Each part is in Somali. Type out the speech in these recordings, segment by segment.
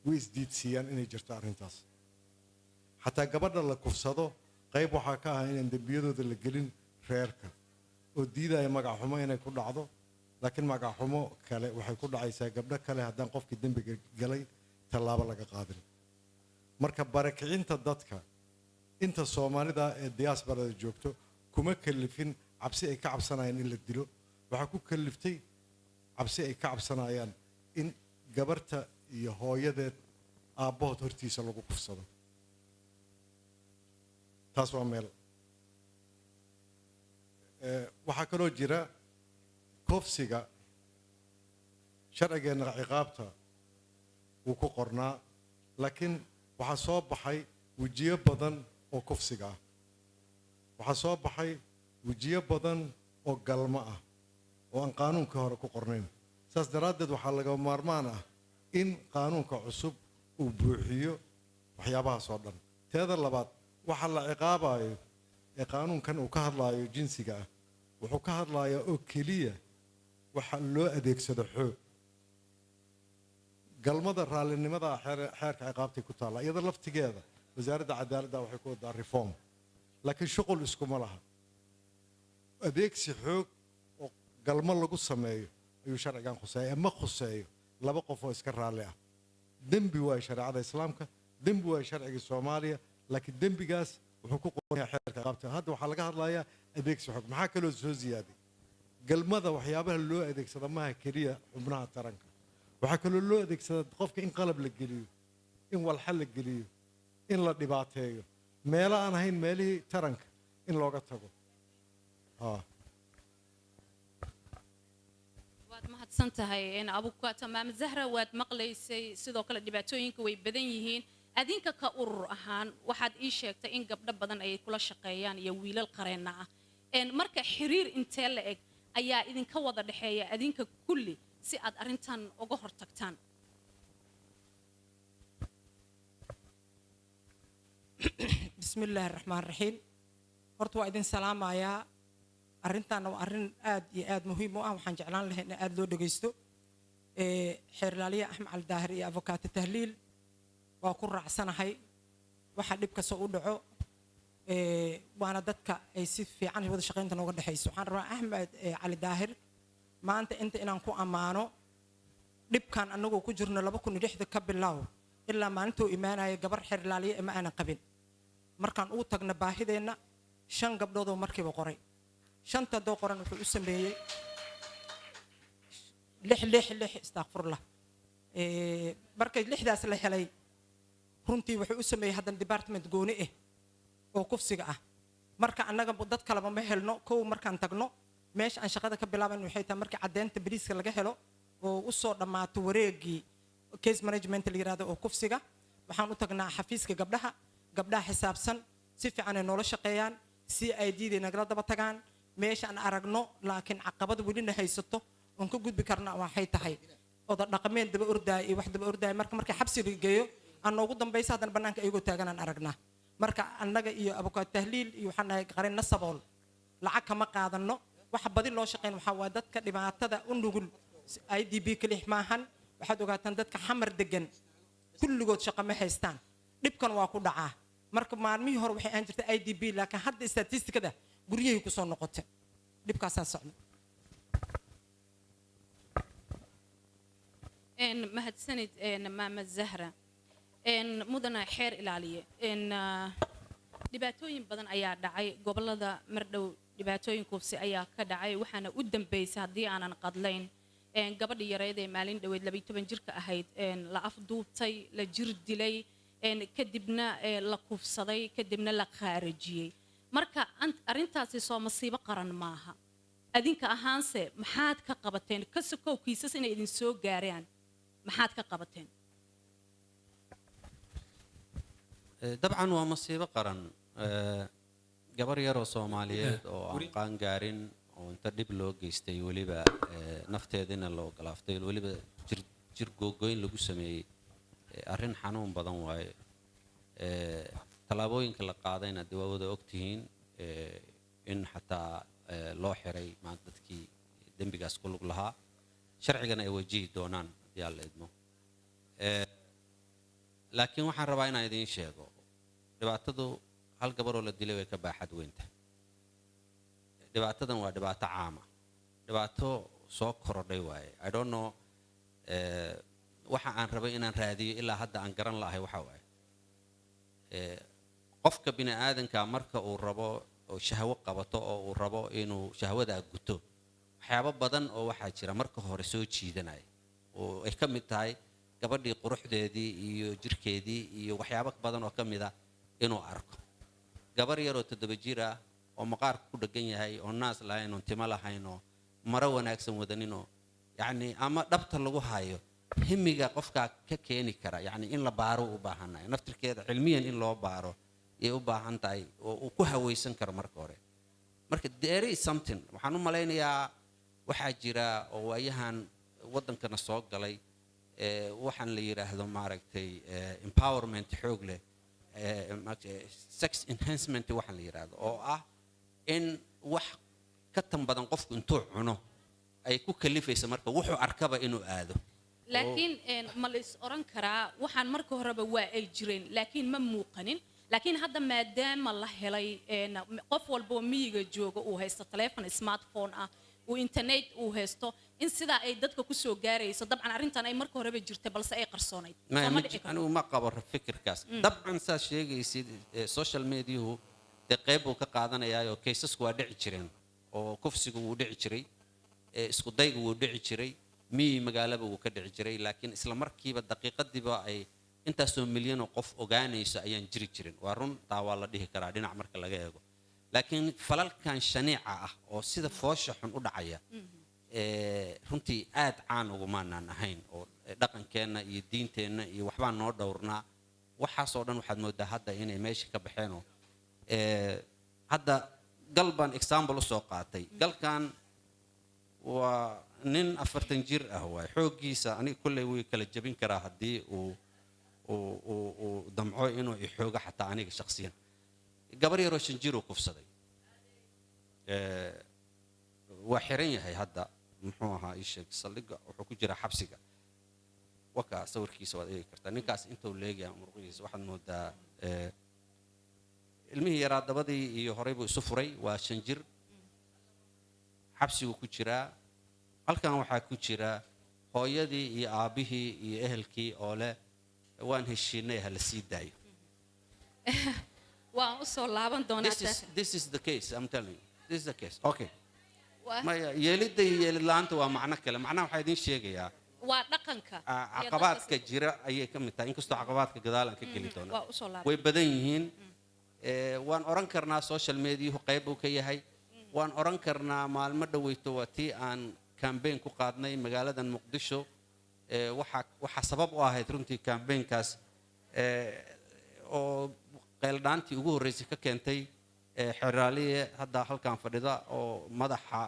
Way isdiidsiiyaan inay jirto arrintaas. Xataa gabadha la kufsado qayb waxaa ka ah inaan dembiyadooda la gelin reerka oo diidaya magac xumo inay ku dhacdo, laakiin magac xumo kale waxay ku dhacaysaa gabdho kale haddaan qofkii dembiga galay tallaabo laga qaadin. Marka barakicinta dadka inta Soomaalida ee diasporada joogto kuma kalifin cabsi ay ka cabsanayaan in la dilo. Waxaa ku kaliftay cabsi ay ka cabsanayaan in gabarta iyo hooyadeed aabbahood hortiisa lagu kufsado. Taas waa meel. Waxaa kaloo jira kufsiga. Sharcigeenna ciqaabta wuu ku qornaa, laakiin waxaa soo baxay wejiyo badan oo kufsiga ah. Waxaa soo baxay wejiyo badan oo galmo ah oo aan qaanuunkii hore ku qornayn. Saas daraaddeed waxaa laga maarmaan ah in qaanuunka cusub uu buuxiyo waxyaabahaas oo dhan. Teeda labaad, waxa la ciqaabayo ee qaanuunkan uu ka hadlaayo jinsiga ah wuxuu ka hadlayaa oo keliya waxa loo adeegsado xoog. Galmada raallinimada xeerka ciqaabtay ku taalla. Iyada laftigeeda Wasaaradda Cadaaladda waxay ku wadaa reform, laakiin shuqul iskuma laha. Adeegsi xoog oo galmo lagu sameeyo ayuu sharcigan khuseeya, ma khuseeyo laba qof oo iska raalli ah. Dembi waayo shareecada Islaamka, dembi waayo sharciga Soomaaliya, laakiin dembigaas wuxuu ku qoran yahay xeerka ciqaabta. Hadda waxaa laga hadlayaa adeegsi xoog. Maxaa kaloo soo ziyaaday? Galmada waxyaabaha loo adeegsada maaha keliya xubnaha taranka. Waxaa kaloo loo adeegsadaa qofka in qalab la geliyo, in walxa la geliyo, in la dhibaateeyo, meelo aan ahayn meelihii taranka in looga tago. Ha. Waad mahadsan tahay abukaata. Maama Zahra, waad maqlaysay. Sidoo kale dhibaatooyinka way badan yihiin. Adinka ka urur ahaan waxaad ii sheegtay in gabdho badan ay kula shaqeeyaan iyo wiilal qareenna ah. Marka xiriir intee la eg ayaa idinka wada dhexeeya adinka kulli si aad arrintan uga hortagtaan? Bismi illaahi raxmaan raxiim. Horta waa idin salaamayaa. Arrintaana waa arrin aad iyo aad muhiim u ah. Waxaan jeclaan lahay in aad loo dhegaysto. Xeerlaaliye Axmed Cali Daahir iyo Avokaato Tahliil waa ku raacsanahay waxa dhib kasta u dhaco. Waana dadka ay si fiican wada shaqaynta nooga dhexayso. Waxaan rabaa Axmed Cali Daahir maanta inta inaan ku ammaano dhibkan annagoo ku jirno 2006-da ka bilow ilaa maalintuu imaanaya. Gabar xeerlaaliye ma aanan qabin. Markaan ugu tagna baahideenna, shan gabdhoodoo markiiba qoray. Shanta haddoo qoran wuxuu u sameeyey lix, lix, lix, istakfurlah. Markay lixdaas la helay, runtii wuxuu u sameeyey haddana department gooni ah oo kufsiga ah. Marka annaga dad kaleba ma helno. Kow, markaan tagno meesha aan shaqada ka bilaaban waxay tahay markii caddeynta bariiska laga helo oo usoo dhammaato wareegii case management la yirahdo oo kufsiga, waxaan u tagnaa xafiiska gabdhaha. Gabdhaha xisaabsan si fiican ay noola shaqeeyaan, CID day nagala daba tagaan meesha aan aragno. Laakiin caqabad welina haysato oon ka gudbi karna waxay tahay oda dhaqameed daba ordaaya iyo wax daba ordaaya. Marka marka xabsi la geeyo aan noogu dambaysa, haddana bannaanka iyagoo taagan aan aragnaa. Marka annaga iyo abukaat Tahliil iyo waxaan nahay qarinna sabool, lacag kama qaadano. Waxa badi loo shaqeyn waxaa waa dadka dhibaatada u nugul. IDP kelix maahan. Waxaad ogaataan dadka Xamar degan kulligood shaqo ma haystaan, dhibkan waa ku dhacaa. Marka maalmihii hore waxay ahaan jirtay IDP, laakiin hadda statistikada guryahay kusoo noqotay. Dhibkaasaa socda. Mahadsanid, Maama Zahra. Mudana xeer ilaaliye, dhibaatooyin badan ayaa dhacay gobolada. Mardhow dhibaatooyin kufsi ayaa ka dhacay, waxaana u dambeysay, haddii aanan qadlayn, gabadhii yareyd ee maalin dhoweed 12 jirka ahayd, la afduubtay, la jir dilay, kadibna la kufsaday, kadibna la khaarajiyey. Marka arrintaasi soo masiibo qaran maaha? Adinka ahaanse maxaad ka qabateen? Ka sokow kiisas inay idin soo gaaraan, maxaad ka qabateen? Dabcan waa masiibo qaran. Gabar yaroo Soomaaliyeed oo aan qaan gaarin oo inta dhib loo geystay, weliba nafteedina la ogolaaftay, weliba jir jir googoyn lagu sameeyey, arrin xanuun badan waaye. Tallaabooyinka la qaadayna dee waa wada ogtihiin, in xataa loo xiray maanta dadkii dembigaas ku lug lahaa, sharcigana ay wajihi doonaan haddii Alla idmo. Laakiin waxaan rabaa inaan idiin sheego, dhibaatadu hal gabaroo la dilay way ka baaxad weynta. Dhibaatadan waa dhibaato caama, dhibaato soo korodhay waaye. I don't know, waxa aan rabay inaan raadiyo ilaa hadda aan garan la'ahay waxa waaye, qofka bini aadanka marka uu rabo oo shahwo qabato oo uu rabo inuu shahwadaa guto, waxyaabo badan oo waxaa jira marka hore soo jiidanaya oo ay ka mid tahay gabadhii quruxdeedii iyo jirkeedii iyo waxyaabo badan oo ka mid ah inuu arko. Gabar yaroo 7 jir ah oo maqaarku ku dhegan yahay, oo naas lahayn, oon timo lahayn, oo maro wanaagsan wadaninoo, yacni, ama dhabta lagu hayo, himiga qofkaa ka keeni kara, yacni, in la baaro u baahanayo naftirkeeda, cilmiyan in loo baaro yay u baahan tahay oo uu ku hawaysan karo marka hore. Marka there is something, waxaan u malaynayaa waxaa jira oo waayahan waddankana soo galay, waxaan la yidhaahdo, maaragtay, empowerment xoog leh, maaragtay, sex enhancement waxaan la yidhaahdo, oo ah in wax ka tan badan qofku intuu cuno ay ku kalifaysa marka wuxuu arkaba inuu aado. Laakiin ma la is oran karaa waxaan marka horeba waa ay jireen laakiin ma muuqanin, laakiin hadda maadaama la helay qof walba oo miyiga jooga uu haysto taleefon smartphone ah, uu internet uu haysto, in sidaa ay dadka kusoo gaarayso? Dabcan arrintan ay marka horeba jirtay balse ay qarsoonayd. Maya, Soo ma ma dhici karto? Anigu ma qabo fikirkaas. Dabcan saad sheegaysid, social mediahu dee qayb buu ka qaadanayaa oo cases-ku waa dhici jireen, oo kufsigu wuu dhici jiray, isku daygu wuu dhici jiray, miyi magaalaba wuu ka dhici jiray, laakiin isla markiiba daqiiqadiiba ay intaasoo milyan oo qof ogaanayso ayaan jiri jirin. Waa run, taa waa la dhihi karaa dhinac marka laga eego. Laakiin falalkan shaniica ah oo sida foosha xun u dhacaya, runtii aad caan ugumaanaan ahayn oo dhaqankeenna iyo diinteenna iyo waxbaan noo dhowrnaa. Waxaasoo dhan waxaad moodaa hadda inay meesha ka baxeenoo hadda gal baan example usoo qaatay. Galkan waa nin 40 jir ah waay, xooggiisa aniga kolley way kala jebin karaa haddii uu damco inuu ixoogo xataa aniga shakhsiyan. Gabar yaroo 5 jir uu kufsaday. Waa xiran yahay hadda, muxuu ahaa, ii sheeg, saldhigga wuxuu ku jiraa, xabsiga. Waka sawirkiisa waad eegi kartaa. Ninkaas intuu leegyahay muruqihiisa waxaad moodaa ilmihii yaraa dabadii iyo horey buu isu furay. Waa 5 jir, xabsiguu ku jiraa. Halkan waxaa ku jira hooyadii iyo aabbihii iyo ehelkii oo leh waan heshiinay, ha la sii daayo. Waan usoo laaban doonaa. This is the case I'm telling you. This is the case, okay? Maya, yeelidda iyo yeelid la'aanta waa macno kale. Macnaha waxaa idiin sheegayaa waa dhaqanka iyo caqabaadka dadka jira ayay ka mid tahay, inkastoo caqabaadka gadaal aan ka geli doono. Waa usoo laaban. Way badan yihiin. Waan oran karnaa social mediahu qayb uu ka yahay. Waan oran karnaa maalmo dhoweyto waa tii aan campaign ku qaadnay magaaladan Muqdisho. Waxaa sabab u ahayd runtii campaignkaas oo qayldhaantii ugu horreysay ka keentay xeraaliye hadda halkan fadhida oo madaxa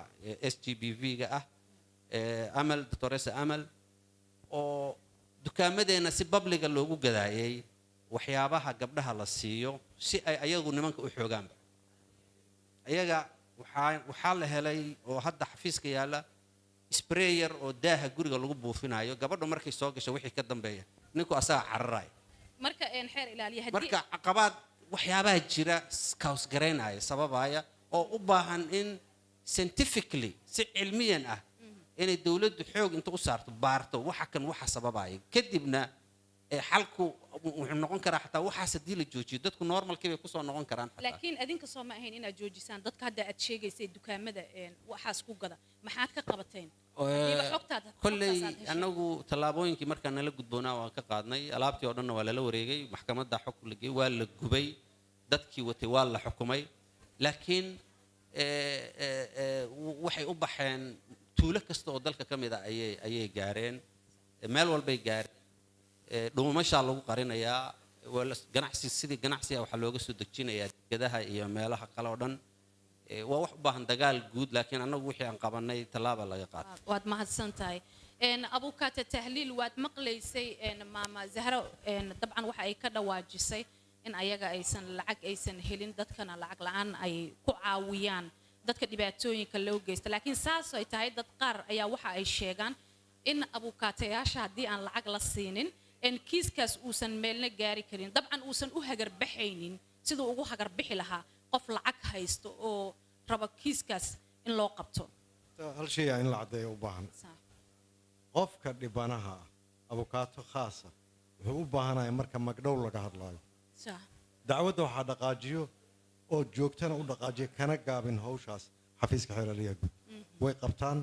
SGBV-ga ah, Amal, doctoresa Amal, oo dukaamadeenna si public-ga loogu gadaayay waxyaabaha gabdhaha la siiyo si ay ayagu nimanka u xoogaanba. Ayaga waxaa la helay oo hadda xafiiska yaalla sprayer oo daaha guriga lagu buufinayo. Gabadhu markay soo gasho wixii ka dambeeya ninku asaga cararaya. Marka xeer ilaaliya haddii Marka caqabaad waxyaabaha jira cause garaynaya, sababaya, oo u baahan in scientifically, si cilmiyan ah, inay dowladdu xoog inta u saarto baarto waxa kan, waxa sababaya. Kadibna xalku wuxuu noqon karaa xataa waxaas haddii la joojiyo dadku normalkii bay kusoo noqon karaan xataa. Laakiin adinka soo ma ahayn inaad joojisaan dadka hadda aad sheegaysay dukaamada waxaas ku gada? Maxaad ka qabateen? Hadiiba Kolley xogtaas aad heshay. Annagu tallaabooyinkii markaa nala gudboonaa waan ka qaadnay. Alaabtii oo dhanna waa lala wareegay, maxkamadda xog la geeyey, waa la gubay, dadkii watay waa la xukumay. Laakiin waxay u baxeen tuulo kasta oo dalka ka mid a ayay gaareen, meel walbay gaareen. Dhuumashaa lagu qarinayaa, waa ganacsi, sidii ganacsiga waxaa looga soo dejinayaa dekedaha iyo meelaha kale oo dhan. Waa wax u baahan dagaal guud, laakiin annagu wixii aan qabanay tallaaba laga qaatay. Waad mahadsan tahay. Abukaata Tahliil, waad maqlaysay maama Zahro. Dabcan waxa ay ka dhawaajisay in ayaga aysan lacag aysan helin, dadkana lacag la'aan ay ku caawiyaan dadka dhibaatooyinka loo geysta. Laakiin saas ay tahay, dad qaar ayaa waxa ay sheegaan in abukaatayaasha haddii aan lacag la siinin Kiiskaas uusan meelna gaari karin, dabcan uusan u hagarbaxaynin siduu ugu hagarbixi lahaa qof lacag haysto oo raba kiiskaas in loo qabto. Hal shay aa in la caddeeyo u baahan. Qofka dhibanaha ah abukaato khaasa wuxuu u baahanaya marka magdhow laga hadlaayo. Dacwadda waxaa dhaqaajiyo oo joogtana u dhaqaajiyo kana gaabin hawshaas xafiiska xeeraliyaha guud. Way qabtaan,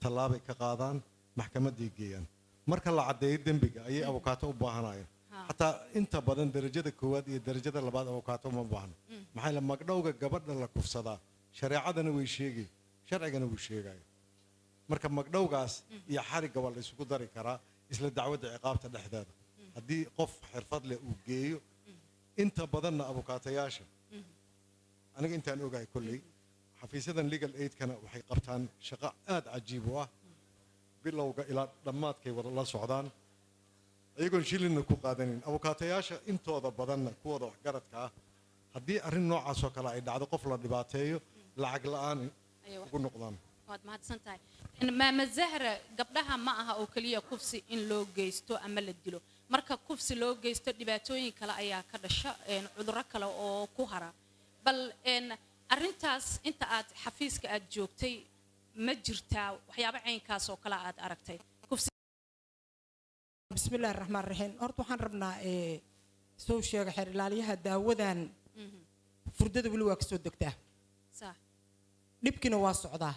tallaabay ka qaadaan, maxkamaday geeyaan. Marka la caddeeyo dembiga ayay abukaato u baahanayaan. Xataa inta badan darajada koowaad iyo darajada labaad abukaato uma baahno. Maxaa yeele, magdhowga gabadha la kufsadaa shareecadana way sheegay, sharcigana wuu sheegaya. Marka magdhowgaas iyo xarigga waa la isugu dari karaa isla dacwadda ciqaabta dhexdeeda haddii qof xirfad leh uu geeyo. Inta badanna abukaatayaasha, aniga intaan ogahay kolley, xafiisyadan legal aidkana waxay qabtaan shaqo aad cajiib u ah. Bilowga ilaa dhammaadkay wada la socdaan iyagoon shilinna ku qaadanin. Abukaatayaasha intooda badanna, kuwooda waxgaradka ah, haddii arrin noocaas oo kale ay dhacdo, qof la dhibaateeyo, lacag la'aan Ayay wax ugu noqdaan. Waad mahadsan tahay. Maama Zahra, gabdhaha ma aha oo keliya kufsi in loo geysto ama la dilo. Marka kufsi loo geysto, dhibaatooyin kale ayaa ka dhasha, cudurro kale oo ku hara. Bal arrintaas inta aad xafiiska aad joogtay, ma jirtaa waxyaabo caynkaas oo kale aad aragtay, kufsi? Bismi illaahi raxmaan raxiim. Horta waxaan rabnaa soo sheega xeer ilaaliyaha, daawadan furdada weli waa kasoo degtaa. Dhibkiina waa socdaa.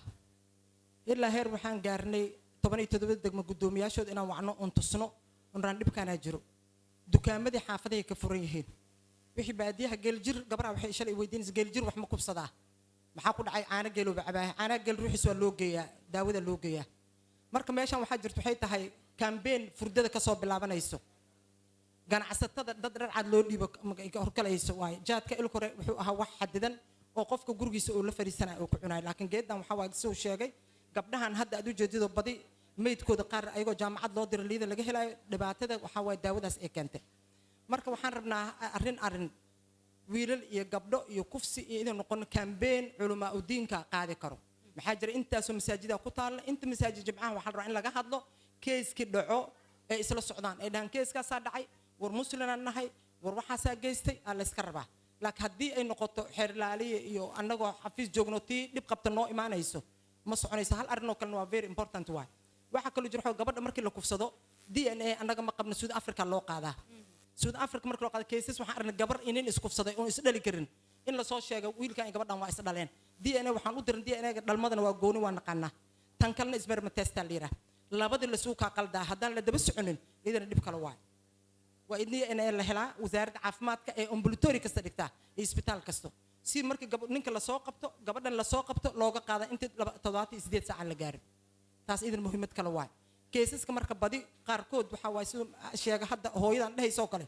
Ilaa heer waxaan gaarnay 17 degmo guddoomiyaashood inaan wacno oon tusno onraan dhibkaanaa jiro. Dukaamadii xaafadahay ka furan yihiin. Wixii baadiyaha geeljir, gabaraha waxay shalay weydiinaysa, geeljir wax ma kubsadaa? Maxaa ku dhacay? Caano geelooba cabaaha, caanaha geel ruuxiis waa loo geeyaa, daawada loo geeyaa. Marka meeshan waxaa jirta, waxay tahay campaign furdada kasoo bilaabanayso ganacsatada, dad dharcad loo dhiibo horkalayso waaye. Jaadka ilka hore wuxuu ahaa wax xadidan oo qofka gurigiisa uu la fadhiisanaya oo ku cunayo, laakiin geedan waxaa waaye, siduu sheegay, gabdhahan hadda aad u jeedido badi meydkooda qaar ayagoo jaamacad loo diro liida laga helayo. Dhibaatada waxaa waaye daawadaas ay keentay. Marka waxaan rabnaa arrin wiilal iyo gabdho iyo kufsi iyo inay noqono campaign culamaa udiinka qaadi karo. Maxaa jira, intaasoo masaajida ku taalla, inta masaajid jimcaha waxaa la rabaa in laga hadlo case-kii dhaco ee isla socdaan, ay dhahaan case-kaasaa dhacay, war muslimaan nahay, war waxaasaa geystay, aa la yska rabaa. Laakiin haddii ay noqoto xeer ilaaliye iyo annagoo xafiis joogno, tii dhib qabta noo imaanayso, ma soconayso. Hal arrin oo kalena waa very important waay. Waxaa kaloo jira gabadha markii la kufsado, DNA annaga ma qabno, South Africa loo qaadaa. South Africa marka loo qaado cases, waxaan aragnay gabar inin iskufsaday oon isdhali karin in lasoo sheegay wiilkan iyo gabadhan waa isdhaleen. DNA waxaan u dirin, DNA ga dhalmadana waa gooni, waa naqaanaa. Tan kalena sperm test-a la yidhaah. Labadii lasugu kaa qaldaa haddaan la daba soconin, iyadana dhib kale waay. Waa in DNA la helaa, wasaaradda caafimaadka ee ambulatory kasta dhigtaa iyo isbitaal kasto, si markii ninka lasoo qabto, gabadhan lasoo qabto, looga qaada inta 78 saacan la gaarin. Taas idin muhiimad kale waay. Cases-ka marka badi qaarkood waxaa waay, siduu sheega hadda hooyadan dhahaysoo kale,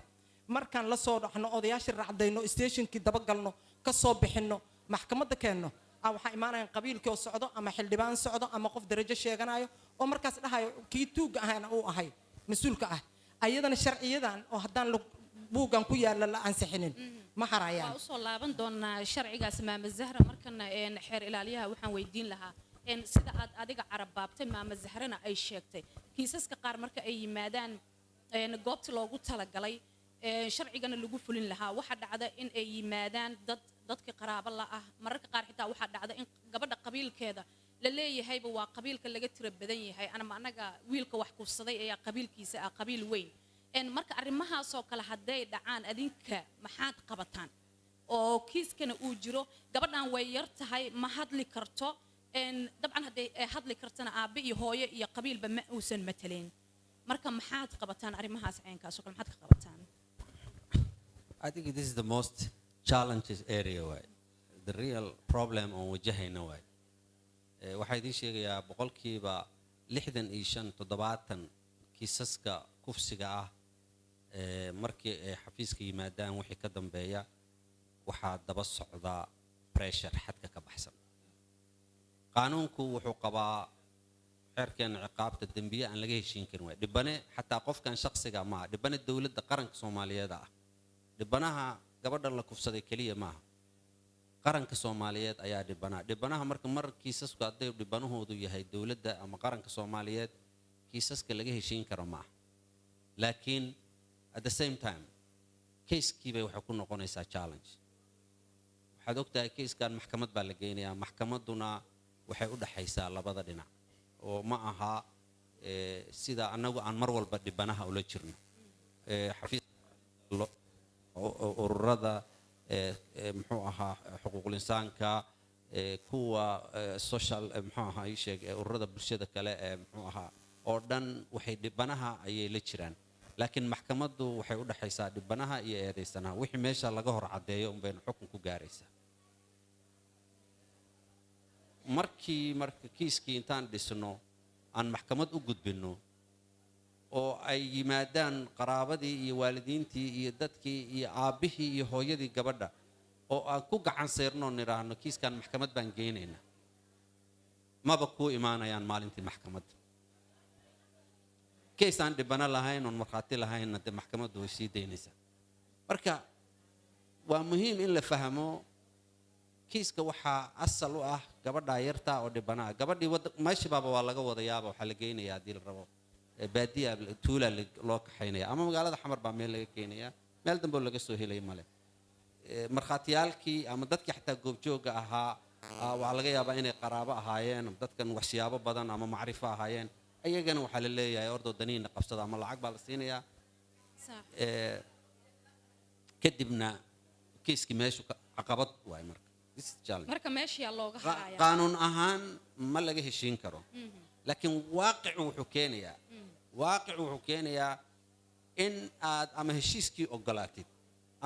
markaan la soo dhaxno, odayaashii raacdayno, station-kii dabagalno, ka soo bixinno, maxkamadda keenno, waxaa imaanayaan qabiilkii oo socdo ama xildhibaan socdo ama qof darajo sheeganayo oo markaas dhahayo kii tuugga ahayna uu ahay mas-uulka ah. Ayadana sharciyadan oo haddaan buuggan ku yaalla la ansixinin, ma harayaan. Waa usoo laaban doonaa sharcigaas, Maama Zahra. Markana xeer ilaaliyaha waxaan weydiin lahaa, sida aad adiga carabaabtay, Maama Zahrana ay sheegtay, kiisaska qaar marka ay yimaadaan goobtii loogu talagalay sharcigana lagu fulin lahaa, waxaa dhacda in ay yimaadaan dad dadkii qaraabo la ah. Mararka qaar xitaa waxaa dhacda in gabadha qabiilkeeda la leeyahayba waa qabiilka laga tiro badan yahay, anama anaga wiilka wax kufsaday ayaa qabiilkiisa ah qabiil weyn. Marka arrimahaasoo kale hadday dhacaan, adinka maxaad qabataan oo kiiskana uu jiro, gabadhan way yar tahay, ma hadli karto, dabcan hadday hadli kartana aabbe iyo hooyo iyo qabiilba ma uusan mataleen. Marka maxaad qabataan arrimahaas caynkaas oo kale, maxaad ka qabataan? I think this is the most challenges area waay, the real problem oon wajahayna waay. Waxaa idiin sheegayaa, 65% 70 kiisaska kufsiga ah markii ay xafiiska yimaadaan wixii ka dambeeya, waxaa daba socda pressure xadka ka baxsan. Qaanuunku wuxuu qabaa, xeerkeena ciqaabta, dembiye aan laga heshiin karin waay. Dhibane xataa qofkan shakhsiga maaha, dhibane dowladda qaranka Soomaaliyeed ah. Dhibanaha gabadhan la kufsaday keliya maaha, qaranka Soomaaliyeed ayaa dhibanaha. Dhibanaha marka mar kiisasku hadday dhibanahoodu yahay dowladda ama qaranka Soomaaliyeed, kiisaska laga heshiin karo maaha, laakiin At the same time, case-kii bay waxay ku noqonaysaa challenge. Waxaad ogtahay, case-kan maxkamad baa la geynayaa, maxkamadduna waxay u dhaxaysaa labada dhinac, oo ma aha sida annagu aan mar walba dhibanaha ula jirno. Xafiis ururada muxuu ahaa, xuquuqul insaanka, kuwa social, muxuu ahaa, ii sheeg, ururada bulshada kale ee muxuu ahaa oo dhan, waxay dhibanaha ayay la jiraan, laakiin maxkamaddu waxay u dhaxaysaa dhibanaha iyo eedaysanaha. Wixii meesha laga hor caddeeyo unbaynu xukun ku gaaraysaa. Markii marka kiiskii intaan dhisno aan maxkamad u gudbinno oo ay yimaadaan qaraabadii iyo waalidiintii iyo dadkii iyo aabbihii iyo hooyadii gabadha, oo aan ku gacan sayrnoo nidhaahno, "Kiiskan maxkamad baan geynaynaa," maba kuu imaanayaan maalintii maxkamadda. Case aan dhibano lahayn oon markhaati lahaynna, dee maxkamaddu way sii daynaysaa. Marka waa muhiim in la fahmo kiiska waxaa asal u ah gabadhaa yartaa oo dhibana ah. Gabadhii wada meesha baaba waa laga wadayaaba, waxaa la geynayaa, haddii la rabo, baadiya, tuulaa loo kaxaynaya, ama magaalada Xamar baa meel laga keenayaa, meel dambe oo laga soo helay male. Markhaatiyaalkii ama dadkii xataa goobjoogga ahaa, waxaa laga yaabaa inay qaraabo ahaayeen dadkan, waxsiyaabo badan ama macrifo ahaayeen. Ayagana waxaa la leeyahay, "Ordoo daniina qabsada," ama lacag baa la siinayaa. Kadibna kiiskii meeshu caqabad waay. Marka this is challenge. Marka meeshiyaa looga haraya. Qaanuun ahaan ma laga heshiin karo, laakiin waaqicu wuxuu keenayaa in aad ama heshiiskii ogolaatid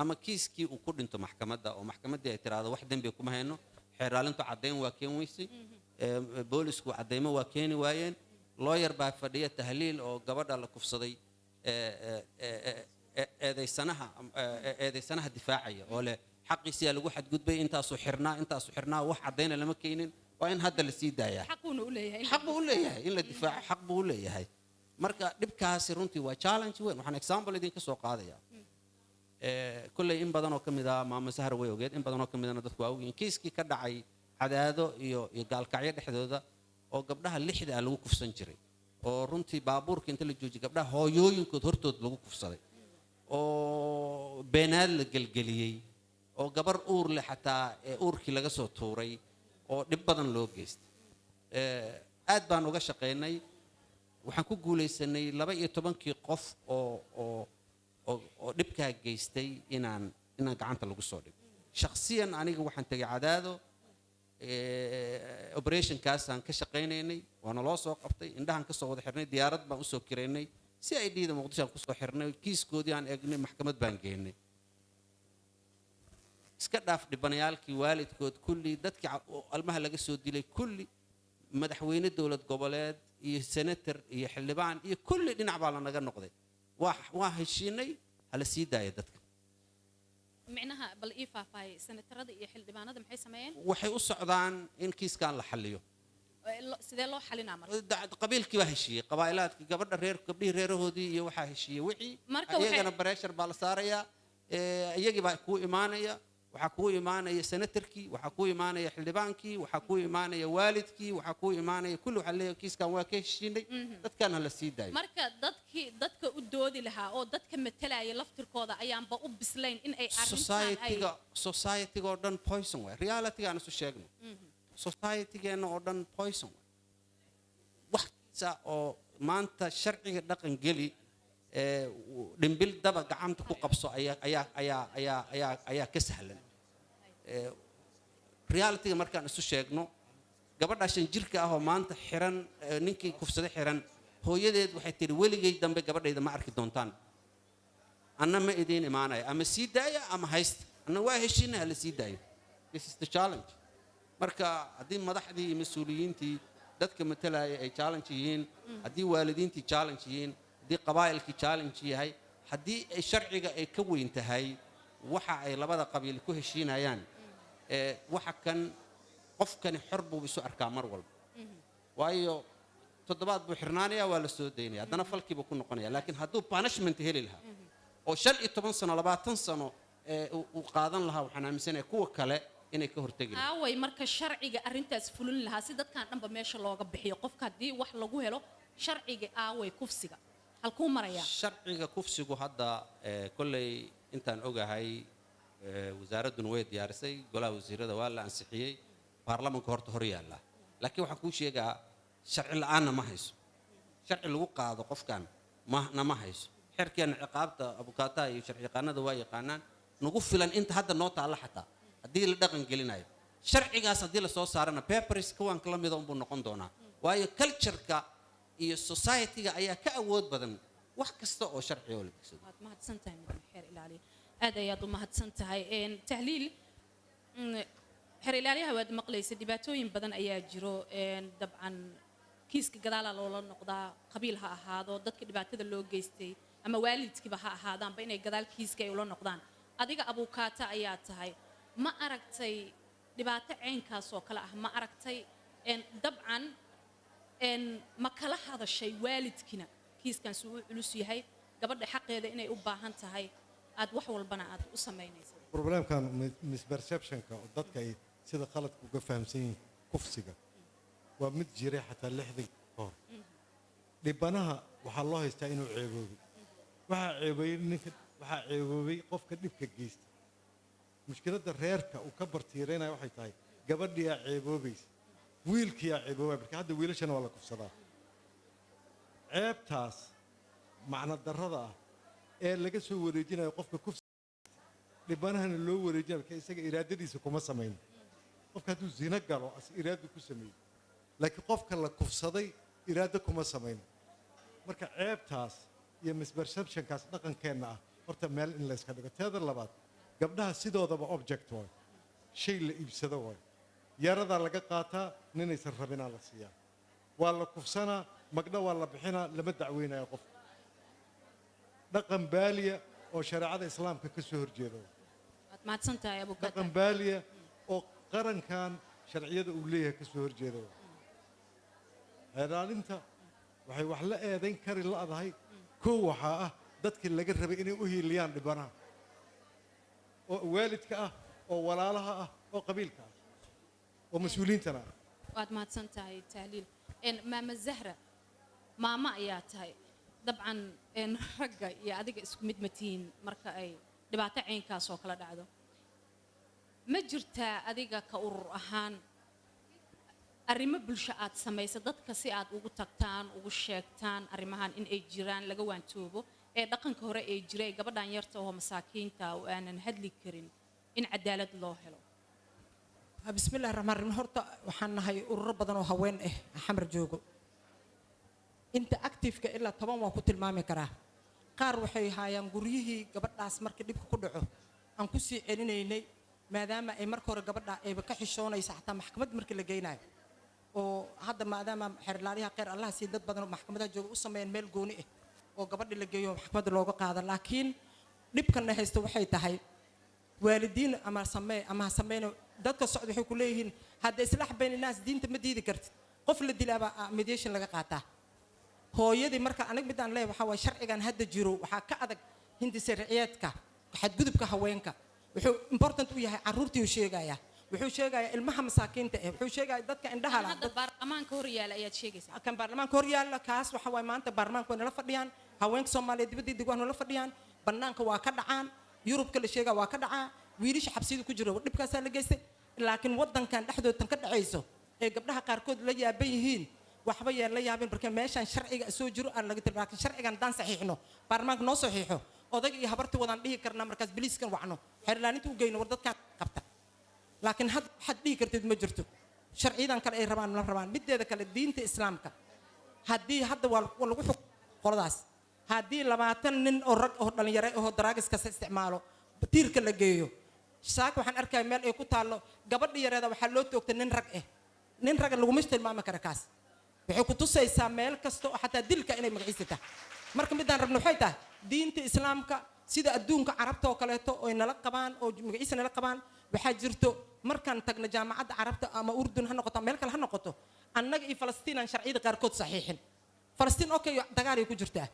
ama kiiskii uu ku dhinto maxkamadda, oo maxkamaddii ay tiraahdo, "Wax dembiga kuma hayno, xeeraalintu caddayn waa keen weysay, boolisku caddaymo waa keeni waayeen, lawyer baa fadhiya Tahliil oo gabadha la kufsaday, eedaysanaha difaacaya oo leh xaqiisiyaa lagu xadgudbay, intaasuu xirnaa, wax caddayna lama keenin, waa in hadda la sii daayaa." Xaquuna u leeyahay Xaq buu u leeyahay in la difaaco, xaq buu u leeyahay. Marka dhibkaasi runtii waa challenge weyn. Waxaan example idinka soo qaadayaa, kolley in badan oo ka mid ah Maama Sahar way ogeed, in badan oo ka midana dadku waa ogyihiin, kiiskii ka dhacay Cadaado iyo Gaalkacyo dhexdooda oo gabdhaha lixda ah lagu kufsan jiray, oo runtii baabuurka inta la joojiyay gabdhaha hooyooyinkood hortood lagu kufsaday, oo beenaad la gelgeliyey, oo gabar uur leh xataa ee uurkii laga soo tuuray, oo dhib badan loo geystay. Aad baan uga shaqaynay. Waxaan ku guulaysanay 12-kii qof oo dhibkaa geystay inaan gacanta lagu soo dhigo. Shakhsiyan aniga waxaan tegay Cadaado, operationkaasaan ka shaqaynaynay, waana loo soo qabtay, indhahaan ka soo wada xirnay, diyaarad baan usoo kiraynay, si ay dhiida Muqdisho aan kusoo xirnay, kiiskoodii aan eegnay, maxkamad baan geynay. Iska dhaaf dhibanayaalkii, waalidkood, kulli dadkii oo almaha laga soo dilay, kulli madaxweyne dowlad goboleed iyo senator iyo xildhibaan iyo kulli dhinac baa lanaga noqday. Waa heshiinay, hala sii daaya dadka. Micnaha bal ii faahfaahiyay, senatarada iyo xildhibaanada maxay sameeyeen? Waxay u socdaan in kiiskan la xalliyo. Sidee loo xalinaa marka? Qabiilkii baa heshiiyey, qabaa'ilaadkii, gabadha reer, gabdhihii reerahoodii iyo waxaa heshiiyey wixii. Marka waxay- Iyagana pressure baa la saarayaa, iyagii baa kuu imaanaya. Waxaa kuu imaanaya senatarkii, waxaa kuu imaanaya xildhibaankii, waxaa kuu imaanaya waalidkii, waxaa kuu imaanaya kulli. Waxaa leeyahay, "Kiiskan waa ka heshiinay, dadkan ha la sii daayo." Marka dadkii dadka u doodi lahaa oo dadka matalaya laftirkooda ayaanba u bislayn in ay arrintan ay Society-ga oo dhan poison waay. Reality-ga aan isu sheegno, society-geenna oo dhan poison waay. Wax kiisa oo maanta sharciga dhaqan geli, dhimbil daba gacanta ku qabso ayaa ka sahlan. Reality-ga markaan isu sheegno, gabadha 5 jirka ah oo maanta xiran, ninkii kufsaday xiran, hooyadeed waxay tihi, "Weligay dambe gabadhayda ma arki doontaan, anna ma idiin imaanaya, ama sii daaya ama haysta. Anna waa heshiina, hala sii daayo." This is the challenge. Marka haddii madaxdii iyo mas-uuliyiintii dadka matalaya ay challenge yihiin, haddii waalidiintii challenge yihiin, haddii qabaa'ilkii challenge yahay, haddii ay sharciga ay ka weyn tahay waxa ay labada qabiil ku heshiinayaan, waxa kan qofkani xor buu isu arkaa mar walba, waayo toddobaad buu xirnaanaya, waa la soo daynaya, haddana falkiibuu ku noqonaya. Laakiin hadduu punishment heli lahaa oo 15 sano, 20 sano uu qaadan lahaa, waxaan aaminsanahay kuwa kale inay ka hortegi lahaa. Aaway marka sharciga arrintaas fulin lahaa si dadkan dhanba meesha looga bixiyo? Qofka haddii wax lagu helo, sharciga aaway kufsiga? Halkuu maraya? Sharciga kufsigu hadda kolley intaan ogahay, wasaaradduna way diyaarisay, golaha wasiirada waa la ansixiyey, baarlamanka horta hor yaalla. Laakiin waxaan kuu sheegaa, sharci la-aanna ma hayso, sharci lagu qaado qofkan na ma hayso. Xeerkeena ciqaabta, abukaataha iyo sharci yaqaanada waa yaqaanaan, nagu filan inta hadda noo taalla xataa haddii la dhaqan gelinayo sharcigaas. Haddii lasoo saarana, papers kuwan kala mida unbuu noqon doonaa, waayo culture-ka iyo society-ga ayaa ka awood badan wax kasta oo sharci oo la degsado. Waad mahadsan tahay, mudan xeer ilaaliye, aad ayaad u mahadsan tahay. Tahliil, xeer ilaaliyaha waad maqlaysa, dhibaatooyin badan ayaa jiro. Dabcan kiiska gadaala loola noqdaa, qabiil ha ahaado dadka dhibaatada loo geystay ama waalidkiiba ha ahaadaanba, inay gadaal kiiska ay ula noqdaan. Adiga abuukaata ayaa tahay, ma aragtay dhibaato caynkaas oo kale ah? Ma aragtay? Dabcan ma kala hadashay waalidkina kiiskan si uu culus yahay, gabadha xaqeeda inay u baahan tahay, aad wax walbana aad u samaynaysa? Problemkan misperceptionka oo dadka ay sida khaladka uga fahamsan yihiin kufsiga waa mid jiray xataa 60 ka hor. Dhibanaha waxaa loo haystaa inuu ceeboobay. Waxaa ceeboobay ninka, waxaa ceeboobay qofka dhibka geysta. Mushkiladda reerka uu ka bartiireynaya waxay tahay gabadhiyaa ceeboobaysa, wiilkiyaa ceeboobaya. Marka hadda wiilashana waa la kufsadaa. Ceebtaas macno darrada ah ee laga soo wareejinayo qofka kufsi, dhibanahana loo wareejinayo, marka isaga iraadadiisa kuma samayn. Qofka hadduu zino galo, as iraado ku sameeyey, laakiin qofka la kufsaday iraado kuma samayn. Marka ceebtaas iyo misperceptionkaas dhaqankeenna ah horta meel in layska dhigo. Teeda labaad, gabdhaha sidoodaba object waay, shay la iibsado waay. Yaradaa laga qaataa, ninaysan rabinaa la siiyaa, waa la kufsanaa, magdho waa la bixinaa, lama dacweynayo qofka. Dhaqan baaliya oo shareecada islaamka ka soo horjeeda waay. Waad mahadsan tahay, abukaata. Dhaqan baaliya oo qarankan sharciyada uu leeyahay ka soo horjeeda waay. Xeeraalinta waxay wax la eedayn kari la'dahay. Kow waxaa ah dadkii laga rabay inay u hiiliyaan dhibanaha, oo waalidka ah, oo walaalaha ah, oo qabiilka ah, oo mas-uuliyiintana ah. Waad mahadsan tahay, Tahliil. Maama Zahra, maamo ayaa tahay. Dabcan ragga iyo adiga isku mid ma tihiin. Marka ay dhibaato caynkaas oo kala dhacdo, ma jirtaa adiga ka urur ahaan arrimo bulsho aad samaysa dadka si aad ugu tagtaan, ugu sheegtaan arrimahan in ay jiraan, laga waantoobo ee dhaqanka hore ee jiray, gabadhan yarta oo masaakiinta oo aanan hadli karin in cadaalad loo helo? Bismillahi raxmaan raxiim. Horta waxaan nahay ururo badan oo haween ah Xamar joogo. Inta activeka ilaa 10 waan ku tilmaami karaa. Qaar waxay haayaan guryihii gabadhaas markii dhibka ku dhaco aan ku sii celinaynay, maadaama ay marka hore gabadha ayba ka xishoonaysa xataa maxkamad markii la geynayo. Oo hadda maadaama xeerlaaliyaha, kheyr Allaha sii, dad badan oo maxkamadaha jooga u sameeyeen meel gooni ah oo gabadhi la geeyo, maxkamadda looga qaado. Laakiin dhibkana haysta waxay tahay, waalidiin ama samee ama ha sameyno, dadka socda waxay ku leeyihiin hadda islaax bayna naas, diinta ma diidi kartid, qof la dilaaba mediation laga qaataa hooyadii. Marka aniga midaan leeyahay waxaa waaye, sharcigan hadda jiro waxaa ka adag hindise riciyeedka xadgudubka haweenka. Wuxuu important u yahay carruurtii uu sheegayaa, wuxuu sheegayaa ilmaha masaakiinta eh, wuxuu sheegayaa dadka indhaha la Hadda baarlamaanka hor yaala ayaad sheegaysaa? Kan baarlamaanka hor yaalla, kaas waxa waaye maanta baarlamaanka way nala fadhiyaan, haweenka Soomaaliyeed dibadii deg waa nala fadhiyaan. Bannaanka waa ka dhacaan, Yurubka la sheegaa waa ka dhacaa, wiilasha xabsiyada ku jira dhibkaasaa la geystay. Laakiin waddankan dhexdood tan ka dhacayso ee gabdhaha qaarkood la yaaban yihiin, waxba yaan la yaabin, marka meeshaan sharciga soo jiro aan laga tir. Laakiin sharcigan haddaan saxiixno, baarlamaanka noo saxiixo, odayga iyo habartii wadaan dhihi karnaa, markaas biliiskan wacno, xeerlaaninta u geyno, war dadkaan qabta. Laakiin hadda waxaad dhihi kartid ma jirto, sharciyadan kale ay rabaan la rabaan. Mideeda kale, diinta islaamka haddii hadda waa lagu xuk qoladaas, haddii 20 nin oo rag oo dhalinyaro oo daraagiskasa isticmaalo tiirka la geeyo. Saaka waxaan arkaya meel ay ku taallo gabadha yareeda waxaa loo toogtay nin rag ah. Nin raga laguma tilmaami kara. Kaas waxay ku tusaysaa meel kasta oo xataa dilka inay magaciisa tahay. Marka midaan rabno waxay tahay diinta islaamka sida adduunka Carabta oo kaleeto oy nala qabaan oo magaciisa nala qabaan. Waxaa jirto markaan tagno Jaamacadda Carabta ama Urdun ha noqoto, meel kale ha noqoto, annaga iyo Falastiin aan sharciyada qaarkood saxiixin. Falastiin, okay, dagaalay ku jirtaa,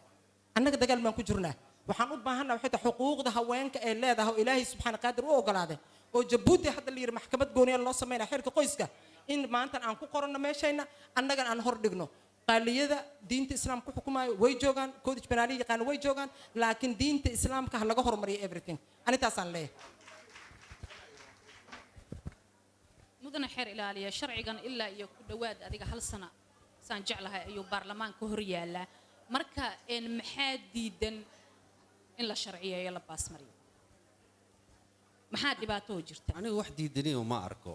annaga dagaal baan ku jirnaa. Waxaan u baahannaha waxay tahay xuquuqda haweenka ee leedahay oo Ilaahay subxaana qaadir u ogolaaday, oo Jabuuti hadda la yidhi maxkamad gooniya loo sameynaya xeerka qoyska, in maantan aan ku qoranno meeshayna, annagana aan hor dhigno. Qaaliyada diinta islaamka ku xukumaayo way joogaan, codice penale yaqaana way joogaan, laakiin diinta islaamka ha laga horumariyo everything. Anintaasaan leeyahay. Mudane xeer ilaaliya, sharcigan ilaa iyo ku dhowaad adiga hal sana saan jeclahay ayuu baarlamaanka hor yaalaa. Marka maxaa diidan in la sharciyeeyo, la baasmariyo? Maxaa dhibaato oo jirta? Anigu wax diidaniyo ma arko.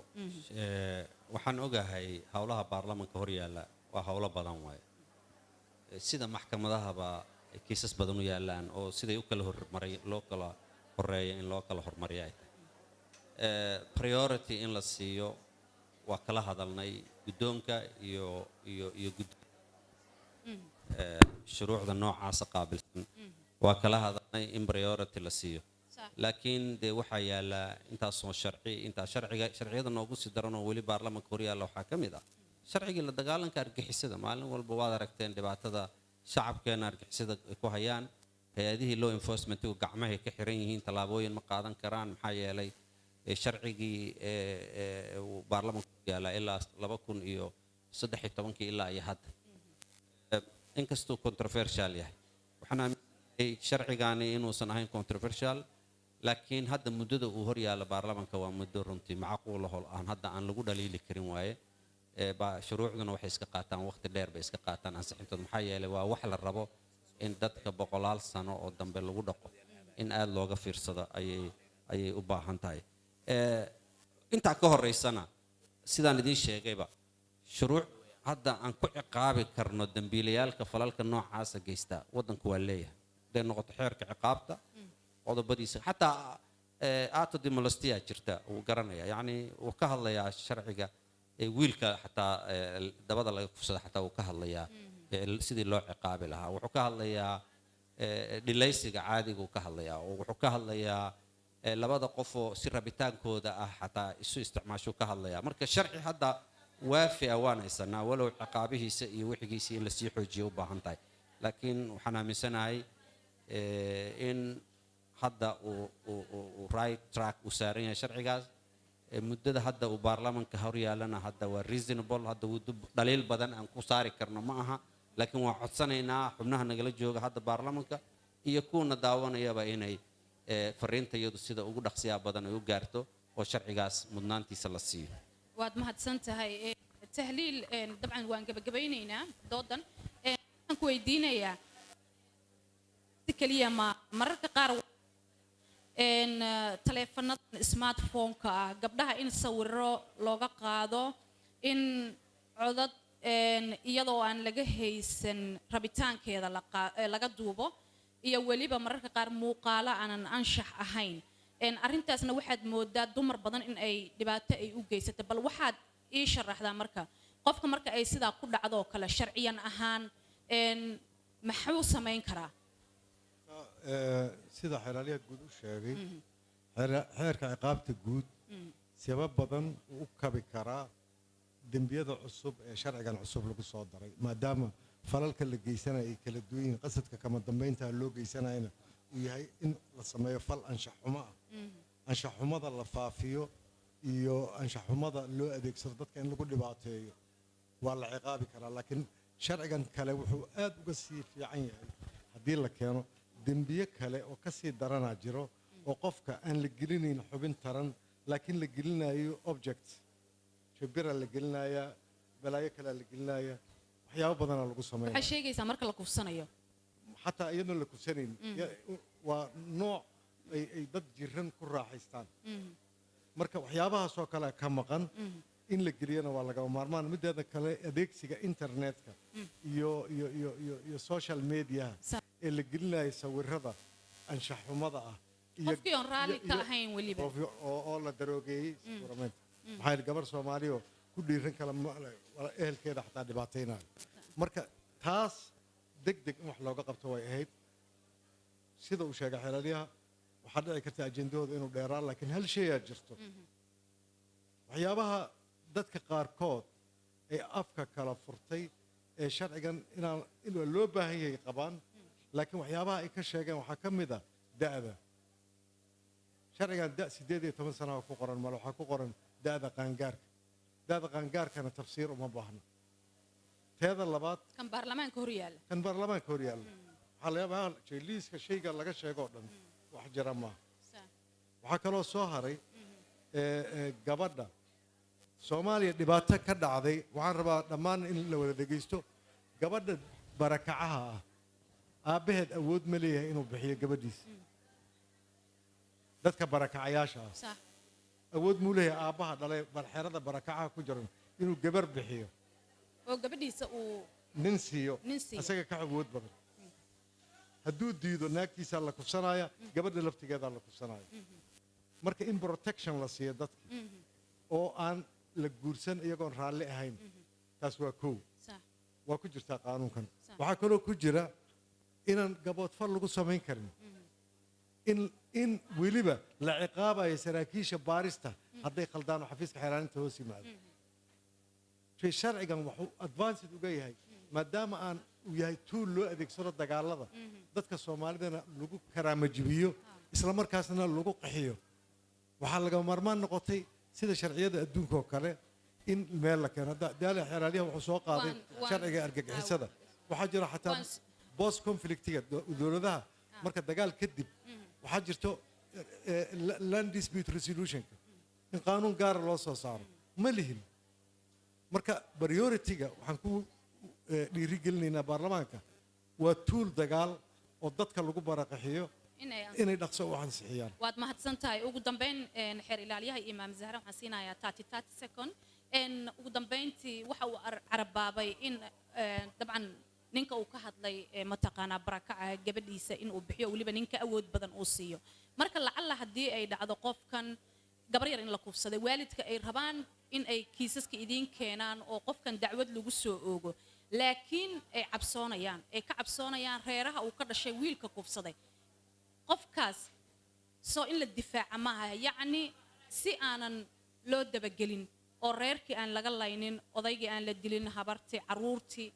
Waxaan ogahay howlaha baarlamaanka hor yaalla waa howlo badan waaye. Sida maxkamadahaba ay kiisas badan u yaallaan oo siday u kala hormaray loo kala horeeya in loo kala hormariya ay tahay. Priority in la siiyo waa kala hadalnay guddoonka iyo shuruucda noocaasa qaabilsan, waa kala hadalnay in priority la siiyo. Laakiin dee waxaa yaala intaasoo sharci, intaa sharciga sharciyada noogu sii daran oo weli baarlamaanka hor yaalla waxaa ka mid ah sharcigii la dagaalanka argixisada. Maalin walba waad aragteen dhibaatada shacabkeena argixisada ay ku hayaan. Hay-adihii law enforcementigu gacmahay ka xiran yihiin, tallaabooyin ma qaadan karaan. Maxaa yeelay sharcigii uu baarlamaanka hor yaallaa ilaa 2013-kii ilaa iyo hadda, inkastuu controversial yahay. Waxaan aaminsanahay sharcigani inuusan ahayn controversial, laakiin hadda muddada uu hor yaalla baarlamaanka waa muddo runtii macquul ahoo aan hadda aan lagu dhaliili karin waaye. Shuruucduna waxay iska qaataan waqti dheer bay iska qaataan ansixintooda, maxaa yeelay waa wax la rabo in dadka boqolaal sano oo dambe lagu dhaqo. In aada looga fiirsado ayay u baahan tahay. Intaa ka horeysana, sidaan idiin sheegayba, shuruuc hadda aan ku ciqaabi karno dembiilayaalka falalka noocaasa geysta waddanku waa leeyahay. Hadday noqoto xeerka ciqaabta qodobadiisa, xataa atto di molestia jirta, wuu garanaya, yacni wuu ka hadlayaa sharciga wiilka xataa dabada laga kufsada, xataa wuu ka hadlayaa sidii loo ciqaabi lahaa. Wuxuu ka hadlayaa dhilaysiga caadiga uu ka hadlayaa, oo wuxuu ka hadlayaa labada qofoo si rabitaankooda ah xataa isu isticmaashuu ka hadlayaa. Marka sharci hadda waafi ah waan haysanaa, walow ciqaabihiisa iyo wixigiisa in lasii xoojiyo u baahan tahay. Laakiin waxaan aaminsanahay in hadda uu right track uu saaran yahay sharcigaas. Muddada hadda uu baarlamaanka hor yaallana hadda waa reasonable. Hadda wuu dhaliil badan aan ku saari karno ma aha, laakiin waan codsanaynaa xubnaha nagala jooga hadda baarlamaanka iyo kuwana daawanayaba inay fariinta iyadu sida ugu dhaqsiyaa badan ay u gaarto oo sharcigaas mudnaantiisa la siiyo. Waad mahadsan tahay, Tahliil. Dabcan waan gebagabaynaynaa doodan. Waxaan ku weydiinayaa si keliya ma mararka qaar taleefanadan smartphone-ka ah gabdhaha in sawiro looga qaado, in codad iyadoo aan laga haysan rabitaankeeda laga duubo, iyo weliba mararka qaar muuqaalo aanan anshax ahayn. Arrintaasna waxaad moodaa dumar badan in ay dhibaato ay u geysato. Bal waxaad ii sharaxdaa marka qofka marka ay sidaa ku dhacdo oo kale, sharciyan ahaan maxuu samayn karaa? Sida xeeraalyaha guud u sheegay, xeerka ciqaabta guud sabab badan uu u kabi karaa dembiyada cusub ee sharcigan cusub lagu soo daray, maadaama falalka la geysanaya ay kala duwan yihiin, qasadka kama dambeynta loo geysanayana uu yahay in la sameeyo fal anshax xumo ah. Anshax xumada la faafiyo iyo anshax xumada loo adeegsado dadka in lagu dhibaateeyo waa la ciqaabi karaa. Laakiin sharcigan kale wuxuu aad uga sii fiican yahay haddii la keeno dembiye kale oo ka sii daranaa jiro, oo qofka aan la gelinayn xubin taran, laakiin la gelinayo object, jabira la gelinayaa, balaayo kalea la gelinaya, waxyaabo badanaa lagu sameynaya. Waxay sheegaysaa marka la kufsanayo? Xataa iyadoon la kufsanayn, waa nooc ay dad jiran ku raaxaystaan. Marka waxyaabahaasoo kale ka maqan in la geliyana waa lagama maarmaan. Mideeda kale, adeegsiga internetka iyo social mediaha ee la gelinayo sawirada anshax xumada ah iyo qofkii oon raalli ka ahayn weliba. Oo la daroogeeyey sawiramaynta, maxaa yeelay gabar Soomaaliyo ku dhiiran kala ehelkeeda xataa dhibaataynayo. Marka taas deg deg in wax looga qabto way ahayd. Sida uu sheegay xeelaliyaha, waxaa dhici karta ajendahooda inuu dheeraa, laakiin hal shayaa jirto: waxyaabaha dadka qaarkood ay afka kala furtay ee sharcigan inaan in loo baahan yahay qabaan, laakiin waxyaabaha ay ka sheegeen waxaa ka mid ah da'da. Sharcigan da' 18 sana ku qoran male, waxaa ku qoran da'da qaangaarka. Da'da qaangaarkana tafsiir uma baahna. Teeda labaad, Kan baarlamaanka hor yaalla. Kan baarlamaanka hor yaalla waxaa laga yaabaa liiska shayga laga sheego oo dhan wax jira maaha. Waxaa kaloo soo haray gabadha Soomaaliya dhibaato ka dhacday. Waxaan rabaa dhammaan in la wada dhegaysto. Gabadha barakacaha ah, aabbaheed awood ma leeyahay inuu bixiyo gabadhiisa? Dadka barakacayaasha ah, awood muu leeyahay aabbaha dhalay barxerada barakacaha ku jiran inuu gabar bixiyo? Oo gabadhiisa uu Nin siiyo. Nin siiyo. Isaga ka awood badan hadduu diido, naagtiisaa la kufsanaya, gabadha laftigeedaa la kufsanaya. Marka in protection la siiyo dadki oo aan la guursan iyagoon raalli ahayn, taas waa kow. Waa ku jirtaa qaanuunkan. Waxaa kaloo ku jira inaan gaboodfal lagu samayn karin, in weliba la ciqaabayo saraakiisha baarista hadday khaldaan oo xafiiska xeeraaninta hoos yimaado. Shay sharcigan wuxuu advanced uga yahay, maadaama aan uu yahay tool loo adeegsado dagaalada, dadka Soomaalidana lagu karaamajibiyo, isla markaasna lagu qaxiyo, waxaa lagama maarmaan noqotay sida sharciyada adduunka oo kale in meel la keeno. Hadda daala xeeraalyaha wuxuu soo qaaday sharciga argagixisada. Waxaa jira xataa post conflictiga dowladaha, marka dagaal kadib waxaa jirto land dispute resolutionka in qaanuun gaara loo soo saaro. Ma lihin. Marka priority-ga waxaan ku dhiirigelinaynaa baarlamaanka waa tool dagaal oo dadka lagu baraqaxiyo inay inay dhaqso u ansixiyaan. Waad mahadsan tahay. Ugu dambeyn, xeer ilaaliyaha iyo Maam Zahra waxaan siinayaa 30 second. Ugu dambeyntii waxa uu carabaabay in dabcan ninka uu ka hadlay mataqaanaa barakaca gabadhiisa inuu bixiyo, weliba ninka awood badan uu siiyo. Marka lacalla haddii ay dhacdo qofkan gabar yar in la kufsaday, waalidka ay rabaan in ay kiisaska idiin keenaan oo qofkan dacwad lagu soo oogo, laakiin ay cabsoonayaan, ay ka cabsoonayaan reeraha uu ka dhashay wiilka kufsaday, qofkaas soo in la difaaca maaha? Yacni si aanan loo dabagelin oo reerkii aan laga laynin, odaygii aan la dilin, habartii, caruurtii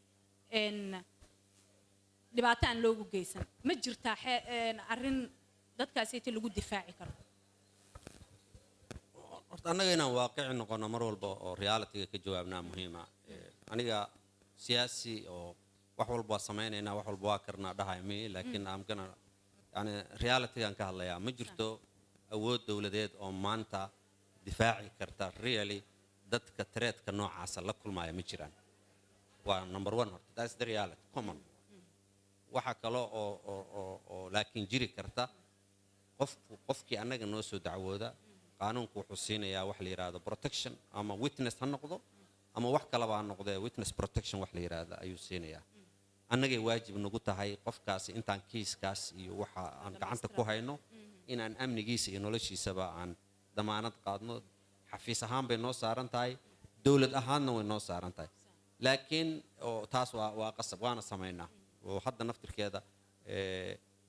dhibaato aan loogu geysan, ma jirtaa arrin dadkaasiti lagu difaaci karo? Horta annaga inaan waaqici noqono mar walba oo realityga ka jawaabnaa muhiima. Aniga siyaasi oo wax walba waa samaynaynaa, wax walba waa karnaa dhahay mi, laakiin I'm gonna yani realitygaan ka hadlayaa. Ma jirto awood dowladeed oo maanta difaaci karta really dadka threatka noocaasa la kulmaya. Ma jiraan, waa number one. Horta that's the reality common. Waxa kale oo laakiin jiri karta, qofku qofkii annaga noo soo dacwooda, qaanuunku wuxuu siinayaa wax la yidhaahdo protection, ama witness ha noqdo ama wax kalaba ha noqdee, witness protection wax la yidhaahdo ayuu siinayaa. Annagay waajib nagu tahay qofkaasi intaan kiiskaas iyo waxa aan gacanta ku hayno inaan amnigiisa iyo noloshiisaba aan damaanad qaadno. Xafiis ahaan bay noo saaran tahay, dowlad ahaanna way noo saaran tahay. Laakiin oo taas waa qasab, waana samaynaa. Oo hadda naftirkeeda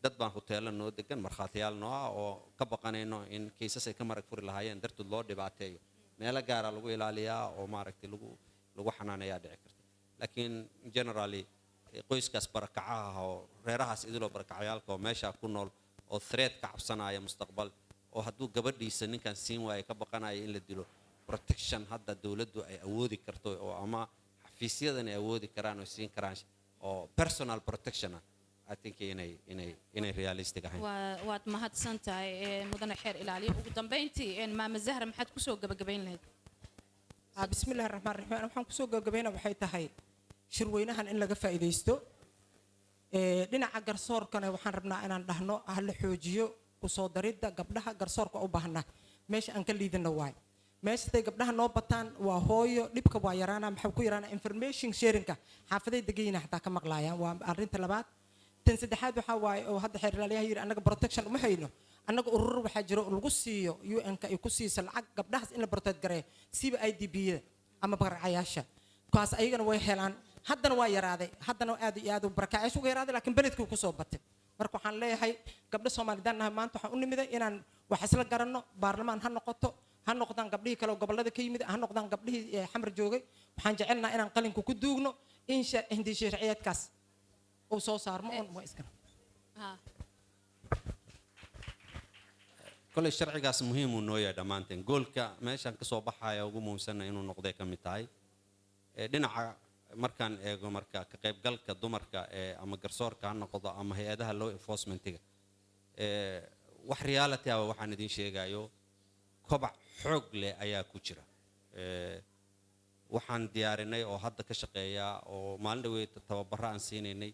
dad baan huteelo noo degan, markhaatiyaal noo ah, oo ka baqanayno in kiisas ay ka marag furi lahaayeen dartood loo dhibaateeyo. Meelo gaara lagu ilaaliyaa oo maaragtay lagu xanaaneeyaa dhici karta. Laakiin generally qoyskaas barakacaha ah oo reerahaas idiloo barakacayaalka oo meeshaa ku nool oo threat ka cabsanaya mustaqbal, oo hadduu gabadhiisa ninkan siin waayo ka baqanaya in la dilo, protection hadda dowladdu ay awoodi karto oo ama xafiisyadan ay awoodi karaan oo siin karaan oo personal protection ah, I think inay realistic ahayn. Waad mahadsan tahay, mudane xeer ilaaliye. Ugu dambeyntii, Maama Zahra, maxaad kusoo gabagabayn lahayd? Bismi illaahi raxmaan raxiim. Waxaan kusoo gabagabayna waxay tahay shirweynahan in laga faa'iidaysto. Dhinaca garsoorkana waxaan rabnaa inaan dhahno ha la xoojiyo kusoo daridda gabdhaha garsoorka u baahnaa. Meesha aan ka liidana waay meesha. Haday gabdhaha noo bataan, waa hooyo, dhibka waa yaraana. Maxaa ku yaraana? Information sharingka xaafaday degan yihiin xataa ka maqlaayaan. Waa arrinta labaad. Tan saddexaad waxaa waaye oo hadda xeer ilaaliyaha yidhi, annaga protection uma hayno. Annaga urur waxaa jiro oo lagu siiyo UN-ka ay ku siiso lacag gabdhahaas in la protect gareeyo, siba IDP-yada ama barakacayaasha. Kuwaas ayagana way helaan. Haddana waa yaraaday, haddana aad iyo aad u barakacayaasha uga yaraaday, laakiin beledkuu kusoo batay. Marka waxaan leeyahay gabdho Soomaalidaan nahay, maanta waxaan u nimiday inaan wax isla garanno. Baarlamaan ha noqoto, ha noqdaan gabdhihii kale oo gobollada ka yimid, ha noqdaan gabdhihii Xamar joogay, waxaan jecelnaha inaan qalinka ku duugno in hindi sharciyeedkaas uu soo saarmo oon waa iskana. Kolay sharcigaas muhiim uu noo yahay dhammaanteen. Goalka meeshaan kasoo baxaya ugu muhiimsanna inuu noqday ka mid tahay. Dhinaca Markaan eego marka ka qaybgalka dumarka ee ama garsoorka ha noqdo ama hay-adaha law enforcementiga, wax reality ah waxaan idin sheegayo, kobac xoog leh ayaa ku jira. Waxaan diyaarinay oo hadda ka shaqeeya oo maalin dhaweyd tababaro aan siinaynay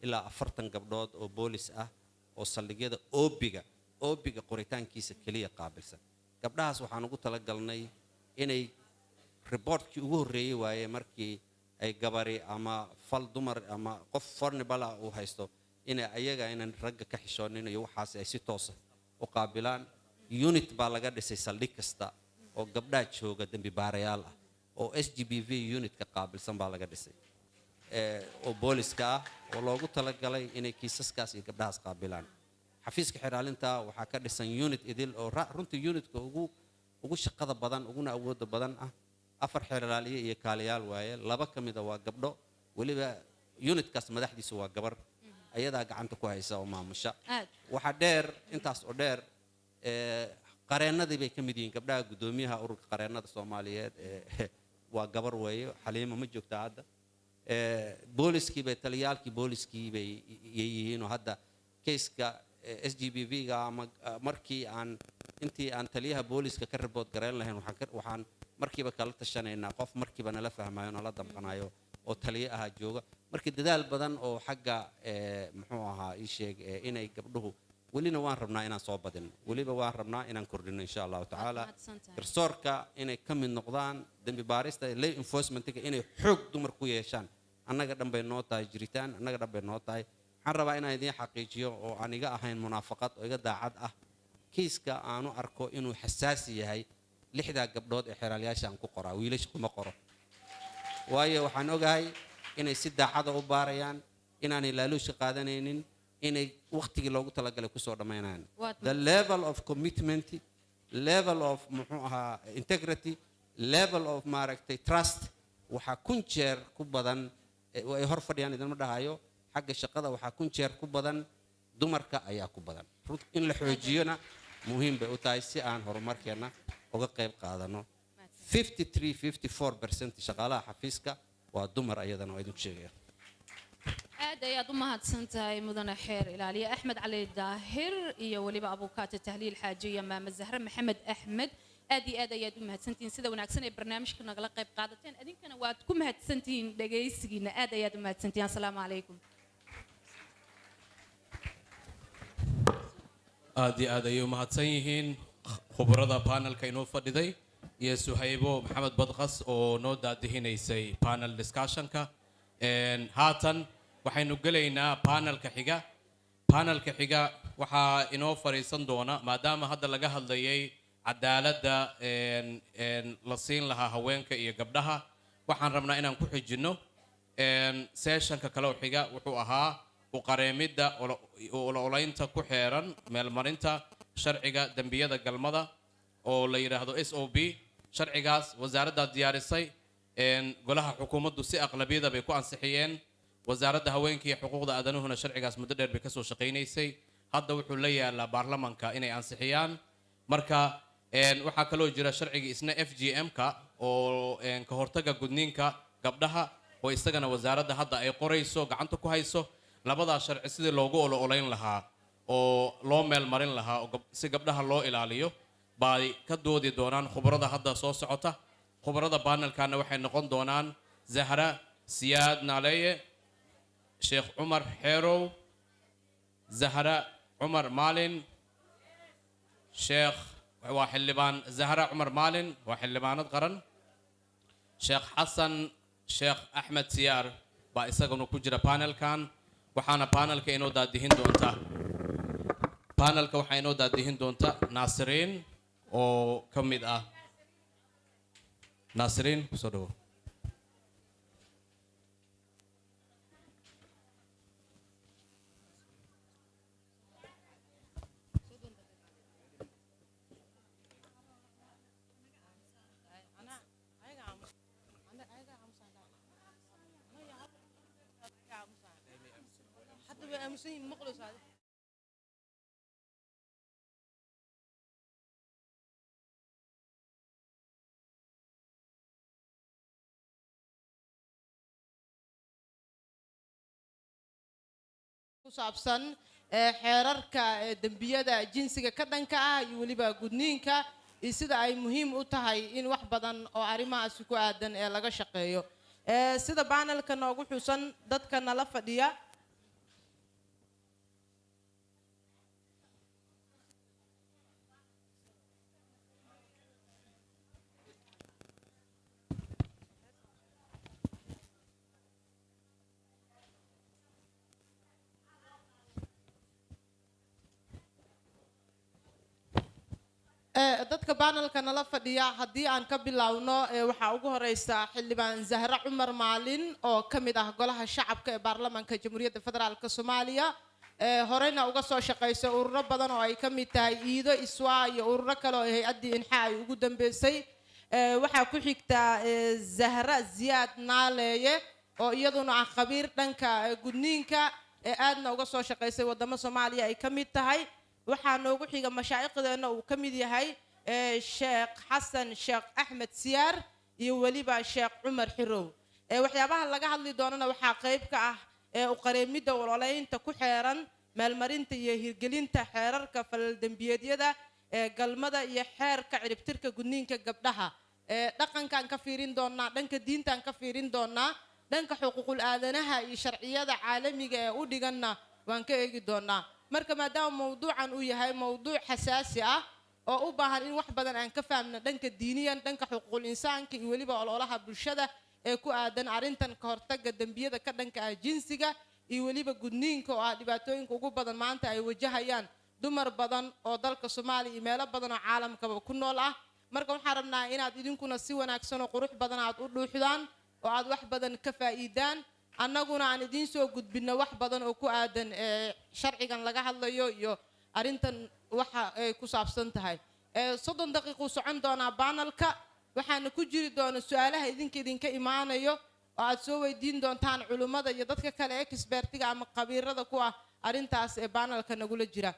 ilaa 40 gabdhood oo boolis ah oo saldhigyada OB-ga qoritaankiisa keliya qaabilsan. Gabdhahaas waxaan ugu talagalnay inay reportkii ugu horreeyey waaye markii ay gabari ama fal dumar ama qof vulnerable ah uu haysto, inay ayaga inaan ragga ka xishoonin iyo waxaas ay si toosa u qaabilaan. Unit baa laga dhisay saldhig kasta oo gabdhaha jooga, dembi baarayaal ah oo SGBV unitka qaabilsan baa laga dhisay oo booliska ah oo loogu talagalay inay kiisaskaas iyo gabdhahaas qaabilaan. Xafiiska xeraalinta waxaa ka dhisan unit idil oo runtii unitka ugu shaqada badan uguna awooda badan ah. Afar xeraaliye iyo kaaliyaal waaye, laba ka mida waa gabdho. Weliba unitkaas madaxdiisu waa gabar, ayadaa gacanta ku haysa oo maamusha. Aad. Waxaa dheer, intaas oo dheer, qareennadii bay ka mid yihiin gabdhaha. Guddoomiyaha ururka qareennada Soomaaliyeed waa gabar weeye, Xaliimo, ma joogtaa hadda. Booliskii bay, taliyaalkii booliskii bay yihiin oo hadda kayska SGBV-ga ama markii aan intii aan taliyaha booliska ka report garayn lahayn, waxaan markiiba kala tashanaynaa qof markiiba nala fahmayo, nala damqanayo oo taliye ahaa jooga. Marka dadaal badan oo xagga muxuu ahaa ii sheeg inay gabdhuhu, welina waan rabnaa inaan soo badino, weliba waan rabnaa inaan kordhino, insha Allahu tacaala. Mahadsantahay. Garsoorka inay ka mid noqdaan, dembi baarista, law enforcementiga inay xoog dumar ku yeeshaan, annaga dhan bay noo tahay jiritaan, annaga dhan bay noo tahay. Waxaan rabaa inaan idiin xaqiijiyo oo aan iga ahayn munaafaqad oo iga daacad ah, kiiska aanu arko inuu xasaasi yahay, lixdaa gabdhood ee xeraalyaasha aan ku qoraa, wiilasha kuma qoro. Waayo, waxaan ogahay inay si daacada u baarayaan, inaanay laaluushka qaadanaynin, inay waqtigii loogu talagalay kusoo dhammaynayaan. The level of commitment, level of muxuu ahaa integrity, level of maaragtay trust, waxaa kun jeer ku badan ay hor fadhiyaan idinma dhahayo. Xagga shaqada waxaa kun jeer ku badan dumarka ayaa ku badan. In la xoojiyona muhiim bay u tahay si aan horumarkeenna uga qayb qaadano. 53, 54% shaqaalaha xafiiska waa dumar, ayadana waa idinku sheegaya. Aad ayaad u mahadsan tahay, mudane xeer ilaaliye Axmed Cali Daahir iyo weliba abukaate Tahliil Xaaji iyo maame Zahre Maxamed Axmed. Aad iyo aad ayaad u mahadsantihiin sida wanaagsan ee barnaamijka nagala qayb qaadateen. Adinkana waad ku mahadsantihiin dhegaysigiina. Aad ayaad u mahadsantihiin. Asalaamu calaykum. Aad iyo aad ayay u mahadsan yihiin khubarada panelka inoo fadhiday iyo Suhaybo Maxamed Badqas oo noo daadihinaysay panel discussionka. Haatan waxaynu gelaynaa panelka xiga. Panelka xiga waxaa inoo fadhiisan doona, maadaama hadda laga hadlayay cadaaladda la siin lahaa haweenka iyo gabdhaha, waxaan rabnaa inaan ku xijinno sessionka kale oo xiga. Wuxuu ahaa u qareemidda ololaynta ku xeeran meelmarinta sharciga dembiyada galmada oo la yidhaahdo SOB. Sharcigaas wasaaraddaa diyaarisay, golaha xukuumaddu si aqlabiyada bay ku ansixiyeen. Wasaaradda haweenka iyo xuquuqda aadanuhuna sharcigaas muddo dheer bay kasoo shaqaynaysay. Hadda wuxuu la yaalaa baarlamanka inay ansixiyaan. Marka waxaa kaloo jira sharciga isna FGM-ka oo ka hortagga gudniinka gabdhaha oo isagana wasaaradda hadda ay qorayso, gacanta ku hayso. Labadaa sharci sidii loogu olo-olayn lahaa oo loo meel marin lahaa oo si gabdhaha loo ilaaliyo bay ka doodi doonaan khubarada hadda soo socota. Khubarada panelkana waxay noqon doonaan Zahra Siyaad Naaleeye, Sheekh Cumar Xeerow, Zahra Cumar Maalin, sheekh waa xildhibaan Zahra Cumar Maalin, waa xildhibaanad qaran, Sheekh Xasan Sheekh Axmed Siyaar baa isaguna ku jira panelkan. Waxaana panelka inoo daadihin doonta, panelka waxaa inoo daadihin doonta Naasiriin oo ka mid ah. Naasiriin, kusoo dhawo. Hadda way aamusan yihiin, maqlayso. saabsan xeerarka dembiyada jinsiga ka dhanka ah iyo weliba gudniinka iyo sida ay muhiim u tahay in wax badan oo arrimahaasi ku aadan ee laga shaqeeyo. Sida panelka noogu xusan dadka nala fadhiya. Dadka panelka nala fadhiya haddii aan ka bilowno, waxaa ugu horeysa Xildhibaan Zahre Cumar Maalin oo ka mid ah Golaha Shacabka ee Baarlamaanka Jamhuuriyadda Federaalka Soomaaliya, horeyna uga soo shaqeysay ururo badan oo ay ka mid tahay Iido, Iswaa iyo ururo kale oo hay-addii Inxa ay ugu dambeysay. Waxaa ku xigta Zahra Ziyaad Naaleeye oo iyaduna ah khabiir dhanka gudniinka ee aadna uga soo shaqeysay wadamo Soomaaliya ay ka mid tahay. Waxaa noogu xiga mashaa'iqdeena uu ka mid yahay Sheekh Xasan Sheekh Axmed Siyaar iyo weliba Sheekh Cumar Xirow. Waxyaabaha laga hadli doonana waxaa qayb ka ah u qareemidda ololeynta ku xeeran meelmarinta iyo hirgelinta xeerarka falaldembiyeedyada ee galmada iyo xeerka ciribtirka gudniinka gabdhaha. Dhaqankaan ka fiirin doonaa, dhanka diintaan ka fiirin doonaa, dhanka xuquuqul aadanaha iyo sharciyada caalamiga ee u dhiganna waan ka eegi doonaa. Marka maadaama mowduucan uu yahay mowduuc xasaasi ah oo u baahan in wax badan aan ka fahmno dhanka diiniyan, dhanka xuquuqul insaanka iyo weliba ololaha bulshada ee ku aadan arrintan ka hortagga dembiyada ka dhanka ah jinsiga iyo weliba gudniinka oo ah dhibaatooyinka ugu badan maanta ay wajahayaan dumar badan oo dalka Soomaaliya iyo meelo badan oo caalamkaba ku nool ah. Marka waxaan rabnaa inaad idinkuna si wanaagsan oo qurux badan aad u dhuuxdaan oo aad wax badan ka faa'iidaan, annaguna aan idiin soo gudbinno wax badan oo ku aadan sharcigan laga hadlayo iyo arrintan waxa ay ku saabsan tahay. 30 daqiiquu socon doonaa panelka, waxaana ku jiri doona su-aalaha idinka imaanayo oo aad soo weydiin doontaan culummada iyo dadka kale expertiga ama khabiirada ku ah arrintaas ee panelka nagula jira.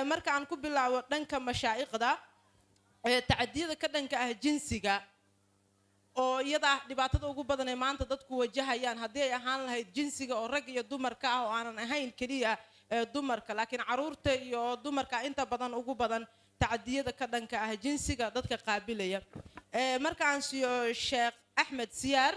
Marka aan ku bilaabo dhanka mashaa'iqda, tacadiyada ka dhanka ah jinsiga oo iyada ah dhibaatada ugu badan ee maanta dadku wajahayaan, haddii ay ahaan lahayd jinsiga oo rag iyo dumarka ah oo aanan ahayn keliya dumarka, laakiin caruurta iyo dumarka inta badan ugu badan tacadiyada ka dhanka ah jinsiga dadka qaabilaya. Marka aan siiyo Sheekh Axmed Siyaar,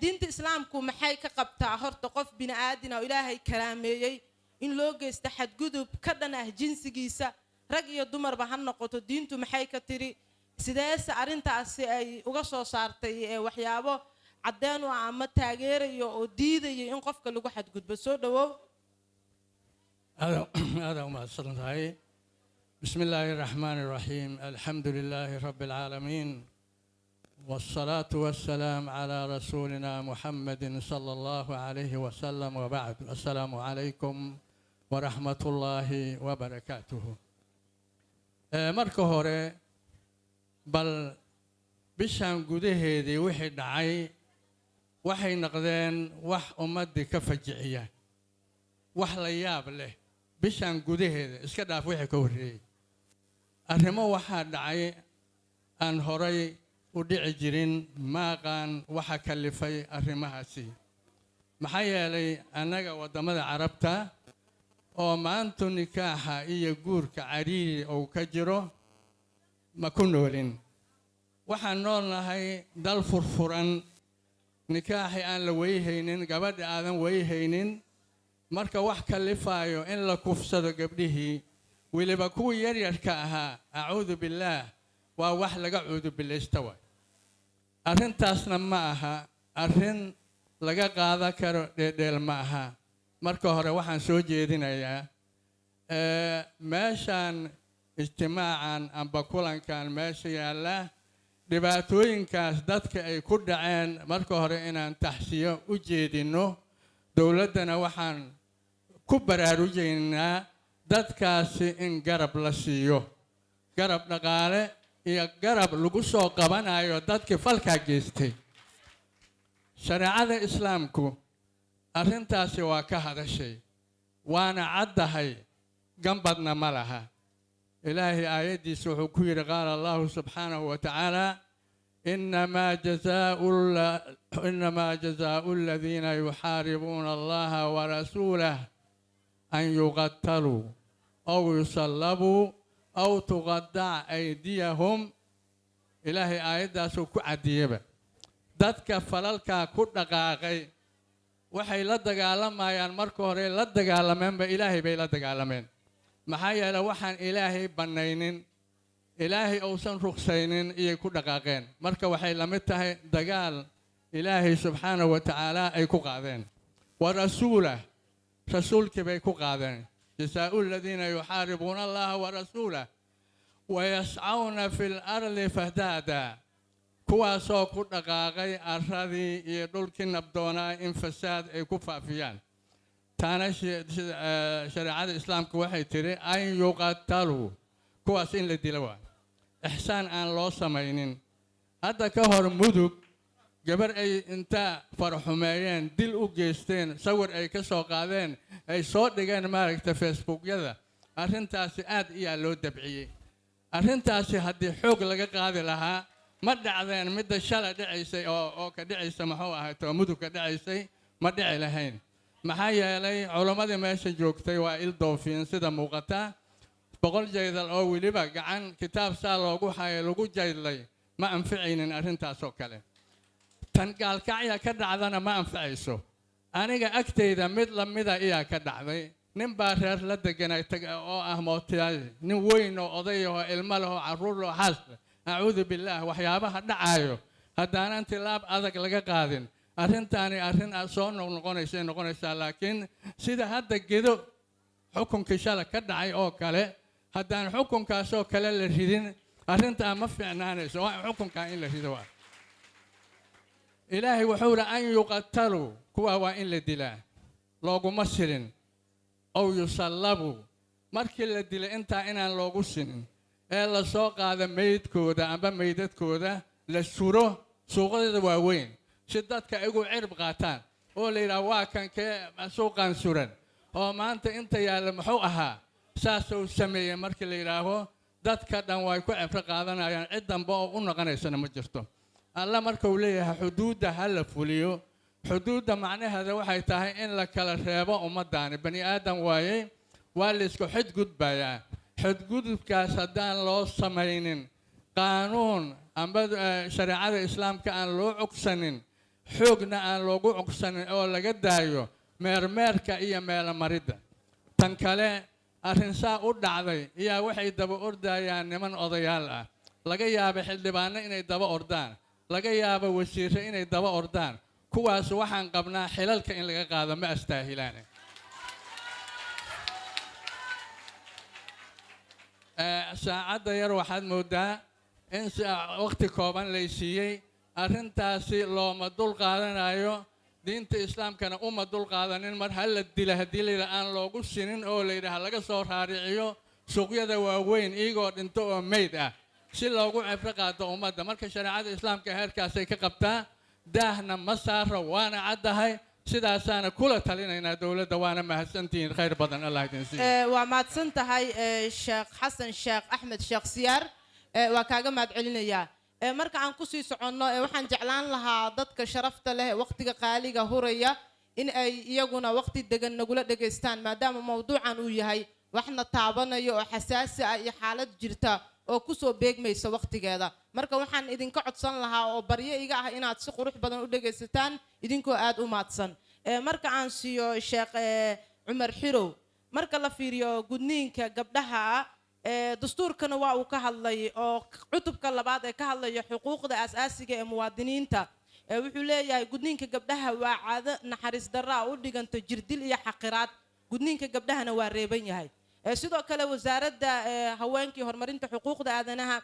diinta Islaamku maxay ka qabtaa horta qof bini aadin oo Ilaahay karaameeyey in loo geysto xadgudub ka dhan ah jinsigiisa, rag iyo dumarba ha noqoto? Diintu maxay ka tiri? Sideese arrintaasi ay uga soo saartay waxyaabo caddeen u ah ama taageerayo oo diidayo in qofka lagu xadgudbo? Soo dhawow. Aada u mahadsan tahay. بسم الله الرحمن الرحيم، الحمد لله رب العالمين، والصلاة والسلام على رسولنا محمد صلى الله عليه وسلم، وبعد، السلام عليكم ورحمة الله وبركاته. Marka hore bal bishan gudaheedii wixii dhacay waxay noqdeen wax ummaddii ka fajiciya, wax la yaab leh. Bishan gudaheeda iska dhaaf wixii ka horreeyey, arrimo waxaa dhacay aan horay u dhici jirin. Maaqaan waxa kalifay arrimahaasi, maxaa yeelay annaga waddamada Carabta oo maantu nikaaxa iyo guurka cariiri uu ka jiro ma ku noolin. Waxaan nool nahay dal furfuran, nikaaxii aan la weyhaynin, gabadha aadan weyhaynin. Marka wax kalifaayo in la kufsado gabdhihii, weliba kuwii yaryarka ahaa, acuudu billaah, waa wax laga cuudubillaysta waay. Arrintaasna ma aha arrin laga qaadan karo, dheeldheel ma aha. Marka hore waxaan soo jeedinayaa meeshaan ijtimaacan amba kulankan meesha yaalla, dhibaatooyinkaas dadka ay ku dhaceen, marka hore inaan taxsiyo u jeedinno. Dowladdana waxaan ku baraarujaynaa dadkaasi in garab la siiyo, garab dhaqaale iyo garab lagu soo qabanayo dadkii falkaa geystay. Shareecada Islaamku arrintaasi waa ka hadashay, waana caddahay, gambadna ma laha. Ilaahay aayaddiisa wuxuu ku yidhi، قال الله سبحانه وتعالى: إنما جزاء الذين يحاربون الله ورسوله. An yuqataluu aw yusallabuu aw tuqadaca aydiyahum. Ilaahay aayaddaasuu ku cadiyeba dadka falalkaa ku dhaqaaqay. Waxay la dagaalamayaan, marka hore la dagaalameenba Ilaahay bay la dagaalameen. Maxaa yeelay, waxaan Ilaahay bannaynin, Ilaahay uusan ruksaynin iyay ku dhaqaaqeen. Marka waxay la mid tahay dagaal Ilaahay subxaanahu wa tacaala ay ku qaadeen, wa rasuulah, rasuulkii bay ku qaadeen. Jazaau aladiina yuxaaribuuna Allaha wa rasuulah wayascawna fi lardi fasaada, kuwaasoo ku dhaqaaqay arradii iyo dhulkii nabdoonaa in fasaad ay ku faafiyaan. Taana shareecada Islaamka waxay tidhi an yuqataluu, kuwaas in la dilo, waa ixsaan aan loo samaynin. Hadda ka hor Mudug gabar ay inta farxumeeyeen, dil u geysteen, sawir ay ka soo qaadeen, ay soo dhigeen maaragta Facebookyada, arrintaasi aad iyaa loo dabciyey. Arrintaasi haddii xoog laga qaadi lahaa, ma dhacdeen midda shala dhacaysay oo ka dhacaysa, muxuu ahayd, oo Mudug ka dhacaysay, ma dhici lahayn. Maxaa yeelay, culammadii meesha joogtay waa il doofiin sida muuqata. 100 jaydal oo weliba gacan kitaab saa loogu hayo lagu jaydlay ma anficaynin arrintaasoo kale. Tan Gaalkacya ka dhacdana ma anficayso. Aniga agtayda mid lamida iyaa ka dhacday. Nin baa reer la deganay oo ah mootiyaay, nin weyn oo oday oo ilmo leh oo carruur leh oo xaas leh. Acuudu billaah, waxyaabaha dhacaayo haddaanan tilaab adag laga qaadin, arrintaani arrin aad soo noqnoqonaysa noqonaysaa. Laakiin sida hadda Gedo xukunkii shala ka dhacay oo kale, haddaan xukunkaasoo kale la ridin, arrintaa ma fiicnaanayso. Waa xukunkaa in la rido. Waa Ilaahay wuxuu yidhi an yuqataluu, kuwaa waa in la dilaa, looguma sirin, ow yusallabuu. Markii la dilay intaa inaan loogu sinin ee la soo qaado meydkooda amba meydadkooda la suro suuqyada waaweyn si dadka igu cirib qaataan oo la yidhaha, waa kan kee suuqan suran oo maanta inta yaalla muxuu ahaa, saasuu sameeyey. Markii la yidhaaho, dadka dhan way ku cibro qaadanayaan, cid dambe oo u noqonaysana ma jirto. Alla marka uu leeyahay xuduudda ha la fuliyo, xuduudda macnaheeda waxay tahay in la kala reebo ummaddaani. Bani aadam waayey, waa la isku xadgudbayaa. Xadgudubkaas haddaan loo samaynin qaanuun amba shareecada Islaamka aan loo cogsanin, xoogna aan loogu cogsanin, oo laga daayo meermeerka iyo meelomaridda. Tan kale, arrin saa u dhacday iyaa waxay daba ordayaan niman odayaal ah. Laga yaaba xildhibaano inay daba ordaan, laga yaaba wasiirre inay daba ordaan. Kuwaas waxaan qabnaa xilalka in laga qaado, ma astaahilaane. Saacadda yar waxaad moodaa in waqti kooban lay siiyey. Arrintaasi looma dul qaadanayo, diinta Islaamkana uma dul qaadanin. Mar ha la dila haddii la yidhaha, aan loogu sinin oo la yidhaha laga soo raariciyo suuqyada waaweyn iyagoo dhinto oo meyd ah si loogu cibro qaato ummadda. Marka shareecada Islaamka heerkaasay ka qabtaa, daahna ma saaro, waana caddahay. Sidaasaana kula talinaynaa dowladda. Waana mahadsantihiin, khayr badan Allah idin siiyo. Waa mahadsan tahay, Sheekh Xasan Sheekh Axmed Sheekh Siyaar. Waa kaaga mahad celinayaa. Marka aan kusii soconno, waxaan jeclaan lahaa dadka sharafta leh waqtiga qaaliga huraya in ay iyaguna waqti degan nagula dhegaystaan, maadaama mawduucan uu yahay waxna taabanayo oo xasaasi ah iyo xaalad jirta oo kusoo beegmaysa waqtigeeda. Marka waxaan idinka codsan lahaa oo baryo iga ah inaad si qurux badan u dhegaysataan idinkoo aad u mahadsan. Marka aan siiyo Sheekh Cumar Xirow, marka la fiiriyo gudniinka gabdhaha, dastuurkana waa uu ka hadlay oo cutubka labaad ee ka hadlaya xuquuqda aasaasiga ee muwaadiniinta, wuxuu leeyahay gudniinka gabdhaha waa caado naxariis darro ah, u dhiganta jirdil iyo xaqiraad, gudniinka gabdhahana waa reeban yahay. Sidoo kale wasaaradda haweenkii horumarinta xuquuqda aadanaha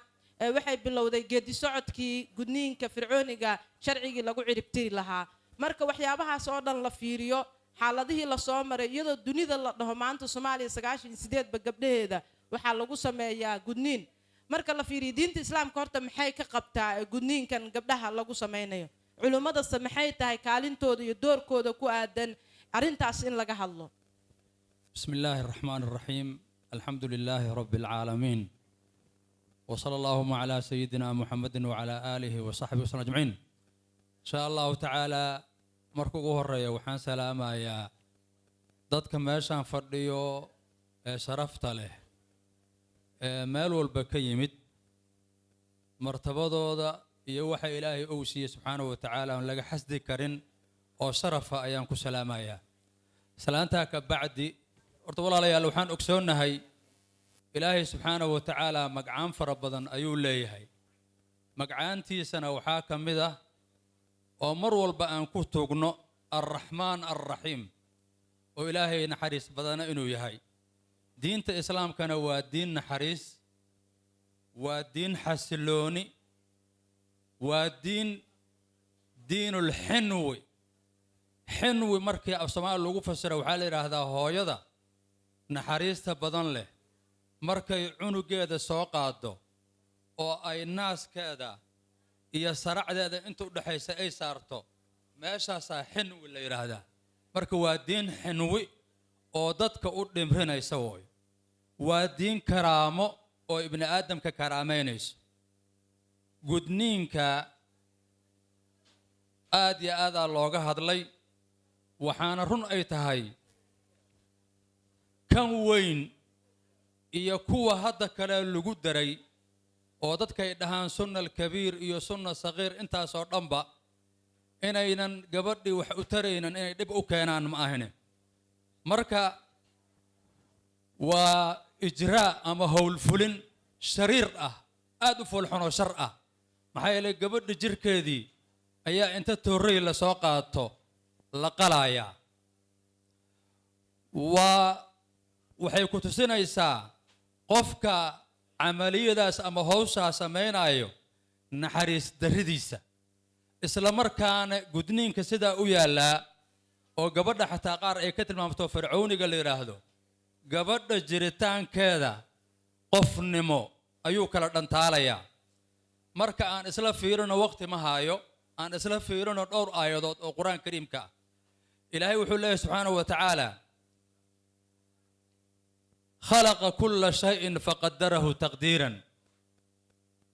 waxay bilowday geedi socodkii gudniinka fircooniga sharcigii lagu ciribtiri lahaa. Marka waxyaabahaas oo dhan la fiiriyo, xaaladihii lasoo maray, iyadoo dunida la dhaho maanta Soomaaliya 98ba gabdhaheeda waxaa lagu sameeyaa gudniin, marka la fiiriyo diinta Islaamka horta maxay ka qabtaa gudniinkan gabdhaha lagu sameynayo? Culimmadase maxay tahay kaalintooda iyo doorkooda ku aadan arrintaas in laga hadlo? بسم الله الرحمن الرحيم، الحمد لله رب العالمين، وصلى اللهم على سيدنا محمد وعلى آله وصحبه وسلم أجمعين. إن شاء الله تعالى، marka ugu horeeya waxaan salaamayaa Dadka meeshaan fadhiyo ee sharafta leh ee meel walba ka yimid, martabadooda iyo waxa Ilaahay uu siiyey subxaanahu wa tacaala aan laga xasdi karin oo sharafa ayaan ku salaamayaa. Salaantaa ka bacdi, horta walaalayaal, waxaan ogsoonnahay Ilaahay subxaanahu wa tacaala magcaan fara badan ayuu leeyahay. Magcaantiisana waxaa ka mid ah oo mar walba aan ku tugno Alraxmaan Alraxiim, oo Ilaahay naxariis badana inuu yahay. Diinta Islaamkana waa diin naxariis, waa diin xasilooni, waa diin diinulxinwi. Xinwi markii af Soomaali lagu fasiro waxaa la yidhaahdaa hooyada naxariista badan leh markay cunugeeda soo qaado oo ay naaskeeda iyo saracdeeda inta u dhexaysa ay saarto, meeshaasaa xinwi la yidhaahdaa. Marka waa diin xinwi oo dadka u dhimrinaysa wooy. Waa diin karaamo oo ibni aadamka karaamaynayso. Gudniinka aad iyo aadaa looga hadlay, waxaana run ay tahay kan weyn iyo kuwa hadda kale lagu daray oo dadkay dhahaan sunna alkabiir iyo sunna saqiir, intaasoo dhanba inaynan gabadhii wax u taraynan, inay dhib u keenaan ma ahine. Marka waa ijraa ama howlfulin shariir ah, aad u foolxunoo shar ah, maxaa yeelay gabadha jirkeedii ayaa inta toorrey lasoo qaato la qalayaa. Waa waxay ku tusinaysaa qofka camaliyadaas ama howshaa samaynayo naxariis darridiisa. Isla markaana gudniinka sidaa u yaallaa oo gabadha xataa qaar ay ka tilmaamto fircowniga la yidhaahdo, gabadha jiritaankeeda qofnimo ayuu kala dhantaalayaa. Marka aan isla fiirino, waqti ma haayo, aan isla fiirino dhowr aayadood oo Qur-aan Kariimka ah. Ilaahay wuxuu leeyahy subxaanahu wa tacaala: "Khalaqa kulla shayin faqadarahu taqdiiran."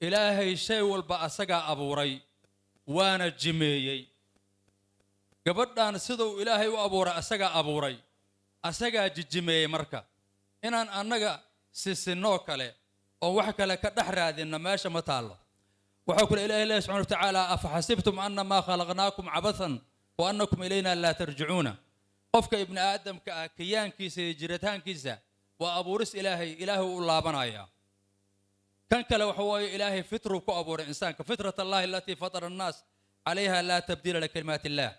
Ilaahay shay walba asagaa abuuray waana jimeeyey. Gabadhan siduu Ilaahay u abuuray asagaa abuuray, asagaa jijimeeyey. Marka inaan annaga sisinoo kale oo wax kale ka dhex raadinna meesha ma taallo. Waxaa kule Ilahay leeyahy subxana wa tacaala: "Afaxasibtum annamaa khalaqnaakum cabathan wa annakum ilayna laa tarjicuuna." Qofka ibni aadamka ah kiyaankiisa iyo jiritaankiisa waa abuuris Ilaahay, Ilaahay u laabanaya. Kan kale waxa waaye Ilaahay fitruu ku abuuray insaanka: "Fitrat Allahi alatii fatara annaas calayha, laa tabdiila likalimaat illah."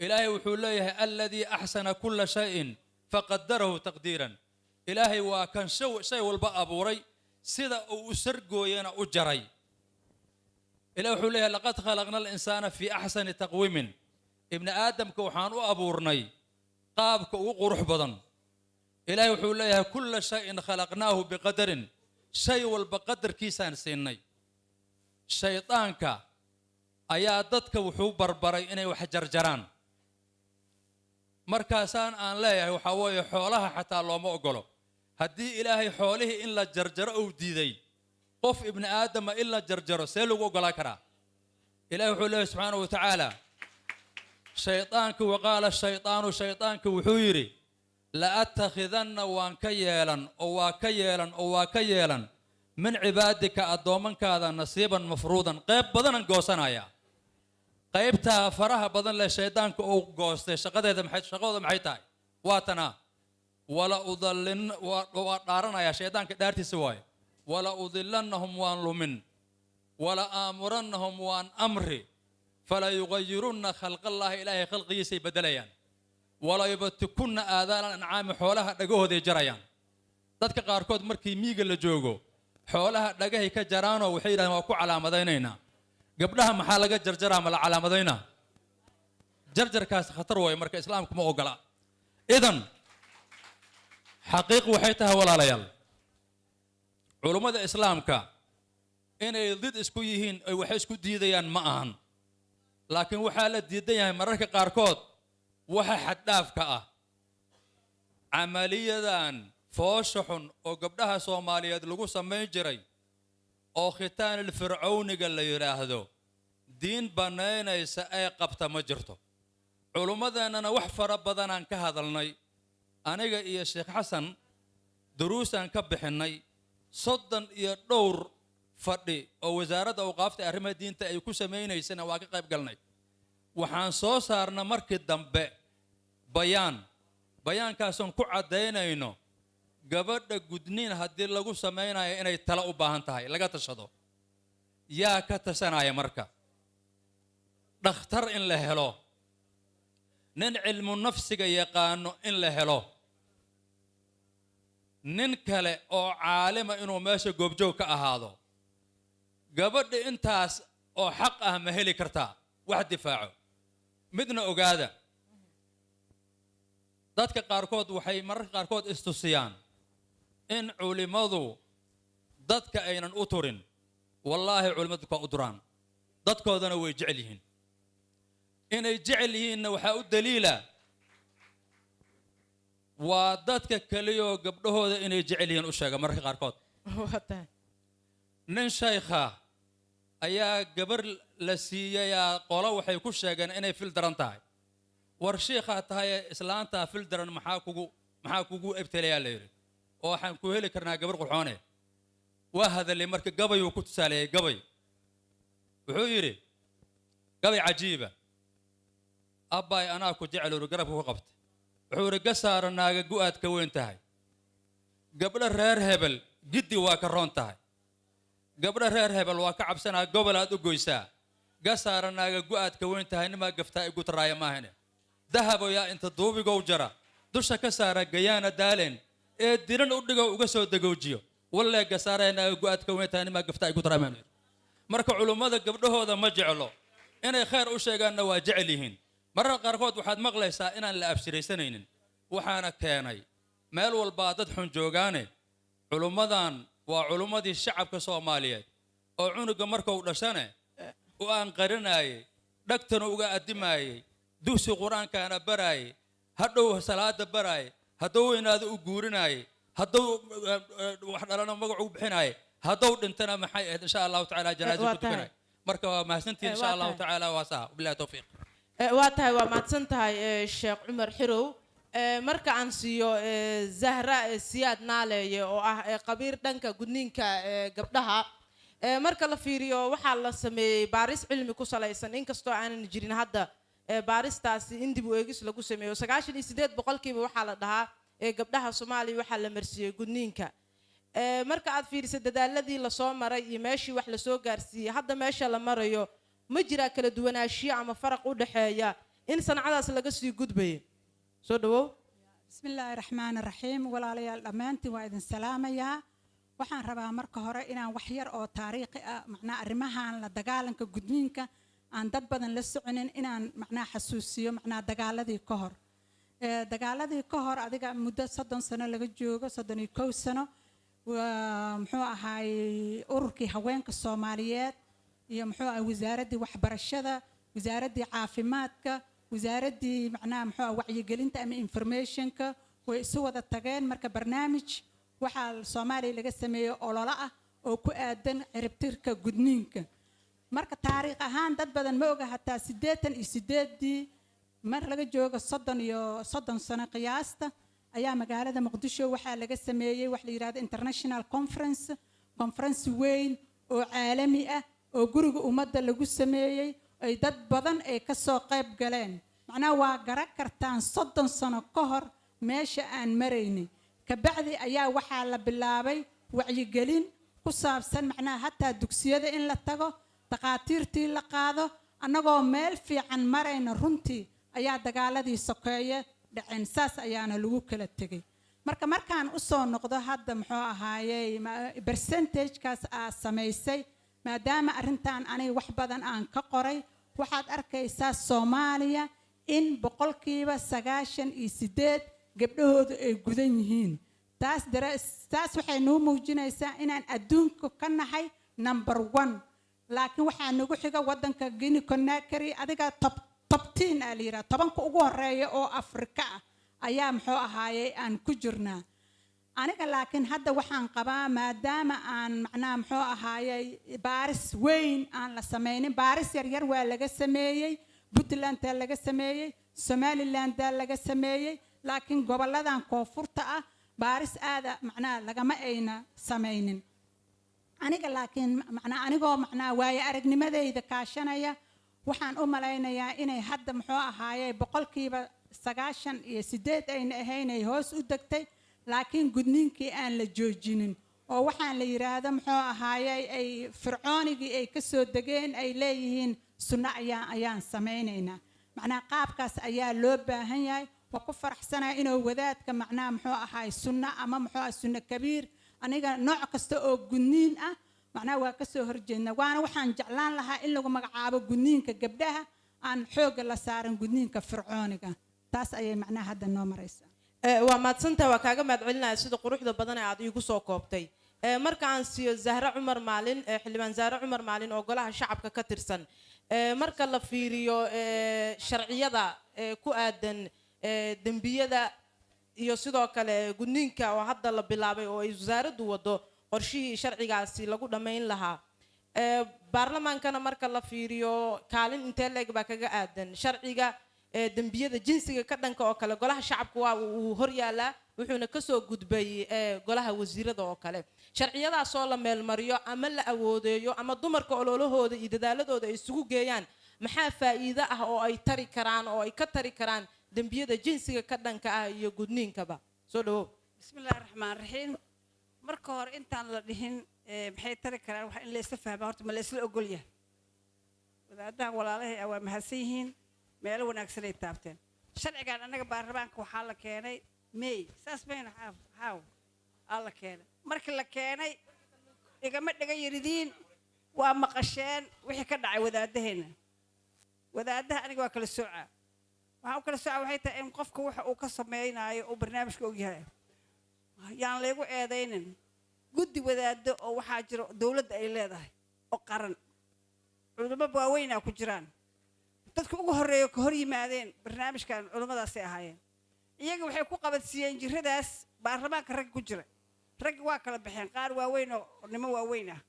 Ilaahay wuxuu leeyahay: "Aladii axsana kulla shayin faqadarahu taqdiiran." Ilaahay waa kan shay walba abuuray, sida uu u sargooyana u jaray. Ilahay wuxuu leeyahay: "Laqad khalaqna alinsaana fii axsani taqwiimin." Ibni aadamka waxaan u abuurnay qaabka ugu qurux badan. Ilaahay wuxuu leeyahay: "Kulla shayin khalaqnaahu biqadarin." Shay walba qadarkiisaan siinay. Shaydaanka ayaa dadka wuxuu barbaray inay wax jarjaraan. Markaasaan aan leeyahay waxaa weeye xoolaha xataa looma ogolo. Haddii Ilaahay xoolihii in la jarjaro uu diiday, qof ibni aadama in la jarjaro see lagu oggolaa karaa? Ilahay wuxuu leeyahay subxaanahu wa tacaala: shaydaanka "Waqaala shaydaanu," shaydaanka wuxuu yidhi: "La'attakhidanna," waan ka yeelan oo waa ka yeelan oo waa ka yeelan, "min cibaadika," addoommankaada, "nasiiban mafruudan," qayb badanan goosanaya. Qaybtaa faraha badan leh shaydaanka uu goostay, shaqadeeda maxay, shaqadooda maxay tahay? Waa tanaa: "Wala udallin," waa dhaaranayaa shaydaanka, dhaartiisa waaye. "Wala udilannahum," waan lumin. "Wala aamurannahum," waan amri. "Fala yugayirunna khalqallaahi," Ilaahay khalqigiisay beddelayaan. "Wala yubatikunna aadaana ancaami," xoolaha dhagahooday jarayaan. Dadka qaarkood markii miyiga la joogo xoolaha dhagahay ka jaraanoo waxay yidhahdeen waa ku calaamadaynaynaa. Gabdhaha maxaa laga jarjaraa? Ma la calaamadaynaa? Jarjarkaas khatar waaye. Marka Islaamku ma ogola. Idan xaqiiq waxay tahay, walaalayaal, culummada Islaamka inay did isku yihiin ay wax isku diidayaan ma ahan, laakiin waxaa la diidan yahay mararka qaarkood waxa xaddhaafka ah. Camaliyadan foosha xun oo gabdhaha Soomaaliyeed lagu samayn jiray oo khitaanil fircowniga la yidhaahdo, diin bannaynaysa ee qabta ma jirto. Culummadeennana wax fara badanaan ka hadalnay. Aniga iyo Sheekh Xasan duruusaan ka bixinnay 32 fadhi oo Wasaaradda Awqaafta ee Arrimaha Diinta ay ku samaynaysana waa ka qayb galnay. Waxaan soo saarna markii dambe bayaan, bayaankaasoon ku caddaynayno gabadha gudniin haddii lagu samaynayo inay talo u baahan tahay, laga tashado. Yaa ka tashanaya? Marka dhakhtar in la helo, nin cilmu nafsiga yaqaano in la helo, nin kale oo caalima inuu meesha goobjoog ka ahaado. Gabadha intaas oo xaq ah ma heli kartaa wax difaaco? Midna ogaada, dadka qaarkood waxay mararka qaarkood istusiyaan in culimmadu dadka aynan u turin. Wallaahi, culimmadu dadka waa u duraan, dadkoodana way jecel yihiin. Inay jecel yihiinna waxaa u daliila waa dadka keliyoo gabdhahooda inay jecel yihiin u sheega mararka qaarkood. Waa tahay. Nin shaykha ayaa gabar la siiyayaa, qolo waxay ku sheegeen inay fil daran tahay. War shiikhaa tahay, islaantaa fil daran maxaa kugu ebtelayaa, la yidhi, oo waxaan ku heli karnaa gabar qurxoone. Waa hadalay marka, gabayuu ku tusaaleeyey. Gabay wuxuu yidhi, gabay cajiiba: "Abbaay, anaa ku jecel," uri, garabka ku qabtay. Wuxuu yidhi: "Gasaara naaga gu'aad ka weyn tahay, gabdho reer hebel giddi waa ka roon tahay, gabdho reer hebel waa ka cabsanaa, gobol aad u goysaa. Gasaara naaga gu'aad ka weyn tahay, nimaa gaftaa igu taraaya maahane. Dahabo yaa inta duubigow jara dusha ka saara, gayaana daalen ee diran u dhigo uga soo degoojiyo. Wallee gasaaraya naaga gu'aad ka weyn tahay, nimaa gaftaa igu taraaya maahane." Marka culummada gabdhahooda ma jeclo, inay khayr u sheegaanna waa jecel yihiin. Mararka qaarkood waxaad maqlaysaa inaan la abshiraysanaynin, waxaana keenay meel walbaa dad xun joogaane. Culummadan waa culummadii shacabka Soomaaliyeed oo cunuga markuu dhashane u aanqarinaayey, dhagtana uga addimaayey, dugsi Qur-aankaana baraayey, hadhow salaada baraayey, hadduu weynaado u guurinaayey, hadduu wax dhalana magac ugu bixinaayey, hadduu dhintana, maxay ahayd, insha Allahu tacaala janaaza Waa ku tukanay. tahay. Marka waa mahadsantihin. Insha Waa Allahu tahay. tacaala, waa saa, wabillahi towfiiq. Waa tahay, waa mahadsan tahay, Sheekh Cumar Xirow. Marka aan siiyo Zahra Siyaad Naaleeye oo ah qabiir dhanka gudniinka gabdhaha. Marka la fiiriyo, waxaa la sameeyey baaris cilmi ku salaysan, inkastoo aanan jirin hadda baaristaasi in dib u eegis lagu sameeyo. 98% waxaa la dhahaa gabdhaha Soomaaliya waxaa la marsiiyey gudniinka. Marka aad fiiriso dadaaladii lasoo maray iyo meeshii wax lasoo gaarsiiyey, hadda meesha la marayo, ma jiraa kala duwanaanshiyo ama faraq u dhexeeya in sancadaas laga sii gudbayo? Soo dhawow. Bismi illaahi raxmaani raxiim. Walaalayaal, dhammaantiin waa idin salaamayaa. Waxaan rabaa marka hore inaan wax yar oo taariikhi ah, macnaa arrimahan la dagaalanka gudniinka aan dad badan la soconin, inaan macnaa xasuusiyo, macnaa dagaaladii ka hor. Dagaaladii ka hor, adiga muddo 30 sano laga joogo, 31 sano, waa muxuu ahaay ururkii haweenka Soomaaliyeed iyo muxuu ahay wasaaraddii waxbarashada, wasaaraddii caafimaadka, wasaaraddii macnaha muxuu ah wacyigelinta ama informationka way isu wada tageen. Marka barnaamij waxaa Soomaaliya laga sameeyey ololo ah oo ku aadan ciribtirka gudniinka. Marka taariikh ahaan dad badan ma oga, hataa 88-dii, mar laga joogo 30 sano qiyaasta, ayaa magaalada Muqdisho waxaa laga sameeyey wax la yidhahdo international conference, conference weyn oo caalami ah oo Guriga Ummadda lagu sameeyey, ay dad badan ay ka soo qayb galeen. Macnaha waa garan kartaan 30 sano ka hor meesha aan maraynay. Kabacdi ayaa waxaa la bilaabay wacyigelin ku saabsan macnaha hataa dugsiyada in la tago, dhakhaatiirtii la qaado. Annagoo meel fiican marayna runtii ayaa dagaaladii sokeeye dhaceen, saas ayaana lagu kala tegay. Marka markaan usoo noqdo hadda, muxuu ahaayey percentagekaas aa samaysay, maadaama arrintan aniga wax badan aan ka qoray, waxaad arkaysaa Soomaaliya in 98% gabdhahoodu ay gudan yihiin. Taas waxay noo muujinaysaa inaan adduunka ka nahay number one, laakiin waxaa nagu xiga waddanka Guinea Conakry. Adiga top 10 aa la yidhaha, 10-ka ugu horeeya oo Afrika ah ayaa muxuu ahaayey aan ku jirnaa. Aniga laakiin hadda waxaan qabaa, maadaama aan macnaha muxuu ahaayey baaris weyn aan la sameynin, baaris yaryar waa laga sameeyey, Puntlandaa laga sameeyey, Somalilandaa laga sameeyey. Laakiin goboladan koonfurta ah baaris aada macnaha lagama ayna samaynin. Aniga laakiin macnaa anigoo macnaa waayo aragnimadayda kaashanaya, waxaan u malaynayaa inay hadda, muxuu ahaaye, 98% ayna ahayn, ay hoos u degtay, laakiin gudniinkii aan la joojinin oo waxaan la yidhaahdo, muxuu ahaaye, ay fircoonigii ay ka soo degeen ay leeyihiin sunno ayaan samaynaynaa. Macnaha qaabkaas ayaa loo baahan yahay. Waa ku faraxsanaya inuu wadaadka macnaha, muxuu ahaay, sunno ama, muxuu ahay, sunno kabiir. Aniga nooc kasta oo gudniin ah macnaha waa kasoo horjeedna, waana waxaan jeclaan lahaa in lagu magacaabo gudniinka gabdhaha, aan xoogga la saarin gudniinka fircooniga. Taas ayay macnaha hadda noo maraysaa. Waa mahadsantahay, waa kaaga mahad celinaya sida quruxda badan ee aad iigu soo koobtay. Marka aan siiyo Zahre Cumar Maalin, xildhibaan Zahre Cumar Maalin oo golaha shacabka ka tirsan, marka la fiiriyo sharciyada ku aadan dembiyada iyo sidoo kale gudniinka oo hadda la bilaabay oo ay wasaaraddu wado qorshihii sharcigaasi lagu dhammayn lahaa, baarlamaankana marka la fiiriyo kaalin intee leeg baa kaga aadan sharciga dembiyada jinsiga ka dhanka oo kale? Golaha shacabka waa uu hor yaalaa, wuxuuna kasoo gudbay golaha wasiirada oo kale. Sharciyadaasoo la meelmariyo ama la awoodeeyo ama dumarka ololahooda iyo dadaaladooda ay isugu geeyaan, maxaa faa'iido ah oo ay tari karaan oo ay ka tari karaan dembiyada jinsiga ka dhanka ah iyo gudniinkaba? Soo dhawow. Bismi illaahi raxmaan raxiim. Marka hore intaan la dhihin maxay tari karaan, wax in la isla fahmaa horta, ma la isla ogol yahay? Wadaadahan walaalahay ah waa mahadsan yihiin, meelo wanaagsan ay taabteen. Sharcigan annaga baarlamaanka waxaa la keenay May, saas mayna xaaw aa la keenay. Markii la keenay igama dhiga yiridiin, waa maqasheen wixii ka dhacay wadaadaheenna. Wadaadaha aniga waa kala soocaa. Waxaan u kala soocaa waxay tahay in qofka waxa uu ka sameynaayo uu barnaamijka ogyahay. Yaan laygu eedaynin. Guddi wadaado oo waxaa jiro dowladda ay leedahay oo qaran, culimo waaweynaa ku jiraan. Dadka ugu horreeya ka hor yimaadeen barnaamijkan culimmadaasay ahaayeen. Iyaga waxay ku qabadsiiyeen jiradaas baarlamaanka ragga ku jira. Ragga waa kala baxeen, qaar waaweyn oo niman waaweyn ah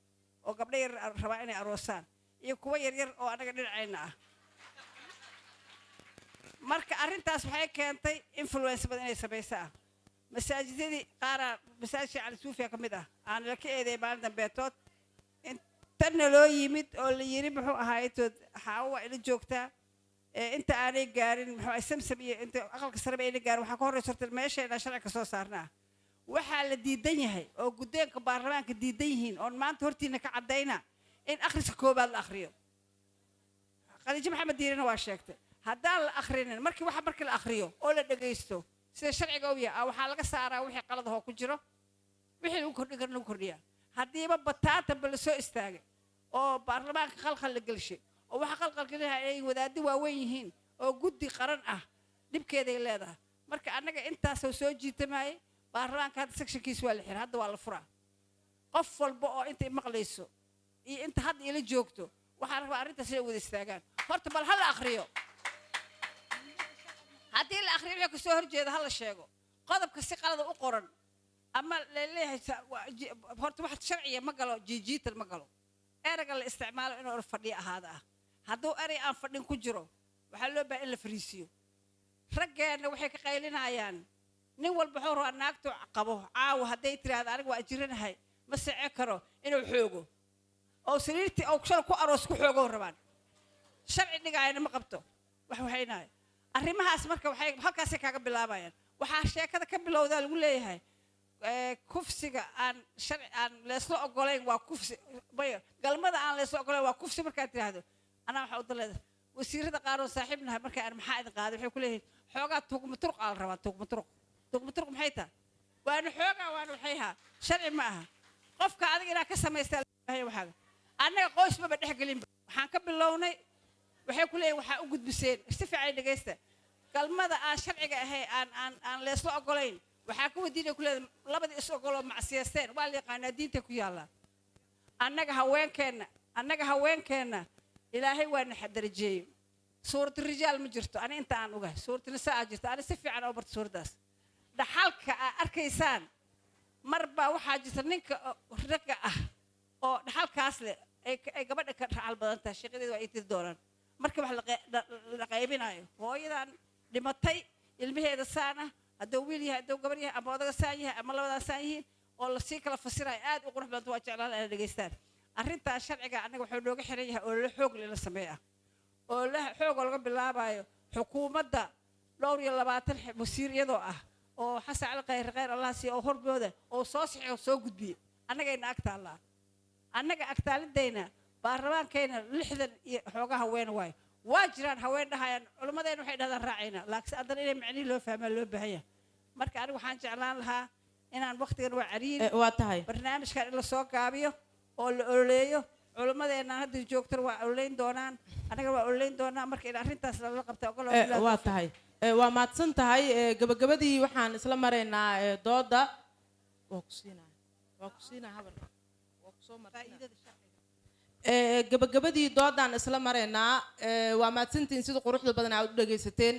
oo gabdho yar rabaa inay aroosaan iyo kuwo yaryar oo annaga dhinaceenna ah. Marka arrintaas waxay keentay influence badan inay samayso ah. Masaajidadii qaaraa, masaajidka Cali Suufiya ka mid ah, aan la ka eedeey maalin dambeetood intanna loo yimid oo la yiri, muxuu ahaaytood, Xaawo waa ila joogtaa, inta aanay gaarin, muxuu ahay, Samsam iyo inta aqalka sareba ayna gaarin, waxaa ka horreysa horta meesha sharci ka soo saarnaa. Waxaa la diidan yahay oo guddeenka baarlamaanka diidan yihiin oon maanta hortiina ka caddayna in akhriska koowaad la akhriyo. Khadiijo Maxamed Diirina waa sheegtay, haddaan la akhrinin markii waxa markii la akhriyo oo la dhagaysto sida sharciga u yahay, waxaa laga saaraa wixii qaladahoo ku jiro, wixii lagu kordhin karo lagu kordhiyaa. Haddiiba bataatanba la soo istaagay oo baarlamaanka khalkhal la gelshay oo waxa khalkhalgelinaha ay wadaaddo waaweyn yihiin oo guddi qaran ah, dhibkeeday leedahay. Marka annaga intaasoo soo jiitamaayay baarlamaanka hadda sectionkiisa waa la xiray, hadda waa la furaa. Qof walba oo intay maqlayso iyo inta hadda ila joogto, waxaan rabaa arrintaas inay wada istaagaan. Horta bal ha la akhriyo. Haddii la akhriyo, wixii kasoo horjeeda ha la sheego. Qodobka si qalada u qoran ama laleeyahay horta wax sharciya ma galo, jiijiitan ma galo. Ereyga la isticmaalo inuu fadhiyo ahaada ah. Hadduu erey aan fadhin ku jiro, waxaa loo baahan in la fariisiyo. Raggeenna waxay ka qaylinayaan, nin walba wuxuu rabaa naagtu qabo caawa hadday tiraahdo aniga waa jiranahay, ma sece karo, inuu xoogo oo sariirtii oo shala ku aroos ku xoogo rabaan. Sharci dhigaayana ma qabto wax waxaynayo arrimahaas. Marka waxay halkaasay kaaga bilaabayaan. Waxaa sheekada ka bilowdaa lagu leeyahay kufsiga aan sharci aan leysla ogolayn waa kufsi maya, galmada aan leysla ogolayn waa kufsi. Markaad tiraahdo anaa waxaa u daleeda wasiirada qaar oo saaxiib nahay, marka aan maxaa idin qaaday, waxay ku leeyihiin xoogaa tuugma turuq aa la rabaa. Tuugma turuq, tuugma turuq maxay tahay? Waana xoogaa, waana waxayhaa, sharci ma aha. Qofka adiga inaad ka samaystaa waxaaga, annaga qoysmaba dhex gelinba. Waxaan ka bilownay, waxay ku leeyihin waxaa u gudbiseen si fiican dhegaysta, galmada aan sharciga ahay aan leysla ogolayn. Waxaa ka wadiinay ku leedahay labadii is ogoloo macsiyaysteen, waa la yaqaanaa, diinta ku yaallaa. Annaga haweenkeenna Ilaahay waa na darajeeyey. Suuratu rijaal ma jirto, ani inta aan ogahay suuratu nisaa aa jirto. Ani si fiican oo barta suuraddaas. Dhaxalka aa arkaysaan mar baa waxaa jirta ninka ragga ah oo dhaxalkaas leh ay gabadha ka dhaxal badan tahay. Shaqadeeda waa ay tiri doonaan marka wax la qaybinayo, hooyadan dhimatay ilmaheeda saana Hadduu wiil yahay, hadduu gabar yahay, ama odaga saan yahay ama labadaas saan yihiin oo lasii kala fasirayo, aad u qurux badan. Waa jeclaan inay dhegaystaan arrintaas. Sharciga annaga wuxuu nooga xiran yahay oo la xoog lala sameeya oo la xoog oo laga bilaabayo xukuumadda dhowr iyo 20 wasiir iyadoo ah oo Xasan Cali Khayr, khayr Allah siiyo, oo hormooda oo soo saxay oo soo gudbiyey. Annagayna ag taallaa, annaga agtaalidayna baarlamaankayna 60 iyo xoogaa haween waayo. Waa jiraan haween dhahayaan culimmadeenna waxay dhahdaan raacayna, laakiin haddana inay macnihii loo fahmaa loo baahan yahay. Marka anigu waxaan jeclaan lahaa inaan waqtigan waa cariiri Waa tahay. barnaamijkan in lasoo gaabiyo oo la ololeeyo. Culimmadeenna hadda joogtana waa ololeyn doonaan, annaga waa ololeyn doonaa. Marka in arrintaas lala qabta ogol. Waa tahay. Waa mahadsan tahay. Gabagabadii waxaan isla maraynaa dooda. Waa ku siinaya, waa ku siinaya habar, waa ku soo marsinaya. Gabagabadii doodaan isla maraynaa. Waa mahadsantihiin sida quruxda badan aad u dhagaysateen.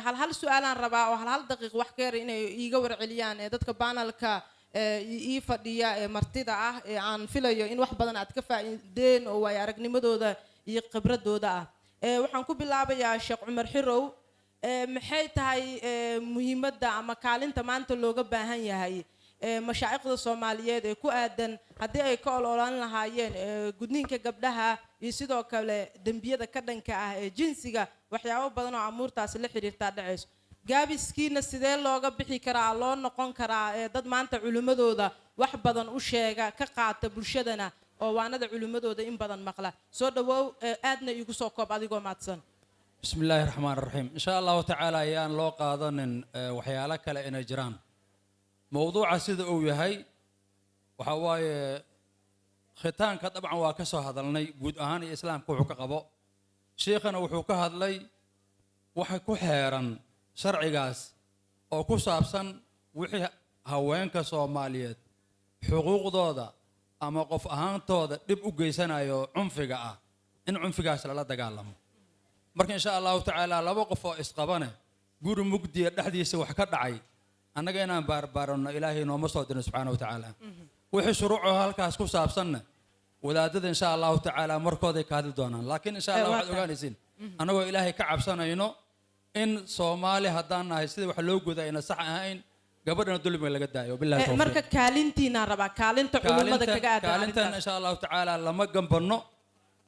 Hal hal su-aalaan rabaa oo hal hal daqiiq wax ka yar inay iiga warceliyaan dadka panelka ii fadhiya ee martida ah ee aan filayo in wax badan aad ka faa'iideen oo waayo aragnimadooda iyo khibradooda ah. Waxaan ku bilaabayaa Sheekh Cumar Xirow. Maxay tahay muhiimadda ama kaalinta maanta looga baahan yahay mashaa'ikhda Soomaaliyeed ee ku aadan haddii ay ka ololaan lahaayeen gudniinka gabdhaha iyo sidoo kale dembiyada ka dhanka ah ee jinsiga, waxyaabo badan oo amuurtaasi la xiriirtaa dhacayso? Gaabiskiina sidee looga bixi karaa, loo noqon karaa dad maanta culimmadooda wax badan u sheega, ka qaata bulshadana oo waanada culimmadooda in badan maqla? Soo dhawow, aadna iigu soo koob adigoo mahadsan. بسم الله الرحمن الرحيم. إن شاء الله تعالى ayaan loo qaadanin waxyaalo kale inay jiraan. Mowduuca sida uu yahay waxa waaye khitaanka. Dabcan waa ka soo hadalnay guud ahaan iyo Islaamka wuxuu ka qabo. Shiikhana wuxuu ka hadlay waxa ku xeeran sharcigaas oo ku saabsan wixii haweenka Soomaaliyeed xuquuqdooda ama qof ahaantooda dhib u geysanayo, cunfiga ah, in cunfigaas lala dagaalamo. Marka insha Allahu tacaala laba qof oo isqabane guri mugdiya dhexdiisa wax ka dhacay, annaga inaan baarbaaranno Ilaahay nooma soo dirin subxaana wa tacaala. Wixii shuruucoo halkaas ku saabsanna wadaadada insha Allahu tacaala markooday ka hadli doonaan. Laakiin insha Allah Waa waxaad tahay. ogaanaysiin annagoo Ilaahay ka cabsanayno in Soomaali haddaan nahay sida wax loo guda ayna sax ahayn, gabadhana dulmiga laga daayo. Billahi tawfiiq. Marka kaalintiinaan rabaa, kaalinta culimmada kaga aadan Kaalintan arrintaas. Insha Allahu tacaala lama gambanno.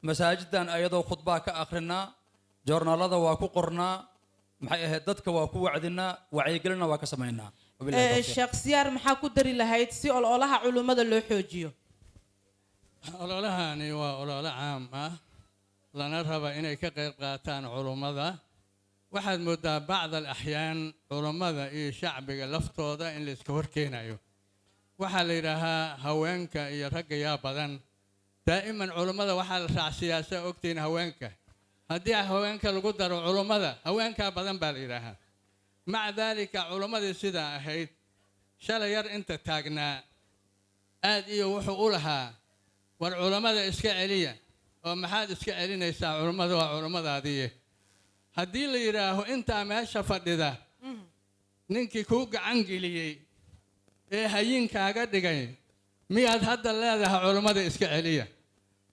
Masaajidan ayadoo khudbaa ka akhrinaa, joornaalada waa ku qornaa, maxay ahayd, dadka waa ku wacdinaa, wacyigelinna waa ka samaynaa. Wabillahi tawfiiq. Sheekh Siyaar, maxaa ku dari lahayd si ololaha culimmada loo xoojiyo? Ololahani waa olole caam ah, lana raba inay ka qayb qaataan culummada. Waxaad moodaa bacd alaxyaan culummada iyo shacbiga laftooda in la iska horkeenayo. Waxaa la yidhaahaa haweenka iyo ragga yaa badan. Daa'iman culummada waxaa la raacsiyaa, saa ogtihiin, haweenka. Haddii haweenka lagu daro culummada, haweenkaa badan baa la yidhaahaa. Maca daalika culummadii sidaa ahayd shalay yar inta taagnaa aad iyo wuxuu u lahaa, war culammada iska celiya. Oo maxaad iska celinaysaa? Culummada waa culummadaadiiye. Haddii la yidhaaho intaa meesha fadhida ninkii kuu gacan geliyey ee hayinkaaga dhigay, miyaad hadda leedahay culummada iska celiya?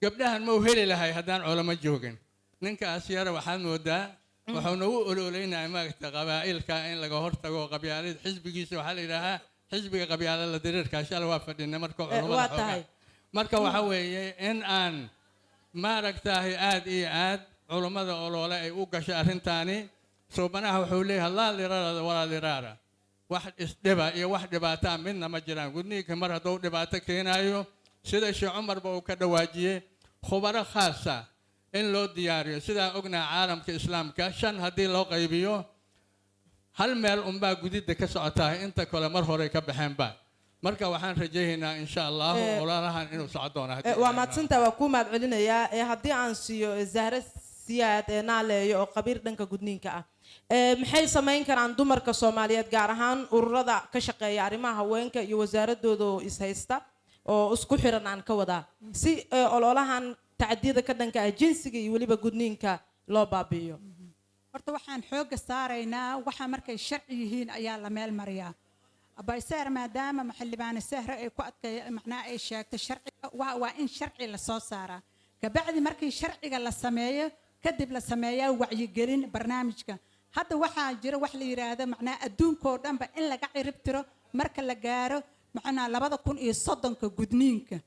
Gabdhahan mau heli lahay haddaan culamo joogin? Ninkaas yara waxaad moodaa wuxuu nagu ololeynaya maaragta qabaa'ilka in laga hortago, qabyaalid. Xisbigiisa waxaa la yidhaahaa xisbiga qabyaala la diriirka. Shalay waa fadhinay marka culummada Waa xoogaa. tahay. Marka waxa weeye in aan maaragtahay aad iyo aad culummada oloole ay u gasho arrintaani. Suubanaha wuxuu leeyahay laa diraara walaa diraara. Wax isdhiba iyo wax dhibaataa midna ma jiraan. Gudniinka mar hadduu dhibaato keenaayo, sida Sheekh Cumarba uu ka dhawaajiyey, khubaro khaasa in loo diyaariyo. Sidaan ognaha caalamka Islaamka shan haddii loo qaybiyo, hal meel unbaa gudidda ka socotaa, inta kale mar horey ka baxeenba. Marka waxaan rajaynaynaa insha Allahu ololahan inuu socon doono haddii Waa Ilaahay mahadsantaa, waa kuu mahad celinayaa. Haddii aan siiyo Zahre Siyaad ee Naaleeyo oo khabiir dhanka gudniinka ah, maxay samayn karaan dumarka Soomaaliyeed, gaar ahaan ururada ka shaqeeya arrimaha haweenka iyo wasaaradooda oo ishaysta oo isku xiran aan ka wadaa, si ololahan tacadiyada ka dhanka ah jinsiga iyo weliba gudniinka loo baabi'iyo? Horta waxaan xoogga saaraynaa waxa markay sharci yihiin ayaa la meel mariyaa. Bayseer, maadaama xildhibaane Sahre ay ku adkay, macnaha ay sheegtay sharciga, waa in sharci la soo saaraa. Kabacdi markii sharciga la sameeyo kadib la sameeyaa wacyigelin barnaamijka. Hadda waxaa jira wax la yidhaahdo macnaha adduunkoo dhanba in laga cirib tiro marka la gaaro macnaha 2030-ka gudniinka,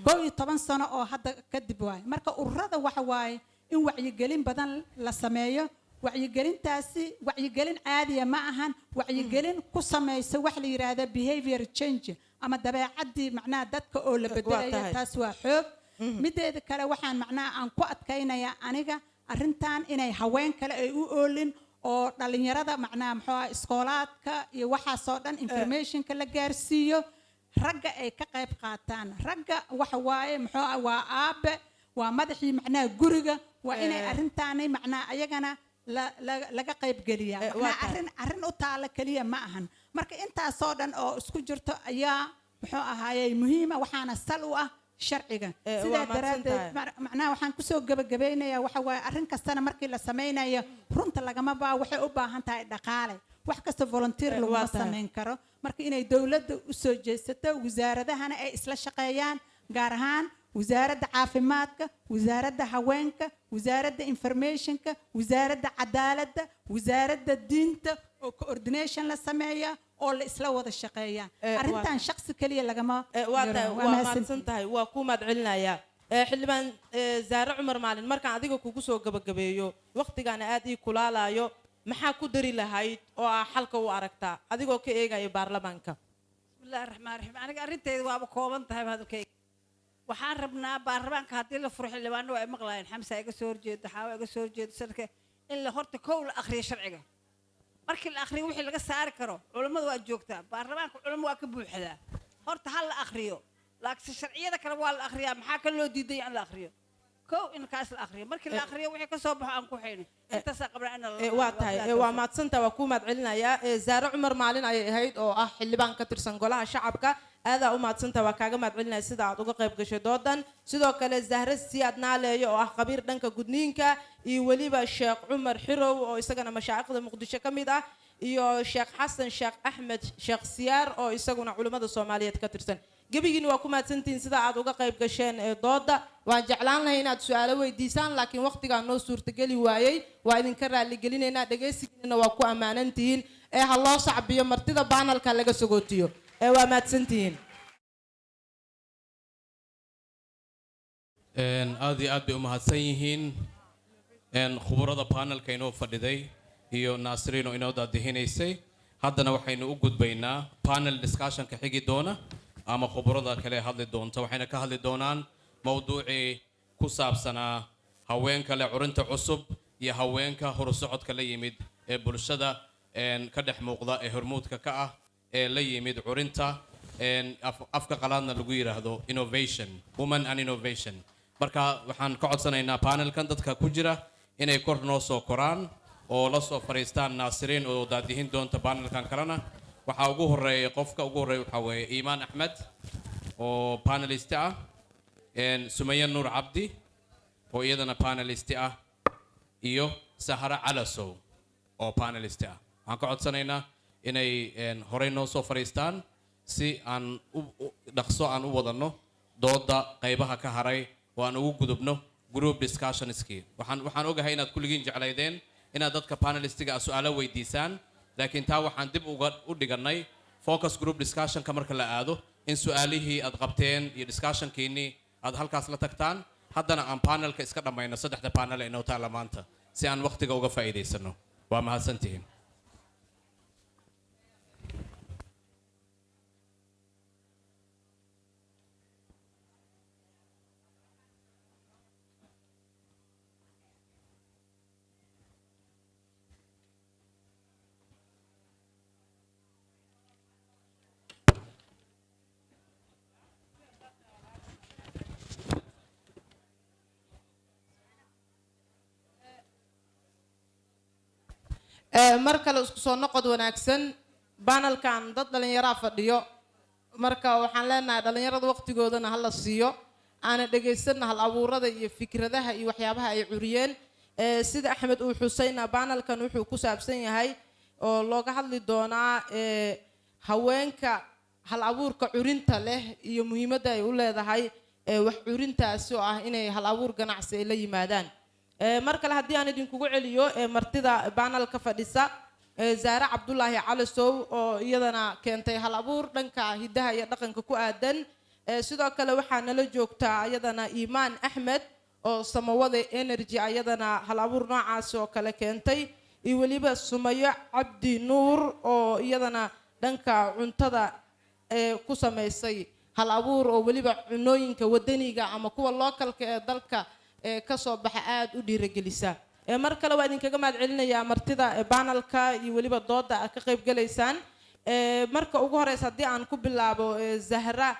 11 sano oo hadda kadib waaye. Marka ururada waxa waaye in wacyigelin badan la sameeyo. Wacyigelintaasi wacyigelin caadiya ma ahan, wacyigelin ku samaysa wax la yidhaahdo behavior change ama dabeecaddii macnaha dadka oo la bedelaya. Taas waa xoog. Mideeda kale, waxaan macnaha aan ku adkaynayaa aniga arrintan inay haween kale ay u oolin oo dhalinyarada macnaha muxuu ah iskoolaadka iyo waxaasoo dhan informationka la gaarsiiyo, ragga ay ka qayb qaataan. Ragga waxa waaye muxuu ah waa aabe, waa madaxii macnaha guriga, waa inay arrintaani macnaha ayagana laga qaybgeliyaa. Macnaha arrin u taala keliya ma ahan. Marka intaasoo dhan oo isku jirto ayaa muxuu ahaayey muhiima, waxaana sal u ah sharciga. Waa Sidaa mahadsan daraaddeed tahay. macnaha waxaan kusoo gebagabeynayaa waxa waaye arrin kastana markii la sameynayo runta lagama baa, waxay u baahan tahay dhaqaale. Wax kasta volunteer Waa laguma tahay. samayn karo. Marka inay dowladda usoo jeesato, wasaaradahana ay isla shaqeeyaan, gaar ahaan wasaaradda caafimaadka, wasaaradda haweenka, wasaaradda informationka, wasaaradda cadaaladda, wasaaradda diinta, oo coordination la sameeya oo la isla wada shaqeeya. Arrintan shaqsi keliya lagama Waa yaro. tahay. Waa Waa mahadsantihiin. mahadsan tahay, waa kuu mahad celinayaa. Xildhibaan Zaare Cumar Maalin, markaan adiga kugu soo gabagabeeyo, waqtigaana aad ii kulaalayo, maxaa ku dari lahayd oo ah xalka u aragtaa adigoo ka eegaya baarlamaanka? Bismillahi raxmaan raxiim. Aniga arrintayda waaba kooban tahay hadalkayga. Waxaan rabnaa baarlamaanka haddii la furo, xildhibaano waa ay maqlaayeen, Xamsa iga soo horjeedo, Xaawa iga soo horjeedo, sanadka in la horta kow la akhriyo sharciga. Markii la akhriyo wixii laga saari karo, culammadu waa joogtaa, baarlamaanka culamo waa ka buuxdaa. Horta ha la akhriyo, laakiinse sharciyada kale waa la akhriyaa, maxaa kan loo diiday in la akhriyo? Kow in kaas la akhriyo, markii la akhriyo wixii ka soo baxo aan ku xayno. Intaasaa qabnaa in la Waa tahay, waa mahadsantahay, waa kuu mahad celinayaa. Zaare Cumar Maalin ayay ahayd oo ah xildhibaan ka tirsan golaha shacabka. Aadaa u mahadsantahay, waa kaaga mahad celinaya sida aad uga qayb gashay doodan. Sidoo kale Zahre Siyaad Naaleeyo oo ah khabiir dhanka gudniinka, iyo weliba Sheekh Cumar Xirow oo isagana mashaa'ikhda Muqdisho ka mid ah, iyo Sheekh Xasan Sheekh Axmed Sheekh Siyaar oo isaguna culimmada Soomaaliyeed ka tirsan. Gebigiina waa ku mahadsantihiin sida aad uga qayb gasheen ee dooda. Waan jeclaan lahay inaad su-aalo weydiisaan, laakiin waqtigaa noo suurtageli waayey. Waa idinka raalligelinaynaa, dhegaysigiinana waa ku ammaanantihiin. Ee ha loo sacbiyo martida panelka laga sagootiyo. Ee waa mahadsantihiin. Aad iyo aad bay u mahadsan yihiin khubarada panelka inoo fadhiday iyo Naasiriin oo inoo daadihinaysay. Haddana waxaynu u gudbaynaa panel discussionka xigi doona ama khubarada kale hadli doonta. Waxayna ka hadli doonaan mowduucii ku saabsanaa haweenka leh curinta cusub iyo haweenka horusocodka la yimid ee bulshada ka dhex muuqda ee hormuudka ka ah ee la yimid curinta, afka qalaadna lagu yidhaahdo innovation, woman and innovation. Marka waxaan ka codsanaynaa panelkan dadka ku jira inay kor noo soo koraan oo la soo fadhiistaan Naasiriin oo daadihin doonta panelkan kalena. Waxaa ugu horeeya, qofka ugu horeeya waxaa weeye Iimaan Axmed oo panelist ah, Sumaya Nuur Cabdi oo iyadana panelist ah, iyo Sahara Calasow oo panelist ah. Waxaan ka codsanaynaa inay horey noo soo fadhiistaan si aan dhaqso aan u wadanno dooda qaybaha ka haray oo aan ugu gudubno group discussionskii. Waxaan ogahay inaad kulligiin jeclaydeen inaad dadka panelistiga ah su'aalo weydiisaan, laakiin taa waxaan dib uga u dhigannay focus group discussionka marka la aado in su'aalihii aad qabteen iyo discussionkiinnii aad halkaas la tagtaan. Haddana aan panelka iska dhammayno, saddexda panel ee inoo taalla maanta, si aan waqtiga uga faa'iidaysano. Waa mahadsantihiin. Mar kale isku soo noqod wanaagsan. Panelkan dad dhallinyaraa fadhiyo, marka waxaan leenahay dhallinyarada waqtigoodana ha la siiyo, aana dhegaysanna hal abuurada iyo fikradaha iyo waxyaabaha ay curiyeen. Sida Axmed uu xusayna, panelkan wuxuu ku saabsan yahay oo looga hadli doonaa haweenka hal abuurka curinta leh iyo muhiimadda ay u leedahay wax curintaasi oo ah inay hal abuur ganacsi ay la yimaadaan. Mar kale haddii aan idinkugu celiyo martida panelka fadhisa, Zaare Cabdulaahi Calasow oo iyadana keentay hal abuur dhanka hidaha iyo dhaqanka ku aadan. Sidoo kale waxaa nala joogtaa iyadana Iimaan Axmed oo Samawada Energy ayadana hal abuur noocaasi oo kale keentay, iyo weliba Sumayo Cabdi Nuur oo iyadana dhanka cuntada ee ku samaysay hal abuur, oo weliba cunooyinka wadaniga ama kuwa localka ee dalka ee kasoo baxa aada u dhiiragelisa. Mar kale waa idinkaga mahad celinayaa martida panelka iyo weliba dooda aad ka qayb galaysaan. Marka ugu horeysa haddii aan ku bilaabo Zahra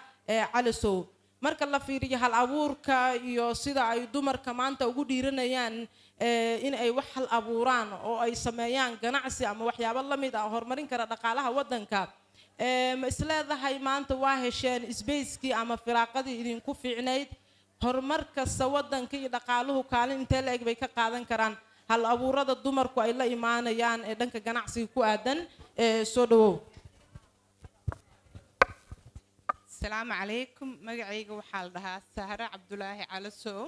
Calisow, marka la fiiriyo hal abuurka iyo sida ay dumarka maanta ugu dhiiranayaan in ay wax hal abuuraan oo ay sameeyaan ganacsi ama waxyaabo la mid ah oo horumarin kara dhaqaalaha waddanka, ma isleedahay maanta waa hesheen spacekii ama firaaqadii idinku fiicnayd? Horumar kasta waddanka iyo dhaqaaluhu kaalin intee la eg bay ka qaadan karaan hal abuurada dumarku ay la imaanayaan ee dhanka ganacsiga ku aadan? Soo dhawow. Asalaamu calaykum. Magacayga waxaa la dhahaa Sahre Cabdulaahi Calasow.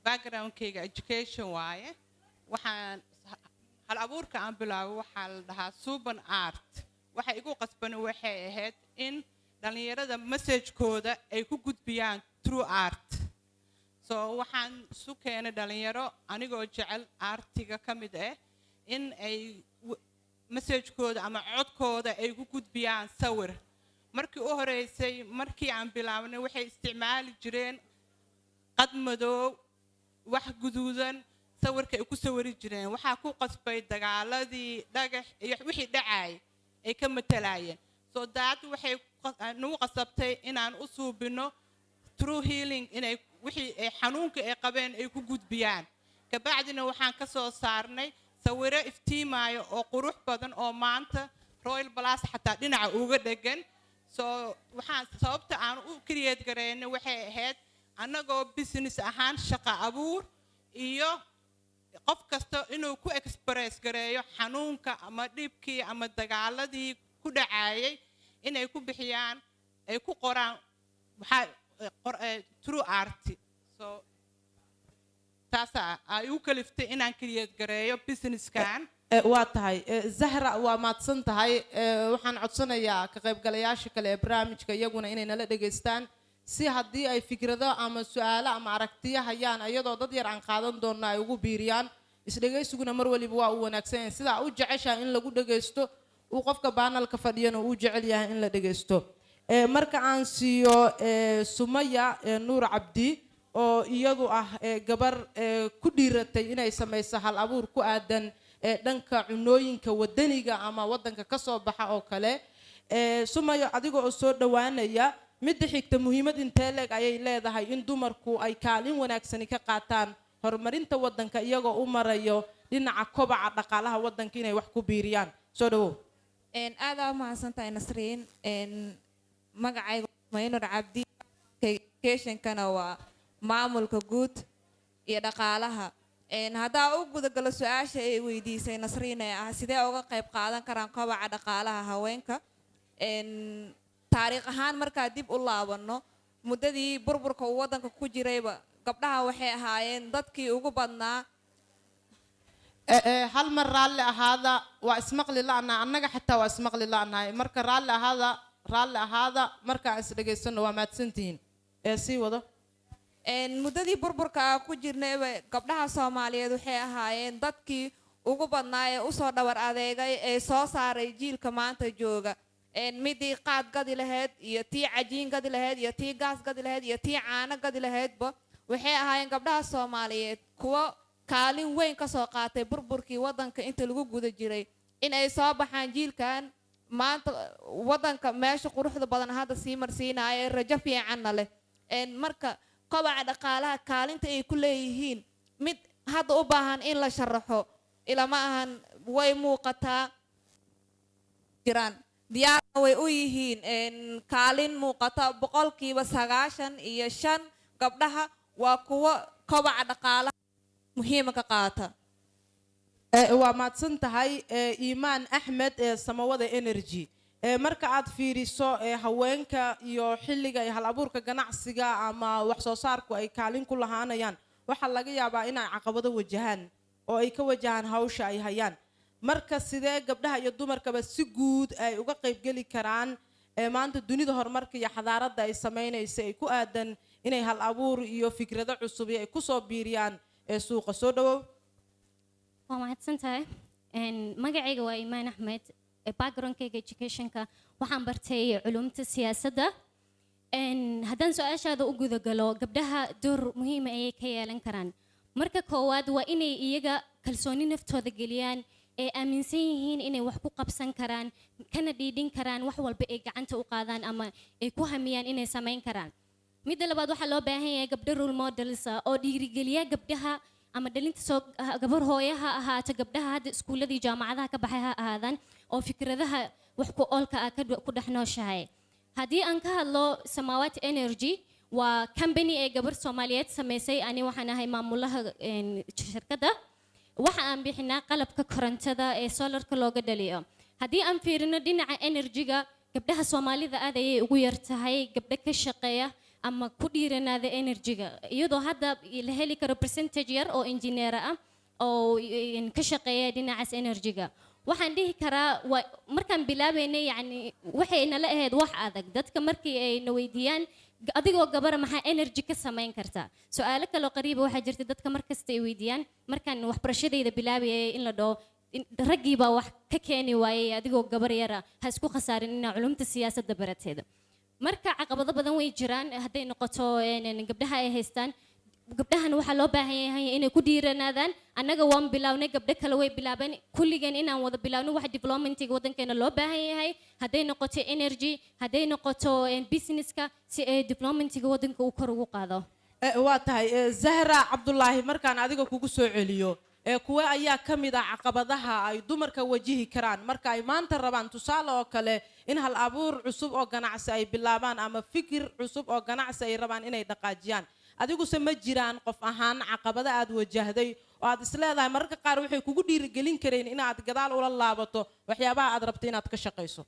Backgroundkayga education waaye. Waxaan hal abuurka aan bilaabo waxaa la dhahaa Suban Art. Waxa igu qasbana waxay ahayd in dhallinyarada messagekooda ay ku gudbiyaan through art. So waxaan isu keenay dhallinyaro anigoo jecel artiga ka mid ah in ay messagekooda ama codkooda ay ku gudbiyaan sawir. Markii u horeysay markii aan bilaabnay, waxay isticmaali jireen qad madow, wax guduudan sawirka ay ku sawiri jireen. Waxaa ku qasbay dagaaladii, dhagax iyo wixii dhacay ay ka matalaayeen. So daad waxay nagu qasabtay inaan u suubino true healing, inay wixii ay xanuunka ay qabeen ay ku gudbiyaan. Kabacdina waxaan ka soo saarnay sawiro iftiimaayo oo qurux badan oo maanta Royal Palace xataa dhinaca uga dhegan. So waxaan sababta aan u create gareynay waxay ahayd annagoo business ahaan shaqo abuur iyo qof kasta inuu ku express gareeyo xanuunka ama dhibkii ama dagaaladii ku dhacayay inay ku bixiyaan, ay ku qoraan waxaa through art. So taasaa ay u kaliftay inaan create gareeyo businesskan. Waa tahay. Zahra, waa mahadsan tahay. Waxaan codsanayaa ka qaybgalayaasha kale ee barnaamijka iyaguna inay nala dhegaystaan, si haddii ay fikrado ama su-aalo ama aragtiyo hayaan, iyadoo dad yar aan qaadan doonno, ay ugu biiriyaan. Isdhegaysiguna mar waliba waa u wanaagsan yahay. Sidaa u jeceshahay in lagu dhegaysto, uu qofka panelka fadhiyana uu jecel yahay in la dhegaysto. Marka aan siiyo Sumaya Nuur Cabdi oo iyadu ah gabar ku dhiiratay inay samayso hal abuur ku aadan dhanka cunooyinka wadaniga ama waddanka ka soo baxa oo kale. Sumayo, adiga oo soo dhowaanaya, midda xigta, muhiimad intee leeg ayay leedahay in dumarku ay kaalin wanaagsani ka qaataan horumarinta waddanka, iyagoo u marayo dhinaca kobaca dhaqaalaha waddanka inay wax ku biiriyaan? Soo dhawow. Aad aa u mahadsantahay, Nasriin. Magacayga Maynur Cabdi, educationkana waa maamulka guud iyo dhaqaalaha. Haddaa u gudagalo su-aasha ay weydiisay Nasriin ee ah sidee uga qayb qaadan karaan kobaca dhaqaalaha haweenka, taariikh ahaan markaa dib u laabanno, muddadii burburka uu waddanka ku jirayba gabdhaha waxay ahaayeen dadkii ugu badnaa. Hal mar raalli ahaada, waa ismaqli la'nahay annaga, xataa waa ismaqli la'nahay. Marka raalli ahaada, raalli ahaada, markaan is dhegaysano. Waa mahadsantihiin, ee sii wado. Muddadii burburka ah ku jirnayba gabdhaha Soomaaliyeed waxay ahaayeen dadkii ugu badnaa ee usoo dhabar adeegay ee soo saaray jiilka maanta jooga. Midii qaad gadi lahayd iyo tii cajiin gadi lahayd iyo tii gaas gadi lahayd iyo tii caano gadi lahaydba, waxay ahaayeen gabdhaha Soomaaliyeed kuwo kaalin weyn ka soo qaatay burburkii waddanka inta lagu guda jiray in ay soo baxaan jiilkan maanta waddanka meesha quruxda badan hadda sii marsiinaya ee rajo fiicanna leh. Marka kobaca dhaqaalaha kaalinta ay ku leeyihiin mid hadda u baahan in la sharaxo ilama ahan, way muuqataa, jiraan, diyaarna way u yihiin. Kaalin muuqata, 95% gabdhaha waa kuwo kobaca dhaqaalaha muhiima ka qaata. Waa mahadsan tahay. Iimaan Axmed ee Samawada Energy, marka aad fiiriso haweenka iyo xilliga ay hal abuurka ganacsiga ama wax soo saarku ay kaalin ku lahaanayaan Waxaa laga yaabaa inay caqabado wajahaan oo ay ka wajahaan hawsha ay hayaan. Marka sidee gabdhaha iyo dumarkaba si guud ay uga qaybgeli karaan ee maanta dunida horumarka iyo xadaaradda ay samaynaysa ay ku aadan inay hal abuur iyo fikrado cusub iyo ay kusoo biiriyaan ee suuqa? Soo dhawow. Waa mahadsan tahay. Magacayga waa Imaan Axmed. Backgroundkayga educationka waxaan bartay culumta siyaasadda. Haddaan su-aashaada u gudagalo, gabdhaha door muhiima ayay ka yeelan karaan. Marka koowaad, waa inay iyaga kalsooni naftooda geliyaan ee aaminsan yihiin inay wax ku qabsan karaan, kana dhiidhin karaan wax walba ay gacanta u qaadaan ama ay ku hamiyaan inay samayn karaan. Midda labaad, waxaa loo baahan yahay gabdho role models ah oo dhiirigeliya gabdhaha ama dhalinta soo gabar hooyo ha ahaato, gabdhaha hadda iskuulladii jaamacadaha ka baxay ha ahaadaan, oo fikradaha wax ku oolka ah ku dhex nooshahay. Haddii aan ka hadlo Samawat Energy, waa company ee gabar Soomaaliyeed samaysay. Ani waxaan ahay maamulaha shirkadda. Waxa aan bixinaa qalabka korontada ee solarka looga dhaliyo. Haddii aan fiirino dhinaca energy-ga, gabdhaha Soomaalida aad ayay ugu yar tahay gabdho ka shaqeeya ama ku dhiiranaada energy-ga, iyadoo hadda la heli karo percentage yar oo engineer ah oo ka shaqeeya dhinacaas energy-ga. Waxaan dhihi karaa, waa markaan bilaabaynay, yacni waxay nala ahayd wax adag. Dadka markii ay na weydiiyaan, "Adigoo gabara maxaa energy ka samayn kartaa?" Su-aalo kaloo qariiba waxaa jirta dadka markasta ay weydiiyaan markaan waxbarashadayda bilaabayay, in la dhaho, "Raggii baa wax ka keeni waayay, adigoo gabar yara ha isku khasaarin inaa culumta siyaasadda barateeda." Marka caqabado badan way jiraan hadday noqoto gabdhaha ay haystaan. Gabdhahan waxaa loo baahan yahay inay ku dhiiranaadaan. Annaga waan bilownay, gabdho kale way bilaabeen. Kulligeen inaan wada bilaawno wax developmentiga waddankeena loo baahan yahay, hadday noqoto energy, hadday noqoto businesska, si ay developmentiga waddanka uu kor ugu qaado. Waa tahay. Zahra Cabdulaahi, markaan adiga kugu soo celiyo, kuwe ayaa ka mid ah caqabadaha ay dumarka wajihi karaan marka ay maanta rabaan, tusaale oo kale, in hal abuur cusub oo ganacsi ay bilaabaan ama fikir cusub oo ganacsi ay rabaan inay dhaqaajiyaan? Adiguse ma jiraan qof ahaan caqabado aad wajahday oo aad isleedahay mararka qaar waxay kugu dhiirigelin kareen inaad gadaal ula laabato waxyaabaha aad rabto inaad ka shaqayso?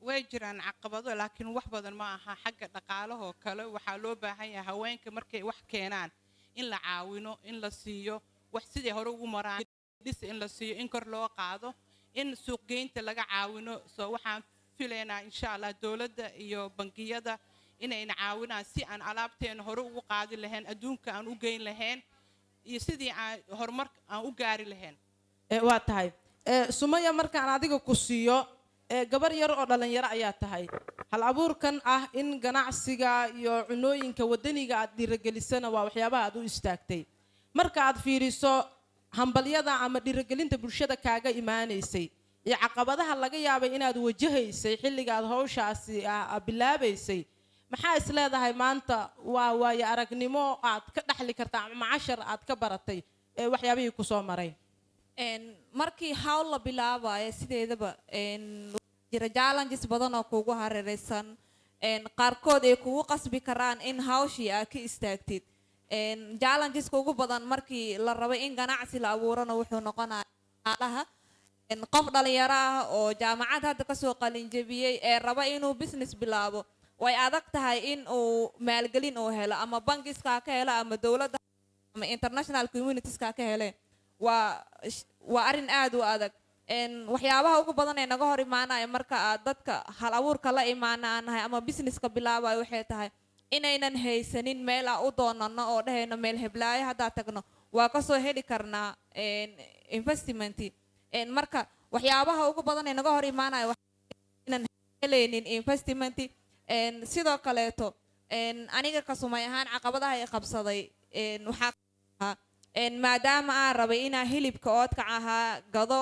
Way jiraan caqabado, laakiin wax badan ma aha. Xagga dhaqaalahoo kale, waxaa loo baahan yahay haweenka markay wax keenaan in la caawino, in la siiyo wax siday hore ugu maraan dhis, in la siiyo, in kor loo qaado, in suuqgeynta laga caawino. Soo waxaan filaynaa, insha Allah, dowladda iyo bangiyada inayna caawinaan si aan alaabteena hore ugu qaadi lahayn, adduunka aan u geyn lahayn, iyo sidii aan horumar aan u gaari lahayn. Waa tahay. Sumaya, markaan adiga ku siiyo, gabar yar oo dhallinyaro ayaa tahay. Hal abuurkan ah in ganacsiga iyo cunooyinka wadaniga aad dhiirigelisana waa waxyaabaha aad u istaagtay. Marka aad fiiriso hambalyada ama dhiirigelinta bulshada kaaga imaanaysay iyo caqabadaha laga yaabay inaad wajahaysay xilliga aad hawshaasi bilaabaysay, maxaa is leedahay maanta waa waayo aragnimo aad ka dhaxli kartaa ama cashar aad ka baratay ee waxyaabihii kusoo maray? Markii hawl la bilaabayo, sideedaba waxaa jira challenges badan oo kugu hareeraysan, qaarkood ay kugu qasbi karaan in hawshii aad ka istaagtid. Challengeska ugu badan markii la rabo in ganacsi la abuurana wuxuu noqonaya dhaqaalaha. Qof dhalinyaro ah oo jaamacad hadda kasoo qalinjabiyey ee raba inuu business bilaabo, way adag tahay in uu maalgelin uu helo, ama bangiska ha ka helo ama dowladda ama international communitieska ha ka heleen. Waa arrin aad u adag. Waxyaabaha ugu badan ee naga hor imaanaya marka aad dadka hal abuurka la imaana aan nahay ama businesska bilaabayo waxay tahay inaynan haysanin meel aan u doonano oo dhahayno meel heblaayo haddaa tagno waa kasoo heli karnaa investment. Marka waxyaabaha ugu badan ee naga hor imaanaya inaan helaynin investment. Sidoo kaleeto, aniga ka Sumay ahaan caqabadaha i qabsaday waxaa ahaa, maadaama aan rabay inaan hilibka oodkac ahaa gado,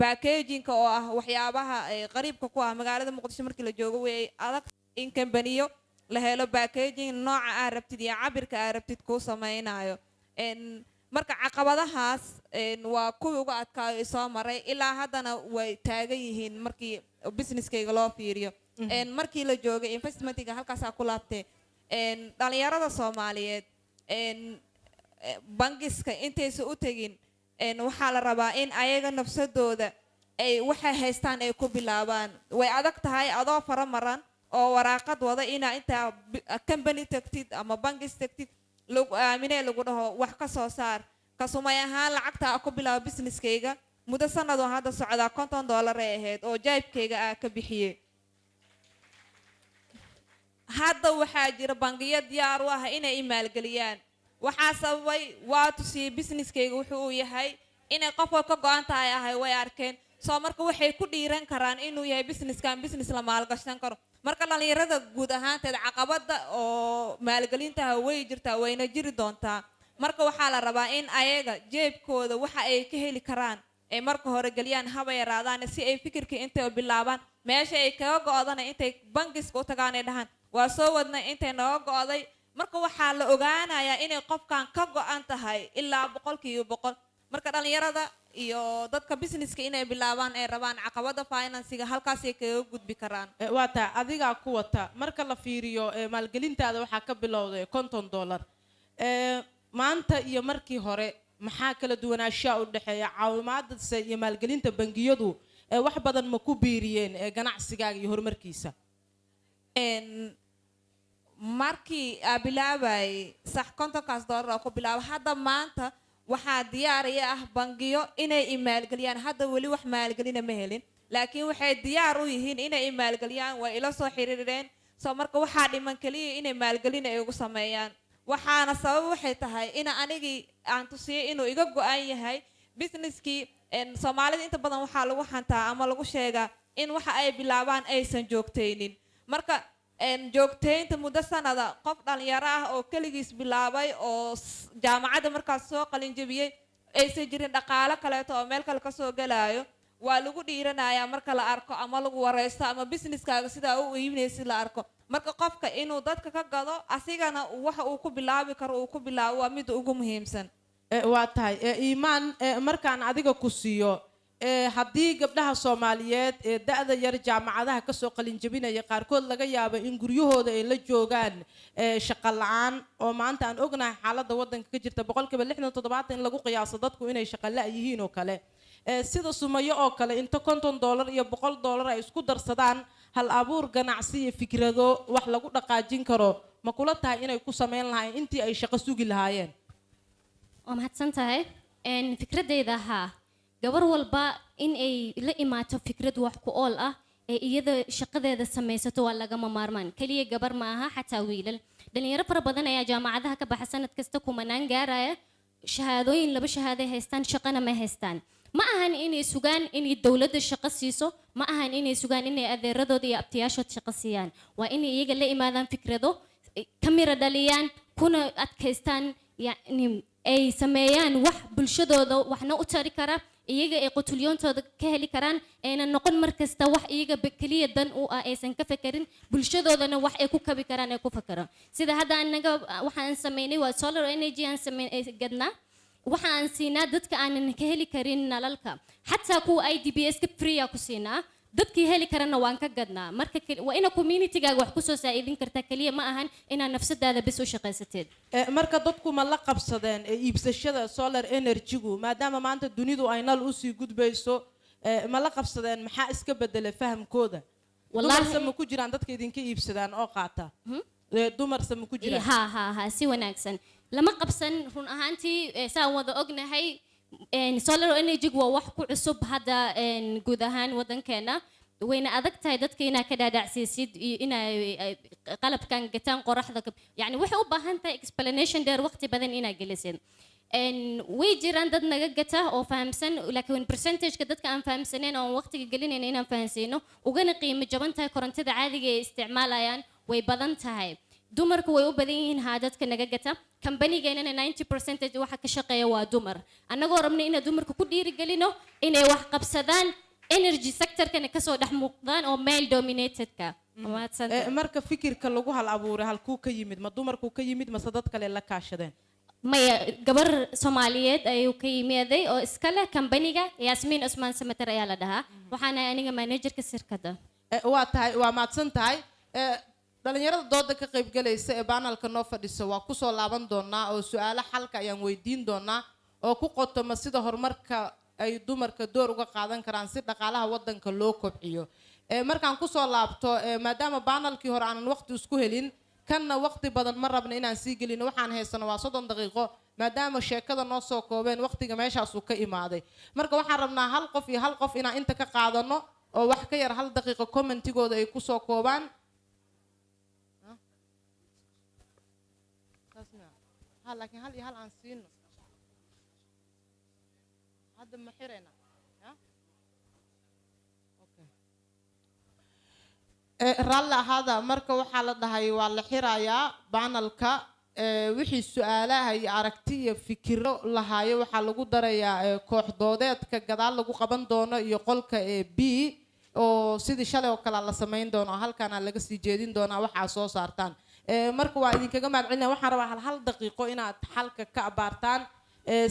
packagingka oo ah waxyaabaha qariibka ku ah magaalada Muqdisho markii la joogo, way adag in kambaniyo la helo packaging nooca aad rabtid iyo cabirka aad rabtid kuu samaynayo. Marka caqabadahaas waa kuwii uga adkaayo isoo maray, ilaa haddana way taagan yihiin markii businesskayga loo fiiriyo. Markii la joogay investmentiga, halkaasaa ku laabtee, dhalinyarada Soomaaliyeed bangiska intaysa u tegin, waxaa la rabaa in ayaga nafsadooda ay waxay haystaan ay ku bilaabaan. Way adag tahay adoo fara maran oo waraaqad wada inaa intaa company tagtid ama bangis tagtid. Lagu aaminee, lagu dhaho wax ka soo saar. Kasumay ahaan, lacagta aan ku bilaabo businesskayga muddo sanadoo hadda socdaa $50 ay ahayd oo jaybkayga aa ka bixiyey. Hadda waxaa jira bangiyo diyaar u ah inay i maalgeliyaan. Waxaa sababay waa tusiyey businesskayga wuxuu uu yahay, inay qofka ka go-an tahay ahay way arkeen. Soo marka waxay ku dhiiran karaan inuu yahay businesskan business la maalgashan karo. Marka dhallinyarada guud ahaanteed, caqabada oo maalgelintaha way jirtaa, wayna jiri doontaa. Marka waxaa la rabaa in ayaga jeebkooda waxa ay ka heli karaan ay marka hore geliyaan, haba yaraadaan, si ay fikirkii intay bilaabaan, meesha ay kaga go'dana intay bangiska u tagaan ay dhahaan, "Waa soo wadnay, intay nooga go'day." Marka waxaa la ogaanayaa inay qofkan ka go'an tahay ilaa 100%. Marka dhallinyarada iyo dadka businesska inay bilaabaan ay rabaan, caqabada financiga halkaasay kaga gudbi karaan. Waa tahay, adigaa ku wata. Marka la fiiriyo maalgelintaada waxaa ka bilowday $50. Maanta iyo markii hore maxaa kala duwanaanshaha u dhexeeya? Caawimaadase iyo maalgelinta bangiyadu wax badan ma ku biiriyeen ganacsigaaga iyo horumarkiisa? Markii aa bilaabayay, sax, 50-kaas dollar oo ku bilaaba. Hadda maanta waxaa diyaaraya ah bangiyo inay i maalgeliyaan. Hadda weli wax maalgelina ma helin, laakiin waxay diyaar u yihiin inay i maalgeliyaan. Way ila soo xiriireen. Soo marka waxaa dhiman keliya inay maalgelin ay ugu sameeyaan. Waxaana sabab waxay tahay in anigii aan tusiyey inuu iga go-an yahay businesskii. Soomaalida inta badan waxaa lagu xantaa ama lagu sheegaa in waxa ay bilaabaan aysan joogtaynin. Marka joogtaynta muddo sanada, qof dhalinyaro ah oo keligiis bilaabay oo jaamacadda markaas soo qalinjabiyey, aysan jirin dhaqaalo kaleeto oo meel kale kasoo gelaayo, waa lagu dhiiranayaa marka la arko ama lagu wareysto ama businesskaaga sidaa u iibinaysid la arko. Marka qofka inuu dadka ka gado, asigana waxa uu ku bilaabi karo uu ku bilaabo, waa midda ugu muhiimsan. Waa tahay. Iimaan, markaan adiga ku siiyo, haddii gabdhaha Soomaaliyeed ee da'da yar jaamacadaha kasoo qalinjabinaya qaarkood laga yaabo in guryahooda ay la joogaan shaqo la'aan, oo maanta aan ognahay xaaladda waddanka ka jirta, 60% 70 in lagu qiyaaso dadku inay shaqo la' yihiin oo kale, sida Sumayo oo kale, inta $50 iyo $100 ay isku darsadaan, hal abuur ganacsi iyo fikrado wax lagu dhaqaajin karo ma kula tahay inay ku samayn lahaayeen intii ay shaqo sugi lahaayeen? Waa mahadsan tahay. Fikradeyda, haa, gabar walba in ay la imaato fikrad wax ku ool ah ee iyada shaqadeeda samaysato waa lagama maarmaan. Keliya gabar ma aha, xataa wiilal. Dhalinyaro fara badan ayaa jaamacadaha ka baxa sanad kasta, kumanaan gaaraya. Shahaadooyin, laba shahaaday haystaan, shaqana ma haystaan. Ma ahan inay sugaan inay dowladda shaqo siiso, ma ahan inay sugaan inay adeeradooda iyo abtiyaashood shaqo siiyaan. Waa inay iyaga la imaadaan fikrado, ka mira dhaliyaan, kuna adkaystaan, yacni ay sameeyaan wax bulshadooda waxna u tari kara, iyaga ay qutulyoontooda ka heli karaan, ayna noqon mar kasta wax iyaga keliya dan u ah aysan ka fekerin, bulshadoodana wax ay ku kabi karaan ay ku fekeraan. Sida hadda anaga waxaan sameynay waa solar energy aan sameyn gadnaa. Waxa aan siinaa dadka aanan ka heli karin nalalka, xataa kuwa IDPs ka free ku siinaa. Dadkii heli karana waan ka gadnaa. Marka waa ina communitygaaga wax kusoo saa'idin kartaa, keliya ma ahan inaad nafsadaada bes u shaqaysateed. Marka dadku ma la qabsadeen iibsashada solar energy-gu, maadaama maanta dunidu ay nal usii gudbayso? Ma la qabsadeen? Maxaa iska bedelay fahamkooda? Wallaahi- Dumarse ma ku jiraan dadka idinka iibsadaan oo qaata? Dumarse ma ku jiraan? Ha ha ha, si wanaagsan lama qabsan run ahaantii. Saan wada ognahay, solar energy waa wax ku cusub hadda guud ahaan wadankeena. Wayna adag tahay dadka inaa ka dhaadhacsiisid iyo inay qalabkan gataan qoraxda. Yani waxay u baahan tahay explanation dheer, waqti badan inaa gelisid. Way jiraan dad naga gata oo fahamsan, laakiin percentageka dadka aan fahamsanayn oo aan waqtiga gelinayna inaan fahansiino, ugana qiimo jaban tahay korontada caadiga ay isticmaalayaan, way badan tahay. Dumarku way u badan yihiin, haa, dadka naga gata. Kambanigeenana 90 percentage waxa ka shaqeeya waa dumar, annagoo rabna inaan dumarka ku dhiirigelino inay wax qabsadaan, energy sectorkana kasoo dhex muuqdaan oo male dominatedka. Mahadsantahay. Marka fikirka lagu hal abuuray halkuu ka yimid? Ma dumarkuu ka yimid mase dad kale la kaashadeen? Maya, gabar Soomaaliyeed ayuu ka yimaaday oo iska leh kambaniga. Yaasmiin Cusmaan Samater ayaa la dhahaa. Waxaana aniga managerka shirkadda. Waa tahay, waa mahadsan tahay. Dhalinyarada dooda ka qaybgalaysa ee panelka noo fadhisa waa kusoo laaban doonaa oo su-aalo xalka ayaan weydiin doonaa oo ku qotoma sida horumarka ay dumarka door uga qaadan karaan si dhaqaalaha wadanka loo kobciyo. Markaan kusoo laabto, maadaama panelkii hore aanan waqti isku helin. Kanna waqti badan ma rabna inaan sii gelino. Waxaan haysano waa 30 daqiiqo, maadaama sheekada noo soo koobeen, waqtiga meeshaasuu ka imaaday. Marka waxaan rabnaa hal qof iyo hal qof inaan inta ka qaadano oo wax ka yar hal daqiiqo commentigooda ay kusoo koobaan. Ha, laakiin hal iyo hal aan siino. Hadda ma xirayna? Ya? Okay. Raalli ahaada. Marka waxaa la dhahay waa la xirayaa panelka. Wixii su-aalaha iyo aragti iyo fikiro lahaayo waxaa lagu darayaa koox doodeedka gadaal lagu qaban doono iyo qolka ee B, oo sidii shalay oo kale la samayn doono, halkaana laga sii jeedin doonaa waxaa soo saartaan. Marka waa idinkaga mahadcelinaya. Waxaan rabaa hal hal daqiiqo inaad xalka ka abaartaan.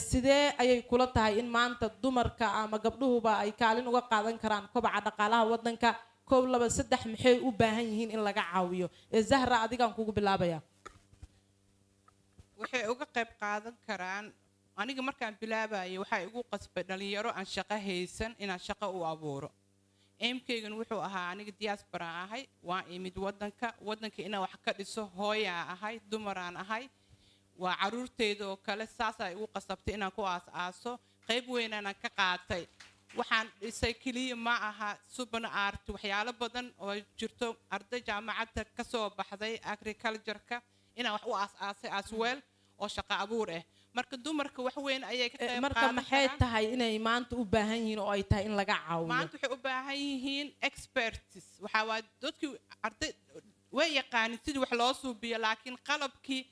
Sidee ayay kula tahay in maanta dumarka ama gabdhuhuba ay kaalin uga qaadan karaan kobaca dhaqaalaha waddanka? Kow, laba, saddex, maxay u baahan yihiin in laga caawiyo? Zahra, adigaan kugu bilaabaya. Waxay uga qayb qaadan karaan, aniga markaan bilaabayay waxaa igu qasbay dhalinyaro aan shaqo haysan inaan shaqo u abuuro. Aimkaygan wuxuu ahaa, aniga diaspora ahay, waan imid wadanka, wadanka inaan wax ka dhiso. Hooyaan ahay, dumaraan ahay, waa caruurteyda oo kale. Saasaa igu qasabtay inaan ku aas-aaso. Qayb weynaanan ka qaatay. Waxaan dhisay keliya ma aha suban art, waxyaalo badan oo jirto. Arday jaamacadda ka soo baxday agriculture-ka inaan wax u aas-aasay as well, oo shaqo abuur ah. Marka dumarka wax weyn ayay ka qayb Marka qaadan maxay karaan. tahay inay maanta u baahan yihiin oo ay tahay in laga caawiyo? Maanta waxay u baahan yihiin experts. Waxaa waa dadkii arday way yaqaanin sidii wax loo suubiyo, laakiin qalabkii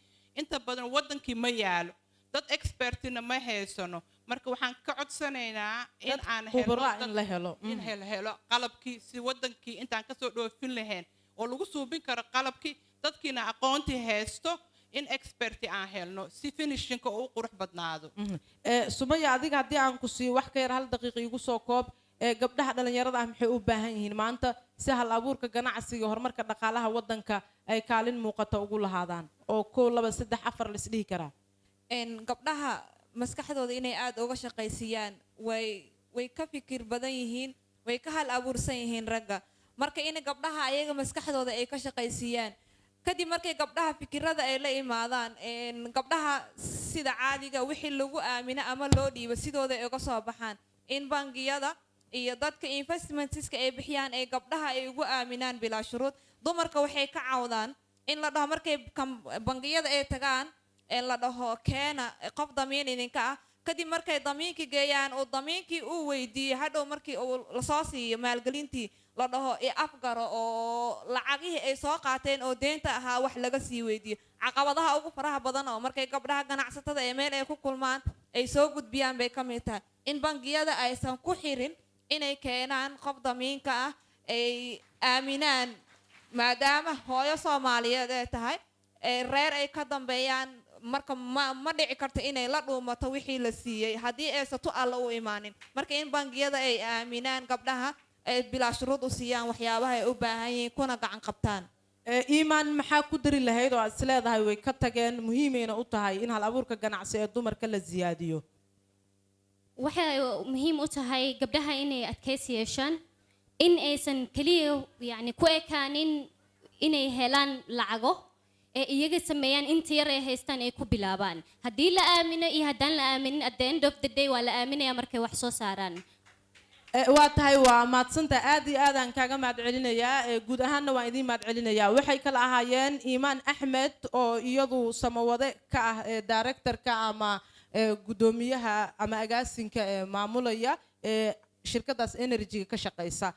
inta badan wadankii ma yaalo, dad expertina ma haysano. Marka waxaan ka codsanaynaa in Dad aan khubaro ah helno in la helo. In helo qalabkii, si wadankii intaan kasoo dhoofin lahayn oo lagu suubin karo qalabkii, dadkiina aqoontii haysto, in experti aan helno si finishingka uu u qurux badnaado. Sumaya, adiga haddii aan ku siiyo wax ka yar hal daqiiqa, igu soo koob. Gabdhaha dhalinyarada ah maxay u baahan yihiin maanta si hal abuurka ganacsiga, horumarka dhaqaalaha waddanka ay kaalin muuqata ugu lahaadaan, oo kow, laba, saddex, afar la isdhihi karaa? Gabdhaha maskaxdooda inay aad uga shaqaysiiyaan. Way ka fikir badan yihiin, way ka hal abuursan yihiin ragga. Marka in gabdhaha ayaga maskaxdooda ay ka shaqaysiiyaan. Kadib markay gabdhaha fikirada ay la imaadaan, gabdhaha sida caadiga wixii lagu aamino ama loo dhiibo sidooda ay uga soo baxaan. In bangiyada iyo dadka investmentska ay bixiyaan ay gabdhaha ay ugu aaminaan bilaa shuruud. Dumarka waxay ka cawdaan in la dhaho markay bangiyada ay tagaan ee la dhaho keena qof damiin idinka ah. Kadib markay damiinkii geeyaan oo damiinkii uu weydiiyey, hadhow markii uu lasoo siiyo maalgelintii la dhaho i afgaro, oo lacagihii ay soo qaateen oo deynta ahaa wax laga sii weydiiyo. Caqabadaha ugu faraha badan oo markay gabdhaha ganacsatada ee meel ay ku kulmaan ay soo gudbiyaan bay ka mid tahay in bangiyada aysan ku xirin inay keenaan qof damiinka ah, ay aaminaan maadaama hooyo Soomaaliyeed ay tahay, ee reer ay ka dambeeyaan. Marka ma dhici karto inay la dhuumato wixii la siiyey haddii aysan tu alla u imaanin. Marka in bangiyada ay aaminaan gabdhaha, ay bilaa shuruud u siiyaan waxyaabaha ay u baahan yihiin, kuna gacan qabtaan. Iimaan, maxaa ku dari lahayd oo aad is leedahay way ka tageen, muhiimayna u tahay in hal abuurka ganacsi ee dumarka la siyaadiyo? Waxay muhiim u tahay gabdhaha inay adkaysi yeeshaan, in aysan keliya yani ku ekaanin inay helaan lacago, ee iyaga sameeyaan inta yar ay haystaan ay ku bilaabaan. Haddii la aamino iyo haddaan la aaminin, at the end of the day waa la aaminaya markay wax soo saaraan. Waa tahay, waa mahadsantahay. Aad iyo aad aan kaaga mahad celinayaa. Guud ahaanna waan idiin mahad celinayaa. Waxay kala ahaayeen Iimaan Axmed oo iyadu samawade ka ah ee directorka ama guddoomiyaha ama agaasinka ee maamulaya ee shirkadaas energy-ga ka shaqeysa.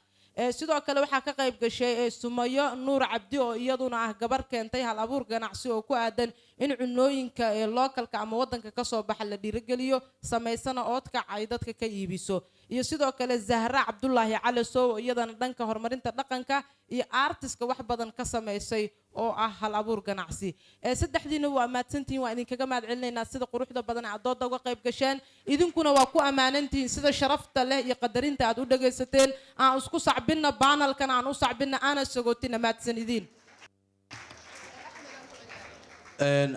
Sidoo kale waxaa ka qayb gashay Sumayo Nuur Cabdi oo iyaduna ah gabar keentay hal abuur ganacsi oo ku aadan in cunooyinka ee localka ama wadanka kasoo baxa la dhiirigeliyo, samaysana oodkac ay dadka ka iibiso. Iyo sidoo kale Zahra Cabdulaahi Calasow oo iyadana dhanka horumarinta dhaqanka iyo artiska wax badan ka samaysay oo ah hal abuur ganacsi. Saddexdiina waa mahadsantihiin. Waa idinkaga mahad celinaynaa sida quruxda badan aad dooda uga qayb gasheen. Idinkuna waa ku ammaanantihiin sida sharafta leh iyo qadarinta aad u dhagaysateen. Aan isku sacbinna panelkan, aan u sacbinna, aana sagootina. Mahadsan idiin.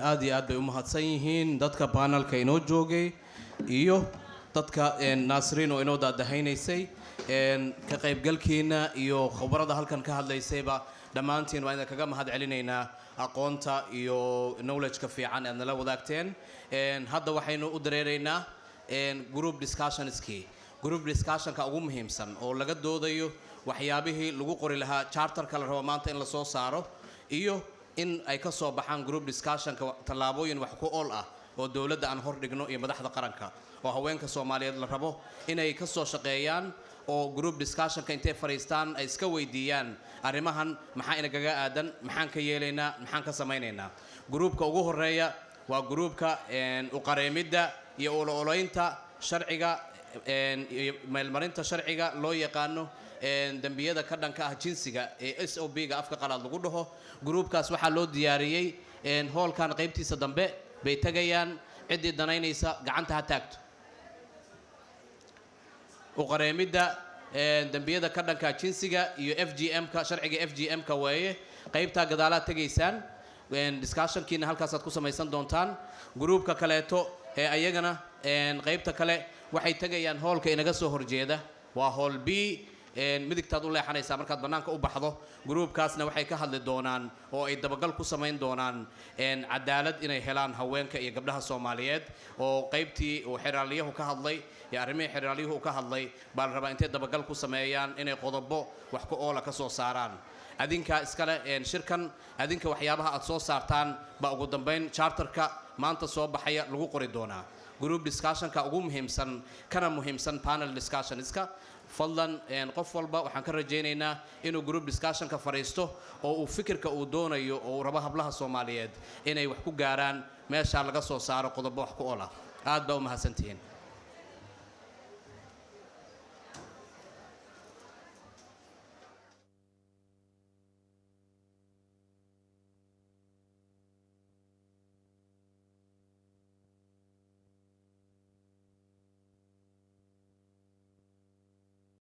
Aad iyo aad bay u mahadsan yihiin dadka panelka inoo joogay iyo dadka Naasiriin oo inoo daadahaynaysay. Ka qaybgalkiina iyo khubarada halkan ka hadlaysayba, dhammaantiin waa idin kaga mahad celinaynaa. Aqoonta iyo knowledge-ka fiican aad nala wadaagteen. Hadda waxaynu u dareeraynaa group discussionskii, group discussionka ugu muhiimsan oo laga doodayo waxyaabihii lagu qori lahaa charterka la rabo maanta in la soo saaro, iyo in ay ka soo baxaan group discussionka tallaabooyin wax ku ool ah oo dowladda aan hor dhigno iyo madaxda qaranka, oo haweenka Soomaaliyeed la rabo inay ka soo shaqeeyaan oo group discussionka intay fadhiistaan ay iska weydiiyaan arrimahan: maxaa inagaga aadan, maxaan ka yeelaynaa, maxaan ka samaynaynaa? Groupka ugu horeeya waa groupka u qareemidda iyo olo-oloynta sharciga iyo meelmarinta sharciga loo yaqaano dembiyada ka dhanka ah jinsiga ee SOB ga afka qalaad lagu dhaho. Groupkaas waxaa loo diyaariyey hoolkan qaybtiisa dambe bay tegayaan. Ciddii danaynaysa gacanta ha taagto. U qareemidda dembiyada ka dhanka jinsiga iyo FGM-ka, sharciga FGM-ka weeye. Qaybtaa gadaalaad tegaysaan, discussionkiina halkaasaad ku samaysan doontaan. Groupka kaleeto ee ayagana qaybta kale waxay tegayaan hoolka inaga soo horjeeda, waa hall B, midigtaad u leexanaysaa markaad bannaanka u baxdo. Groupkaasna waxay ka hadli doonaan oo ay dabagal ku samayn doonaan cadaalad inay helaan haweenka iyo gabdhaha Soomaaliyeed, oo qaybtii uu xeraalyahu ka hadlay iyo arrimihii xeraalyuhu ka hadlay baa la rabaa intay dabagal ku sameeyaan inay qodobo wax ku oola ka soo saaraan. Adinka iskale shirkan, adinka waxyaabaha aad soo saartaan baa ugu dambayn charterka maanta soo baxaya lagu qori doonaa. Group discussionka ugu muhiimsan, kana muhiimsan panel discussionska. Fadlan, qof walba waxaan ka rajaynaynaa inuu group discussionka fadhiisto oo uu fikirka uu doonayo oo uu rabo hablaha Soomaaliyeed inay wax ku gaaraan meeshaa laga soo saaro qodobo wax ku ola. Aad baa u mahadsantihiin.